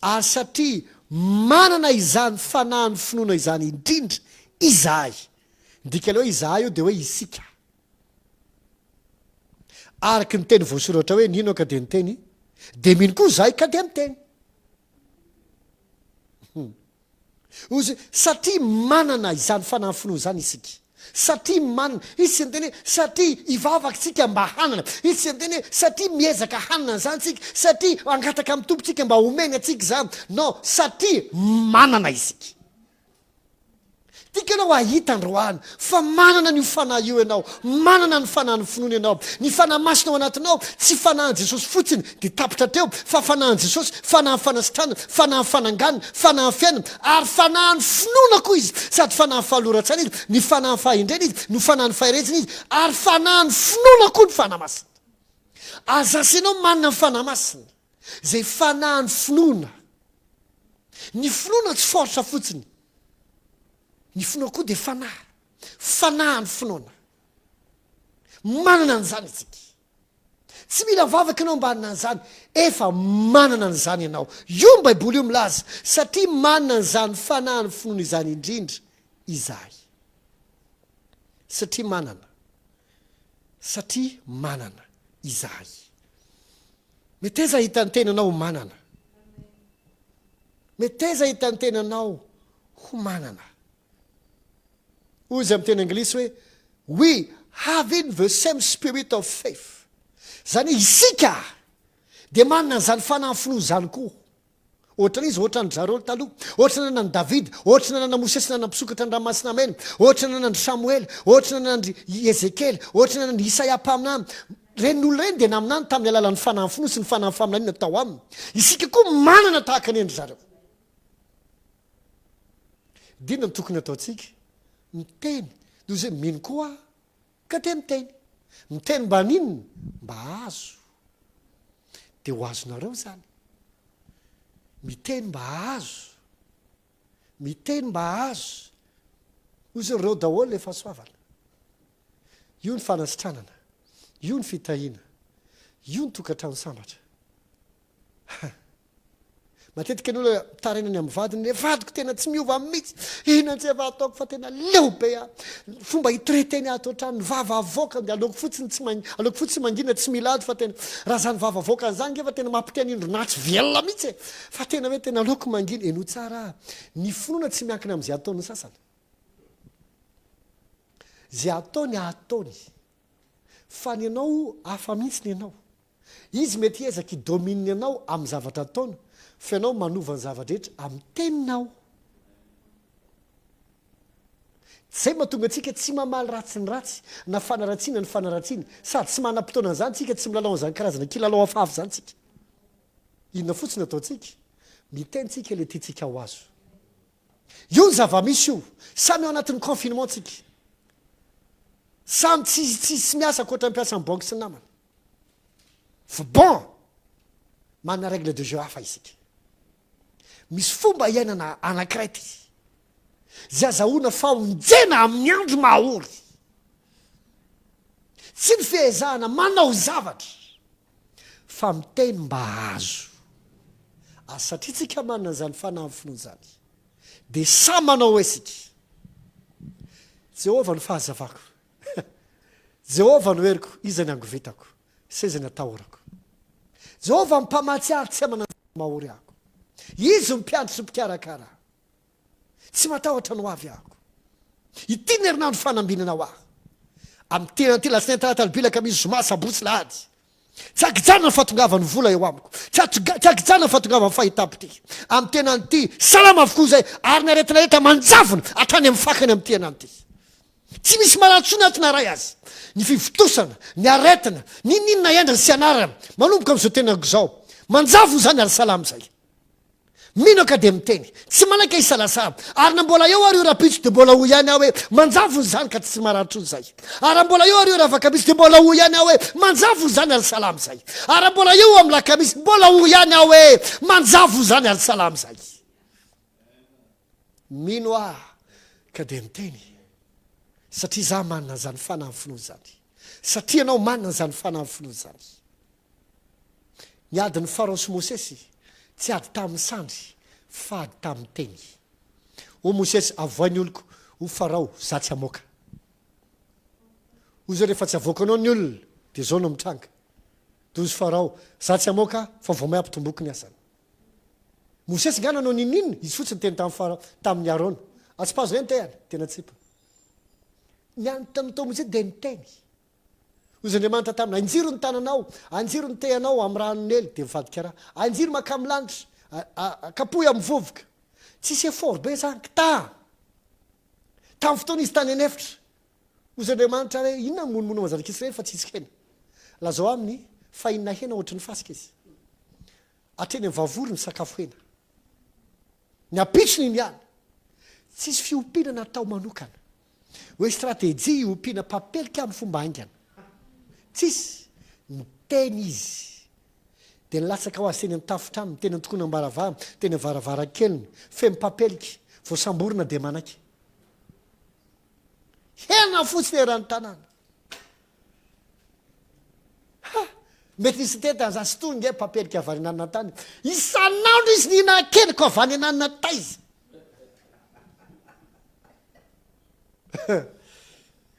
Ary satria manana izany fanahin'ny finoana izany indrindra izahay. Ny dikan'ilay hoe izahay io dia hoe isika. Araka ny teny voasoratra hoe nino aho ka dia niteny, dia mino koa izahay ka dia miteny. Hoy izy hoe, Satria manana izany fanahy finoana izany isika. Satria manana. Izy tsy niteny hoe, satria hivavaka isika mba hanana. Izy tsy niteny hoe, satria miezaka hanana an'izany isika, satria hangataka amin'ny Tompo isika mba homeny antsika izany. Non, satria manana isika. Tiako ianao hahita androany fa manana an'io fanahy io ianao, manana ny fanahin'ny finoana ianao. Ny Fanahy Masina ao anatinao tsy fanahin'i Jesosy fotsiny dia tapitra hatreo fa fanahin'i Jesosy, fanahin'ny fanasitranana, fanahin'ny fananganana, fanahin'ny fiainana ary fanahin'ny finoana koa izy. Sady fanahin'ny fahaloran-tsaina izy, ny fanahin'ny fahendrena izy, no fanahin'ny faherezana izy ary fanahin'ny finoana koa ny Fanahy Masina. Aza asianao manana ny Fanahy Masina izay fanahin'ny finoana. Ny finoana tsy force fotsiny. Ny finoana koa dia fanahy. Fanahy ny finoana. Manana an'izany isika. Tsy mila vavaka ianao mba hanana an'izany. Efa manana an'izany ianao. Io ny Baiboly io milaza. Satria manana an'izany fanahy ny finoana izany indrindra izahay. Satria manana. Satria manana izahay. Meteza hahita ny tenanao ho manana. Meteza hahita ny tenanao ho manana. Hoy izy amin'ny teny anglisy hoe, We having the same spirit of faith. Izany hoe isika dia manana an'izany fanahy finoana izany koa. Ohatran'iza? Ohatran-dry zareo taloha. Ohatra nanan'i Davida, ohatra nanana Mosesy nanam-pisokatra ny Ranomasina Mena, ohatra nanan-dry Samoela, ohatra nanan-dry Ezekiela, ohatra nanan-dry Isaia mpaminany. Ireny olona ireny dia naminany tamin'ny alalan'ny fanahin'ny finoana sy ny fanahin'ny faminaniana tao aminy. Isika koa manana tahaka ny an-dry zareo. Dia inona no tokony hataontsika? Miteny. Dia hoy izy hoe, Mino koa aho. Ka dia miteny. Miteny mba haninona? Mba hahazo. Dia ho azonareo izany. Miteny mba hahazo. Miteny mba hahazo. Hoy izy, Ireo daholo ilay fahasoavana. Io ny fanasitranana. Io ny fitahiana. Io ny tokantrano sambatra. Matetika ny olona mitaraina ny amin'ny vadiny hoe vadiko tena tsy miova mihitsy, inona tsy efa ataoko fa tena leo be aho. Ny fomba hi-traiter-ny ato an-trano, ny vava avoakany dia aleoko fotsiny tsy mang- aleoko fotsiny mangina tsy mila ady fa tena raha izany vava avoakany izany nge fa tena mampiteny indro-natsy velona mihitsy e! Fa tena hoe tena aleoko mangina. Henoy tsara ah, ny finoana tsy miankina amin'izay ataon'ny sasany. Izay ataony ataony. Fa ny anao hafa mihitsy ny anao. Izy mety hiezaka hi-domine anao amin'ny zavatra ataony fa ianao manova ny zava-drehetra amin'ny teninao. Izay mahatonga antsika tsy mamaly ratsy ny ratsy na fanaratsiana ny fanaratsiana sady tsy manam-potoana an'izany tsika, tsy milalao an'izany karazana kilalao hafahafa izany tsika. Inona fotsiny ataontsika? Miteny tsika ilay tiantsika ho azo. Io ny zava-misy io. Samy ao anatin'ny confinement tsika. Samy tsy tsisy miasa ankoatra ny mpiasan'ny banky sy ny namany. Fa bon! Manana règle de jeu hafa isika. Misy fomba iainana anankiray ity, izay azahoana famonjena amin'ny andro maha-ory. Tsy ny fiezahana manao zavatra, fa miteny mba hahazo. Ary satria tsika manana an'izany fanahin'ny finoana izany, dia samy manao hoe isika, Jehovah no fahazavako. Jehovah no heriko, Iza ny angovitako, sy iza ny atahorako? Jehovah no mpamatsy ahy ary tsy aman'anjara mahory ahako. Izy no mpiandry sy mpikarakara ahy. Tsy matahotra ny ho avy ahako. Ity ny herinandro fanambinana ho ahy. Amin'ity herinandro ity, alatsinainy, talata, alarobia, alakamisy, zoma, sabotsy, lahady. Tsy ankijanona ny fahatongavan'ny vola eo amiko. Tsy ankijanona ny fahatongavan'ny fahitam-pitia. Amin'ny tenany ity, salama avokoa izay, ary ny aretina rehetra manjavona hatrany amin'ny fakany amin'ny tenany ity. Tsy misy marary intsony ato na iray aza. Ny fivontosana, ny aretina, n'inon'inona endriny sy anarany, manomboka amin'izao tenako izao. Manjavona izany ary salama izay. Mino aho ka dia miteny. Tsy manaiky aho hisalasala. Ary na mbola eo ary io rahampitso dia mbola hoy ihany aho hoe, manjavona izany ka tsy marary intsony izay. Ary raha mbola eo ary io rahafakamisy dia mbola hoy ihany aho hoe, manjavona izany ary salama izay. Ary raha mbola eo amin'ny lakamisy, mbola hoy ihany aho hoe, manjavona izany ary salama izay. Mino aho ka dia miteny, satria izaho manana an'izany fanahin'ny finoana izany. Satria ianao manana an'izany fanahin'ny finoana izany. Ny adin'i Farao sy Mosesy tsy ady tamin'ny sandry fa ady tamin'ny teny. Hoy Mosesy, Avoay ny oloko, hoy Farao, za tsy hamoaka. Hoy izy, Rehefa tsy avoakanao ny olona, dia izao no mitranga. Dia hoy izy Farao, Za tsy hamoaka fa vao may ampitomboko ny asany. Mosesy nga nanao n'inon'inona, izy fotsiny niteny tamin'i Farao, tamin'i Arona, Atsipazo ve ny tehany? Dia natsipiny. Ny antony nataon'i Mosesy dia niteny. Hoy izy Andriamanitra taminy, Anjiro ny tananao, anjiro ny tehanao amin'ny ranon'i Neily, dia mivadika rà. Anjiro mankamy lanitra, kapohy amin'ny vovoka. Tsisy effort be izany, kta! Tamin'ny fotoana izy tany an'efitra, hoy izy Andriamanitra hoe, Inona no monomonona amin'ny zanak'Israely fa tsisy hena? Lazao aminy fa inona hena ohatry ny fasika izy. Hatreny amin'ny vavory ny sakafo hena. Ny ampitsony iny ihany. Tsisy fiompiana natao manokana. Hoe stratejia hiompiana papelika amin'ny fomba haingana. Tsisy. Niteny izy. Dia nilatsaka ho azy teny amin'ny tafon-tranony, teny an-tokonam-baravarana, teny amin'ny varavarankeliny. Feno papelika. Voasamborina dia manaiky. Hena fotsiny eran'ny tanàna. Ha! Mety nisy niteny tamin'izany, sy toa nge papelika avy any ananona tany. Isan'andro izy nihinan-kena, koa avy any ananona taiza?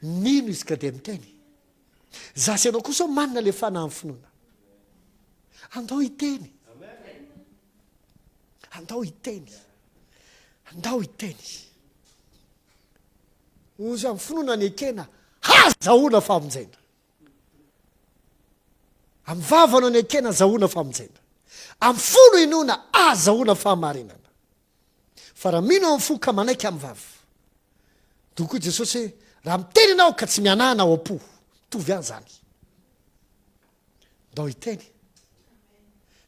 Mino izy ka dia miteny. Za sy ianao kosa manana le fanahin'ny finoana. Andao hiteny. Andao hiteny. Andao hiteny. Ozy amin'ny finoana nekena hazahoana famonjena. Amin'ny vava no nekena azahoana famonjena. Amin'ny fo no inoana ahazahoana fahamarinana. Fa raha mino amin'ny fo ka manaiky amin'ny vava. Toa koa Jesosy hoe, raha miteny ianao ka tsy mihanahana ao am-po, mitovy ihany izany. Ndao hiteny.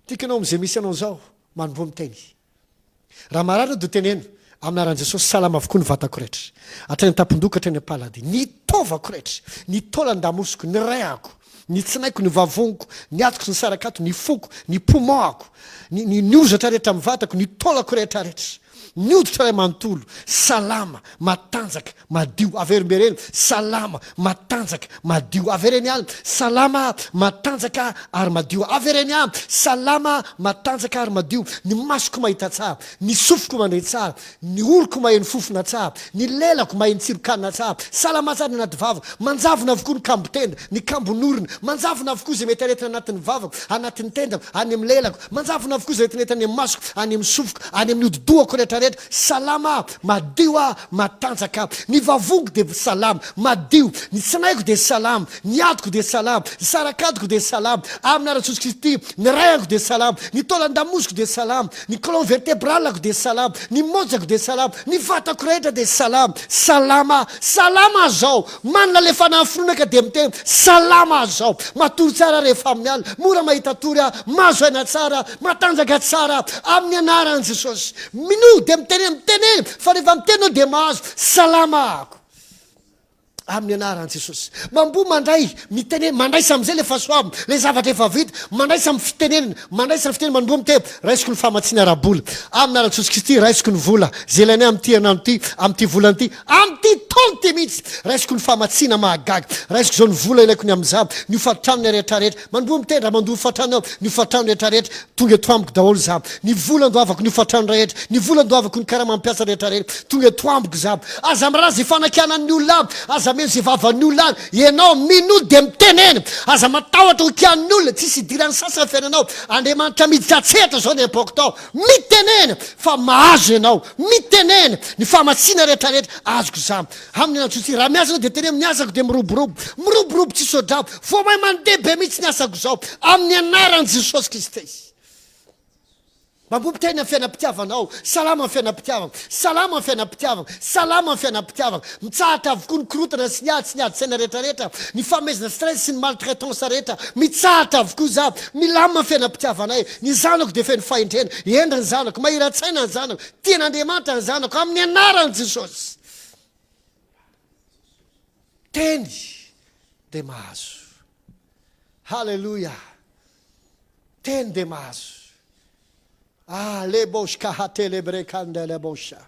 Tiako ianao amin'izay misy anao izao, manomboha miteny. Raha marary ianao dia teneno, amin'ny anaran'i Jesosy, salama avokoa ny vatako rehetra. Hatrany an-tampon-doha ka hatrany am-paladia. Ny taovako rehetra, ny taolan-damosiko, ny rein-ako, ny tsinaiko, ny vavoniko, ny atiko sy ny sarakato, ny foko, ny poumon-ako, ny, ny, ny hozatra rehetra amin'ny vatako, ny taolako rehetra rehetra, ny hoditra iray manontolo, salama, matanjaka, madio, averimbereno, salama, matanjaka, madio, avereno ihany, salama, matanjaka ary madio, avereno ihany, salama, matanjaka ary madio, ny masoko mahita tsara, ny sofiko mandre tsara, ny oroko maheno fofona tsara, ny lelako maheno tsiron-kanina tsara, salama tsara ny anaty vavako, manjavona avokoa ny kambon-tenda, ny kambon'orona, manjavona avokoa izay mety aretina anatin'ny vavako, anatin'ny tendako, any amin'ny lelako, manjavona avokoa izay aretina any amin'ny masoko, any amin'ny sofiko, any amin'ny hodi-dohako rehetrarehetra, salama aho, madio aho, matanjaka aho. Ny vavoniko dia salama, madio, ny tsinaiko dia salama, ny adiko dia salama, ny sarakadiko dia salama, amin'ny anaran'i Jesosy Kristy, ny raihako dia salama, ny taolan-damosiko dia salama, ny colonne vertébrale-ko dia salama, ny mojako dia salama, ny vatako rehetra dia salama, salama aho, salama aho izao, manana ilay fanahy finoana ka dia miteny, salama aho izao, matory tsara rehefa amin'ny alina, mora mahita tory aho, mahazo aina tsara aho, matanjaka tsara aho, amin'ny anaran'i Jesosy. Minoa dia mitenena, mitenena, fa rehefa miteny ianao dia mahazo, salama aho. Amin'ny anaran'i Jesosy. Mamboa mandray, mitenena, mandraisa amin'izay ilay fahasoavana, ilay zavatra efa vita, mandraisa amin'ny fitenenana, mandraisa amin'ny fitenenana, manomboha miteny, raisiko ny famatsiana ara-bola. Amin'ny anaran'i Jesosy Kristy, raisiko ny vola, izay ilainay amin'ity herinandro ity, amin'ity volana ity, amin'ity taona ity mihitsy. Raisiko ny famatsiana mahagaga. Raisiko izao ny vola ilaiko ny amin'izany, ny hofan-trano rehetrarehetra. Manomboha miteny, raha mandoa hofan-trano aho, ny hofan-trano rehetrarehetra, tonga eto amiko daholo izany. Ny vola andoavako ny hofan-trano rehetra, ny vola andoavako ny karama mpiasa rehetrarehetra, tonga eto amiko izany. Aza miraharaha izay fanakianan'ny olona any, aza mihaino izay vavan'ny olona any. Ianao minoa dia mitenena. Aza matahotra ho kianin'ny olona, tsisy idiran'ny sasany ny fiainanao. Andriamanitra miditra an-tsehatra izao ny important. Mitenena fa mahazo ianao. Mitenena ny famatsiana rehetrarehetra azoko izany. Amin'ny anatsotsy raha miasa ianao dia teneno ny asako dia miroborobo. Miroborobo tsisy ohadrano. Vao may mandeha be mihitsy ny asako izao. Amin'ny anaran'i Jesosy Kristy. Mampiompy tena ny fiainam-pitiavanao. Salama ny fiainam-pitiavana. Salama ny fiainam-pitiavana. Salama ny fiainam-pitiavana. Mitsahatra avokoa ny korontana sy ny ady sy ny ady saina rehetra rehetra. Ny fahamezana stress sy ny maltraitance rehetra. Mitsahatra avokoa izany. Milamina ny fiainam-pitiavanay. Ny zanako dia feno fahendrena. Hendry ny zanako. Mahira-tsaina ny zanako. Tian'Andriamanitra ny zanako. Amin'ny anaran'i Jesosy. Teny dia mahazo. Haleloia. Teny dia mahazo. Ah, leboshka hatelebrekande lebosha.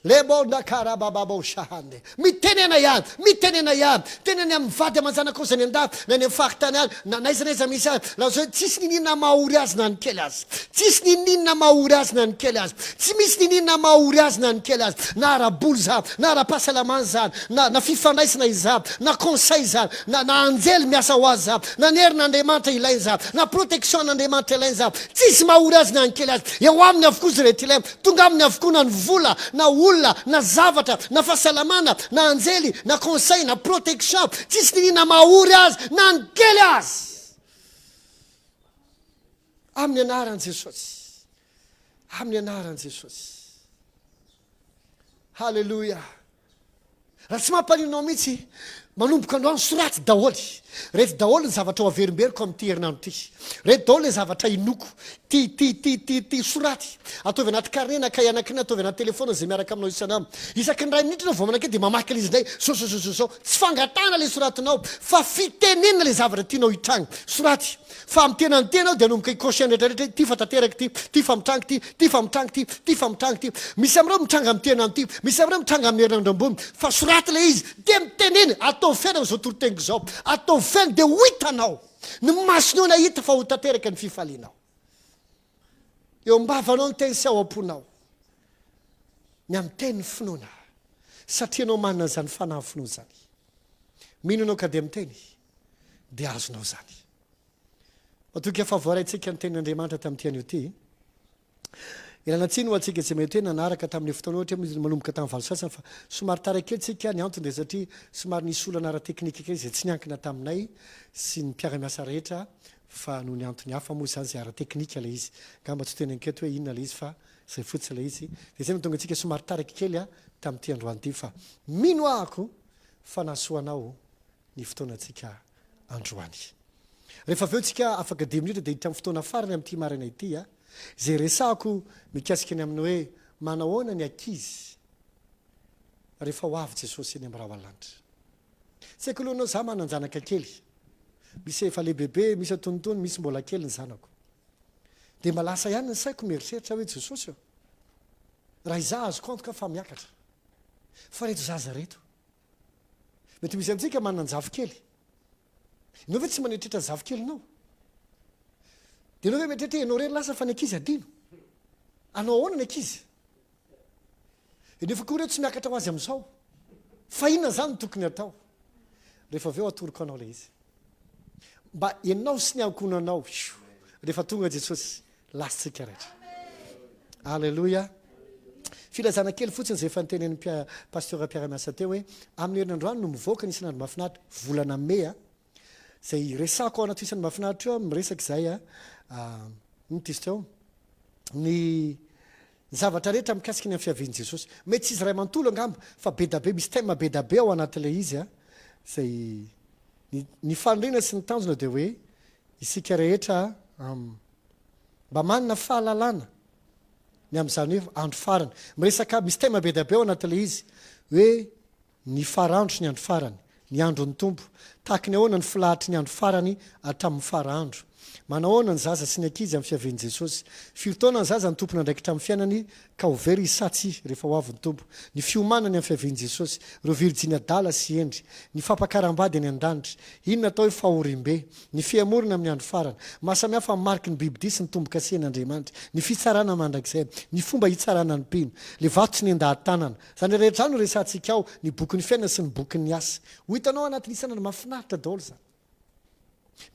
Lebonda karabababosha hande. Mitenena ihany, mitenena ihany. Teneno amin'ny vady aman-janakao izay any an-dafy, na any amin'ny faritany any, na n'aiza n'aiza misy azy. Lazao hoe tsisy niniana mahory azy na ny kely aza. Tsisy niniana mahory azy na ny kely aza. Tsy misy niniana mahory azy na ny kely aza. Na ara-bola izany, na ara-pahasalamana izany, na na fifandraisana izany, na conseil izany, na na anjely miasa ho azy izany, na ny herin'Andriamanitra ilainy izany, na protection an'Andriamanitra ilainy izany. Tsisy mahory azy na ny kely aza. Eo aminy avokoa izay rehetra ilainy. Tonga aminy avokoa na ny vola, na olona, na zavatra, na fahasalamana, na anjely, na conseil, na protection. Tsisy niniana mahory azy na ny kely aza. Amin'ny anaran'i Jesosy. Amin'ny anaran'i Jesosy. Haleloia. Raha tsy mampaninona anao mihitsy, manomboka androany soraty daholo. Reto daholo ny zavatra ho averimberiko amin'ity herinandro ity. Reto daholo ilay zavatra inoako. Ty, ty, ty, ty, ty. Soraty. Ataovy anaty carnet na kahie anankiray na ataovy anaty telephone izay miaraka aminao isan'andro. Isaky ny iray minitra ianao vao manakaiky dia mamaky ilay izy indray. Zao, zao, zao, zao, zao. Tsy fangatahana ilay soratinao fa fitenenana ilay zavatra tianao hitranga. Soraty. Fa amin'ny tena ny tena aho dia hanomboka hi-cocher ny rehetra rehetra hoe ity fa tanteraka ity, ity fa mitranga ity, ity fa mitranga ity, ity fa mitranga ity. Misy amin'ireo mitranga amin'ny tenany ity, misy amin'ireo mitranga amin'ny herinandro ambony. Fa soraty ilay izy, dia mitenena, ataovy feno amin'izao toriteniko izao. Ataovy feno dia ho hitanao. Ny masonao no hahita fa ho tanteraka ny fifalianao. Eo am-bavanao ny teny sy ao am-ponao. Ny amin'ny teny finoana. Satria ianao manana izany fanahy finoana izany. Mino ianao ka dia miteny. dia azonao izany. Matoky aho fa voaraintsika ny tenin'Andriamanitra tamin'ity anio ity. Ilana tsiny ho antsika izay mety hoe nanaraka tamin'ny fotoana ohatra hoe manomboka tamin'ny valo sasany fa somary tara kely tsika, ny antony dia satria somary nisy olana ara-teknika kely izay tsy niankina taminay sy ny mpiara-miasa rehetra. Fa noho ny antony hafa moa izany izay ara-teknika ilay izy. Angamba tsy teneniko eto hoe inona ilay izy fa izay fotsiny ilay izy. Dia izay no nahatonga antsika somary taraiky kely tamin'ity androany ity fa mino ahako fa nahasoa anao ny fotoanantsika androany. Rehefa avy eo tsika afaka dimy minitra dia hiditra amin'ny fotoana farany amin'ity maraina ity izay resahako mikasika ny amin'ny hoe manahoana ny ankizy rehefa ho avy Jesosy eny amin'ny rahona-lanitra. Tsy haiko aloha anao, za manan-janaka kely. Misy efa lehibebe, misy antonontonony, misy mbola kely ny zanako. Dia mba lasa ihany ny saiko mieritreritra hoe Jesosy ô, raha izaho azoko antoka fa miakatra. Fa reto zaza reto. Mety misy amintsika manan-jafikely. Ianao ve tsy maneritreritra ny zafikelinao? Dia ianao ve mieritreritra hoe ianao irery lasa fa ny ankizy adino? Hanao ahoana ny ankizy? Nefa koa ireo tsy miakatra ho azy amin'izao. Fa inona izany no tokony hatao? Rehefa avy eo atoroko anao ilay izy. Mba ianao sy ny ankohonanao, rehefa tonga Jesosy, lasintsika rehetra. Aleloia. Filazana kely fotsiny izay efa notenenin'ny pasteur mpiara-miasa teo hoe amin'ny herinandroany no mivoaka ny isan'andro mahafinaritra volana mey a. Izay resako ao anaty isan'andro mahafinaritra io miresaka izay a. Inona ity izy teo? Ny Ny zavatra rehetra mikasika ny amin'ny fiavian'i Jesosy. Mety tsy izy iray manontolo angamba, fa be da be, misy thème be da be ao anatin'ilay izy a, izay ny ny faniriana sy ny tanjona dia hoe isika rehetra mba manana fahalalana ny amin'izany hoe andro farany. Miresaka, misy thème be da be ao anatin'ilay izy hoe Ny fara andro sy ny andro farany, ny andron'ny Tompo. Tahaky ny ahoana ny filahatry ny andro farany hatramin'ny fara andro? Manao ahoana ny zaza sy ny ankizy amin'ny fiavian'i Jesosy? Firy taona ny zaza no tompon'andraikitra amin'ny fiainany ka ho very izy sa tsia rehefa ho avy ny Tompo? Ny fiomanany amin'ny fiavian'i Jesosy, ireo virijiny adala sy hendry, ny fampakaram-bady any an-danitra, inona atao hoe fahoriambe, ny fihamorana amin'ny andro farany, mahasamihafa ny mariky ny bibidia sy ny tombo-kasihan'Andriamanitra, ny fitsarana mandrakizay, ny fomba hitsarana ny mpino, le vato tsy nendahan-tanana, Izany rehetra izany no resahantsika ao, ny bokin'ny fiainana sy ny bokin'ny asa. Ho hitanao anatin'ny isan'andro mahafinaritra daholo izany.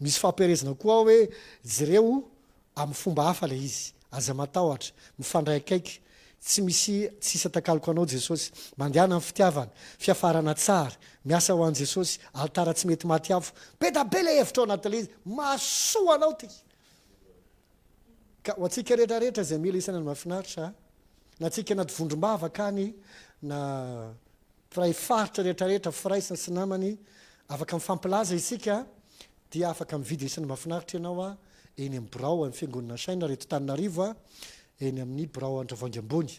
Misy fampiherezana koa ao hoe jereo amin'ny fomba hafa ilay izy. Aza matahotra, mifandray akaiky, tsy misy tsy isan-takaloko anao Jesosy. Mandehana amin'ny fitiavana, fiafarana tsara, miasa ho an'i Jesosy, alitara tsy mety maty afo. Be da be ilay hevitra ao anatin'ilay izy. Mahasoa anao ity. Ka ho antsika rehetra rehetra izay mila isan'andro mahafinaritra, na antsika anaty vondrom-bavaka any, na mpiray faritra rehetra rehetra, firaisana sy namany, afaka mifampilaza isika, dia afaka mividy isan'andro mahafinaritra ianao eny amin'ny birao an'ny Fiangonana Shine raha eto Antananarivo, eny amin'ny birao Andravoahangy Ambony.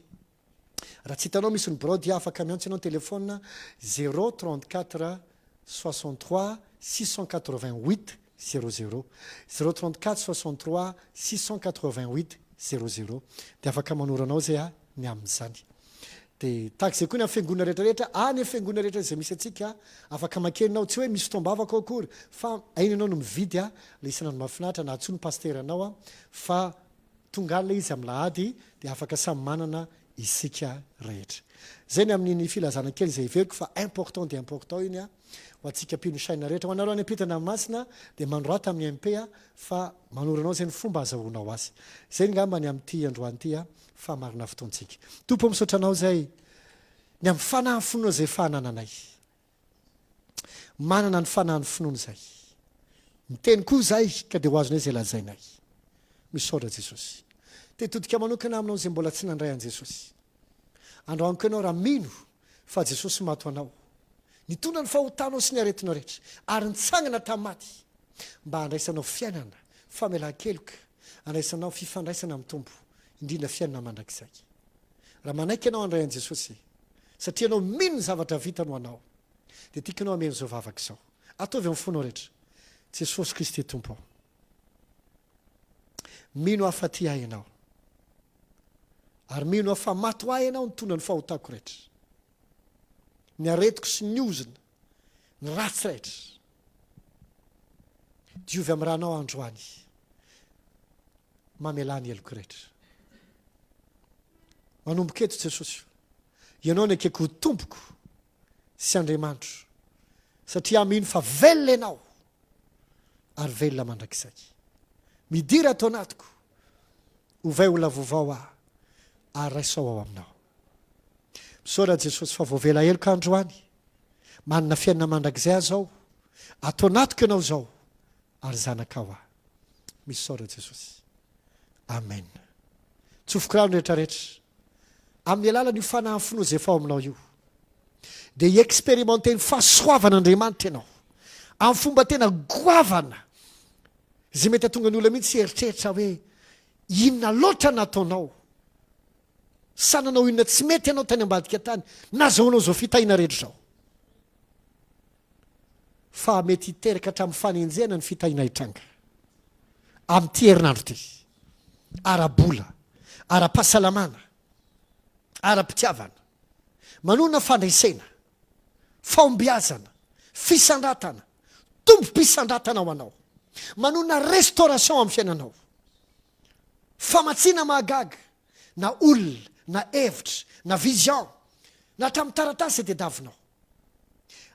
Raha tsy hitanao misy ny birao dia afaka miantso ianao téléphone 034 63 688 00, 034 63 688 00 dia afaka manoro anao izay aho ny amin'izany. Dia tahaka izay koa ny amin'ny fiangonana rehetra rehetra, any amin'ny fiangonana rehetra izay misy antsika, afaka makeny ianao, tsy hoe misy fotoam-bavaka ao akory fa hainy ianao no mividy ilay isan'andro mahafinaritra na antsoy ny pasiteranao fa Tonga alina izy amin'ny lahady dia afaka samy manana isika rehetra. Izay ny amin'iny filazana kely izay heveriko fa important dia important iny ho antsika mpino chaine rehetra. Ho anareo any ampitan-dranomasina dia manorata amin'ny MP fa manoro anao izay ny fomba azahoanao azy. Izay angamba ny amin'ity androany ity fa marina fotoantsika. Tompo ô misaotra anao izay ny amin'ny fanahy finoana izay fanananay. Manana ny fanahin'ny finoana izahay. Miteny koa izahay ka dia ho azonay izay lazainay. Misaotra Jesosy. Te hitodika manokana aminao izay mbola tsy nandray an'i Jesosy. Androany koa ianao raha mino fa Jesosy maty ho anao, nitondra ny fahotanao sy ny aretinao rehetra ary nitsangana tamin'ny maty mba handraisanao fiainana, famelan-keloka, handraisanao fifandraisana amin'ny Tompo, indrindra fiainana mandrakizay. Raha manaiky ianao handray an'i Jesosy, satria ianao mino ny zavatra vitany ho anao, dia tiako ianao hameno izao vavaka izao. Ataovy amin'ny fonao rehetra. Jesosy Kristy Tompo ô, mino aho fa tia ahy Ianao, ary mino aho fa maty ho ahy Ianao nitondra ny fahotako rehetra, ny aretiko sy ny ozona, ny ratsy rehetra. Diovy amin'ny ranao androany. Mamelà ny heloko rehetra. Manomboka eto Jesosy o, Ianao no ekeko ho Tompoko sy Andriamanitro, satria aho mino fa velona Ianao ary velona mandrakizay. Midira ato anatiko, ovay ho lavovao aho ary raisao ao Aminao. Misaotra Jesosy fa voavela heloka androany, manana fiainana mandrakizay aho izao, ato anatiko Ianao izao ary zanakao aho. Misaora Jesosy. Amen. Tsofiko rano rehetra rehetra. Amin'ny alalan'io fanahin'ny finoa izay efa ao aminao io. Dia hi-experimenter ny fahasoavan'Andriamanitra ianao. Amin'ny fomba tena goavana. Izay mety hahatonga ny olona mihitsy hieritreritra hoe inona loatra no nataonao. Sa nanao inona tsy mety ianao tany ambadika tany nazahoanao izao fitahiana rehetra izao. Fa mety hiteraka hatramin'ny fanenjehana ny fitahiana hitranga amin'ity herinandro ity. Ara-bola, ara-pahasalamana, ara-pitiavana. Manonona fandresena, fahombiazana, fisandratana, tombom-pisandratana ho anao. Manonona restauration amin'ny fiainanao. Famatsiana mahagaga, na olona, na hevitra, na vision, na hatramin'ny taratasy izay tadiavinao.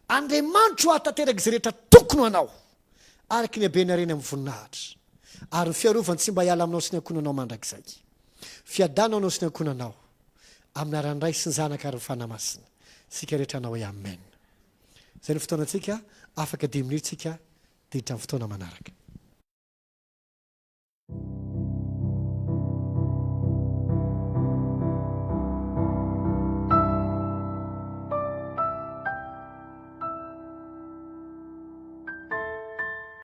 Andriamanitro hahatanteraka izay rehetra tokony ho anao, araka ny haben'ny hareny amin'ny voninahitra. Ary ny fiarovany tsy mba hiala aminao sy ny ankohonanao mandrakizay. Fiadanana ho anao sy ny ankohonanao. Amin'ny anaran'ny Ray sy ny Zanaka ary ny Fanahy Masina. Isika rehetra hanao hoe Amen. Izay no fotoanantsika, afaka dimy minitra isika dia hiditra amin'ny fotoana manaraka.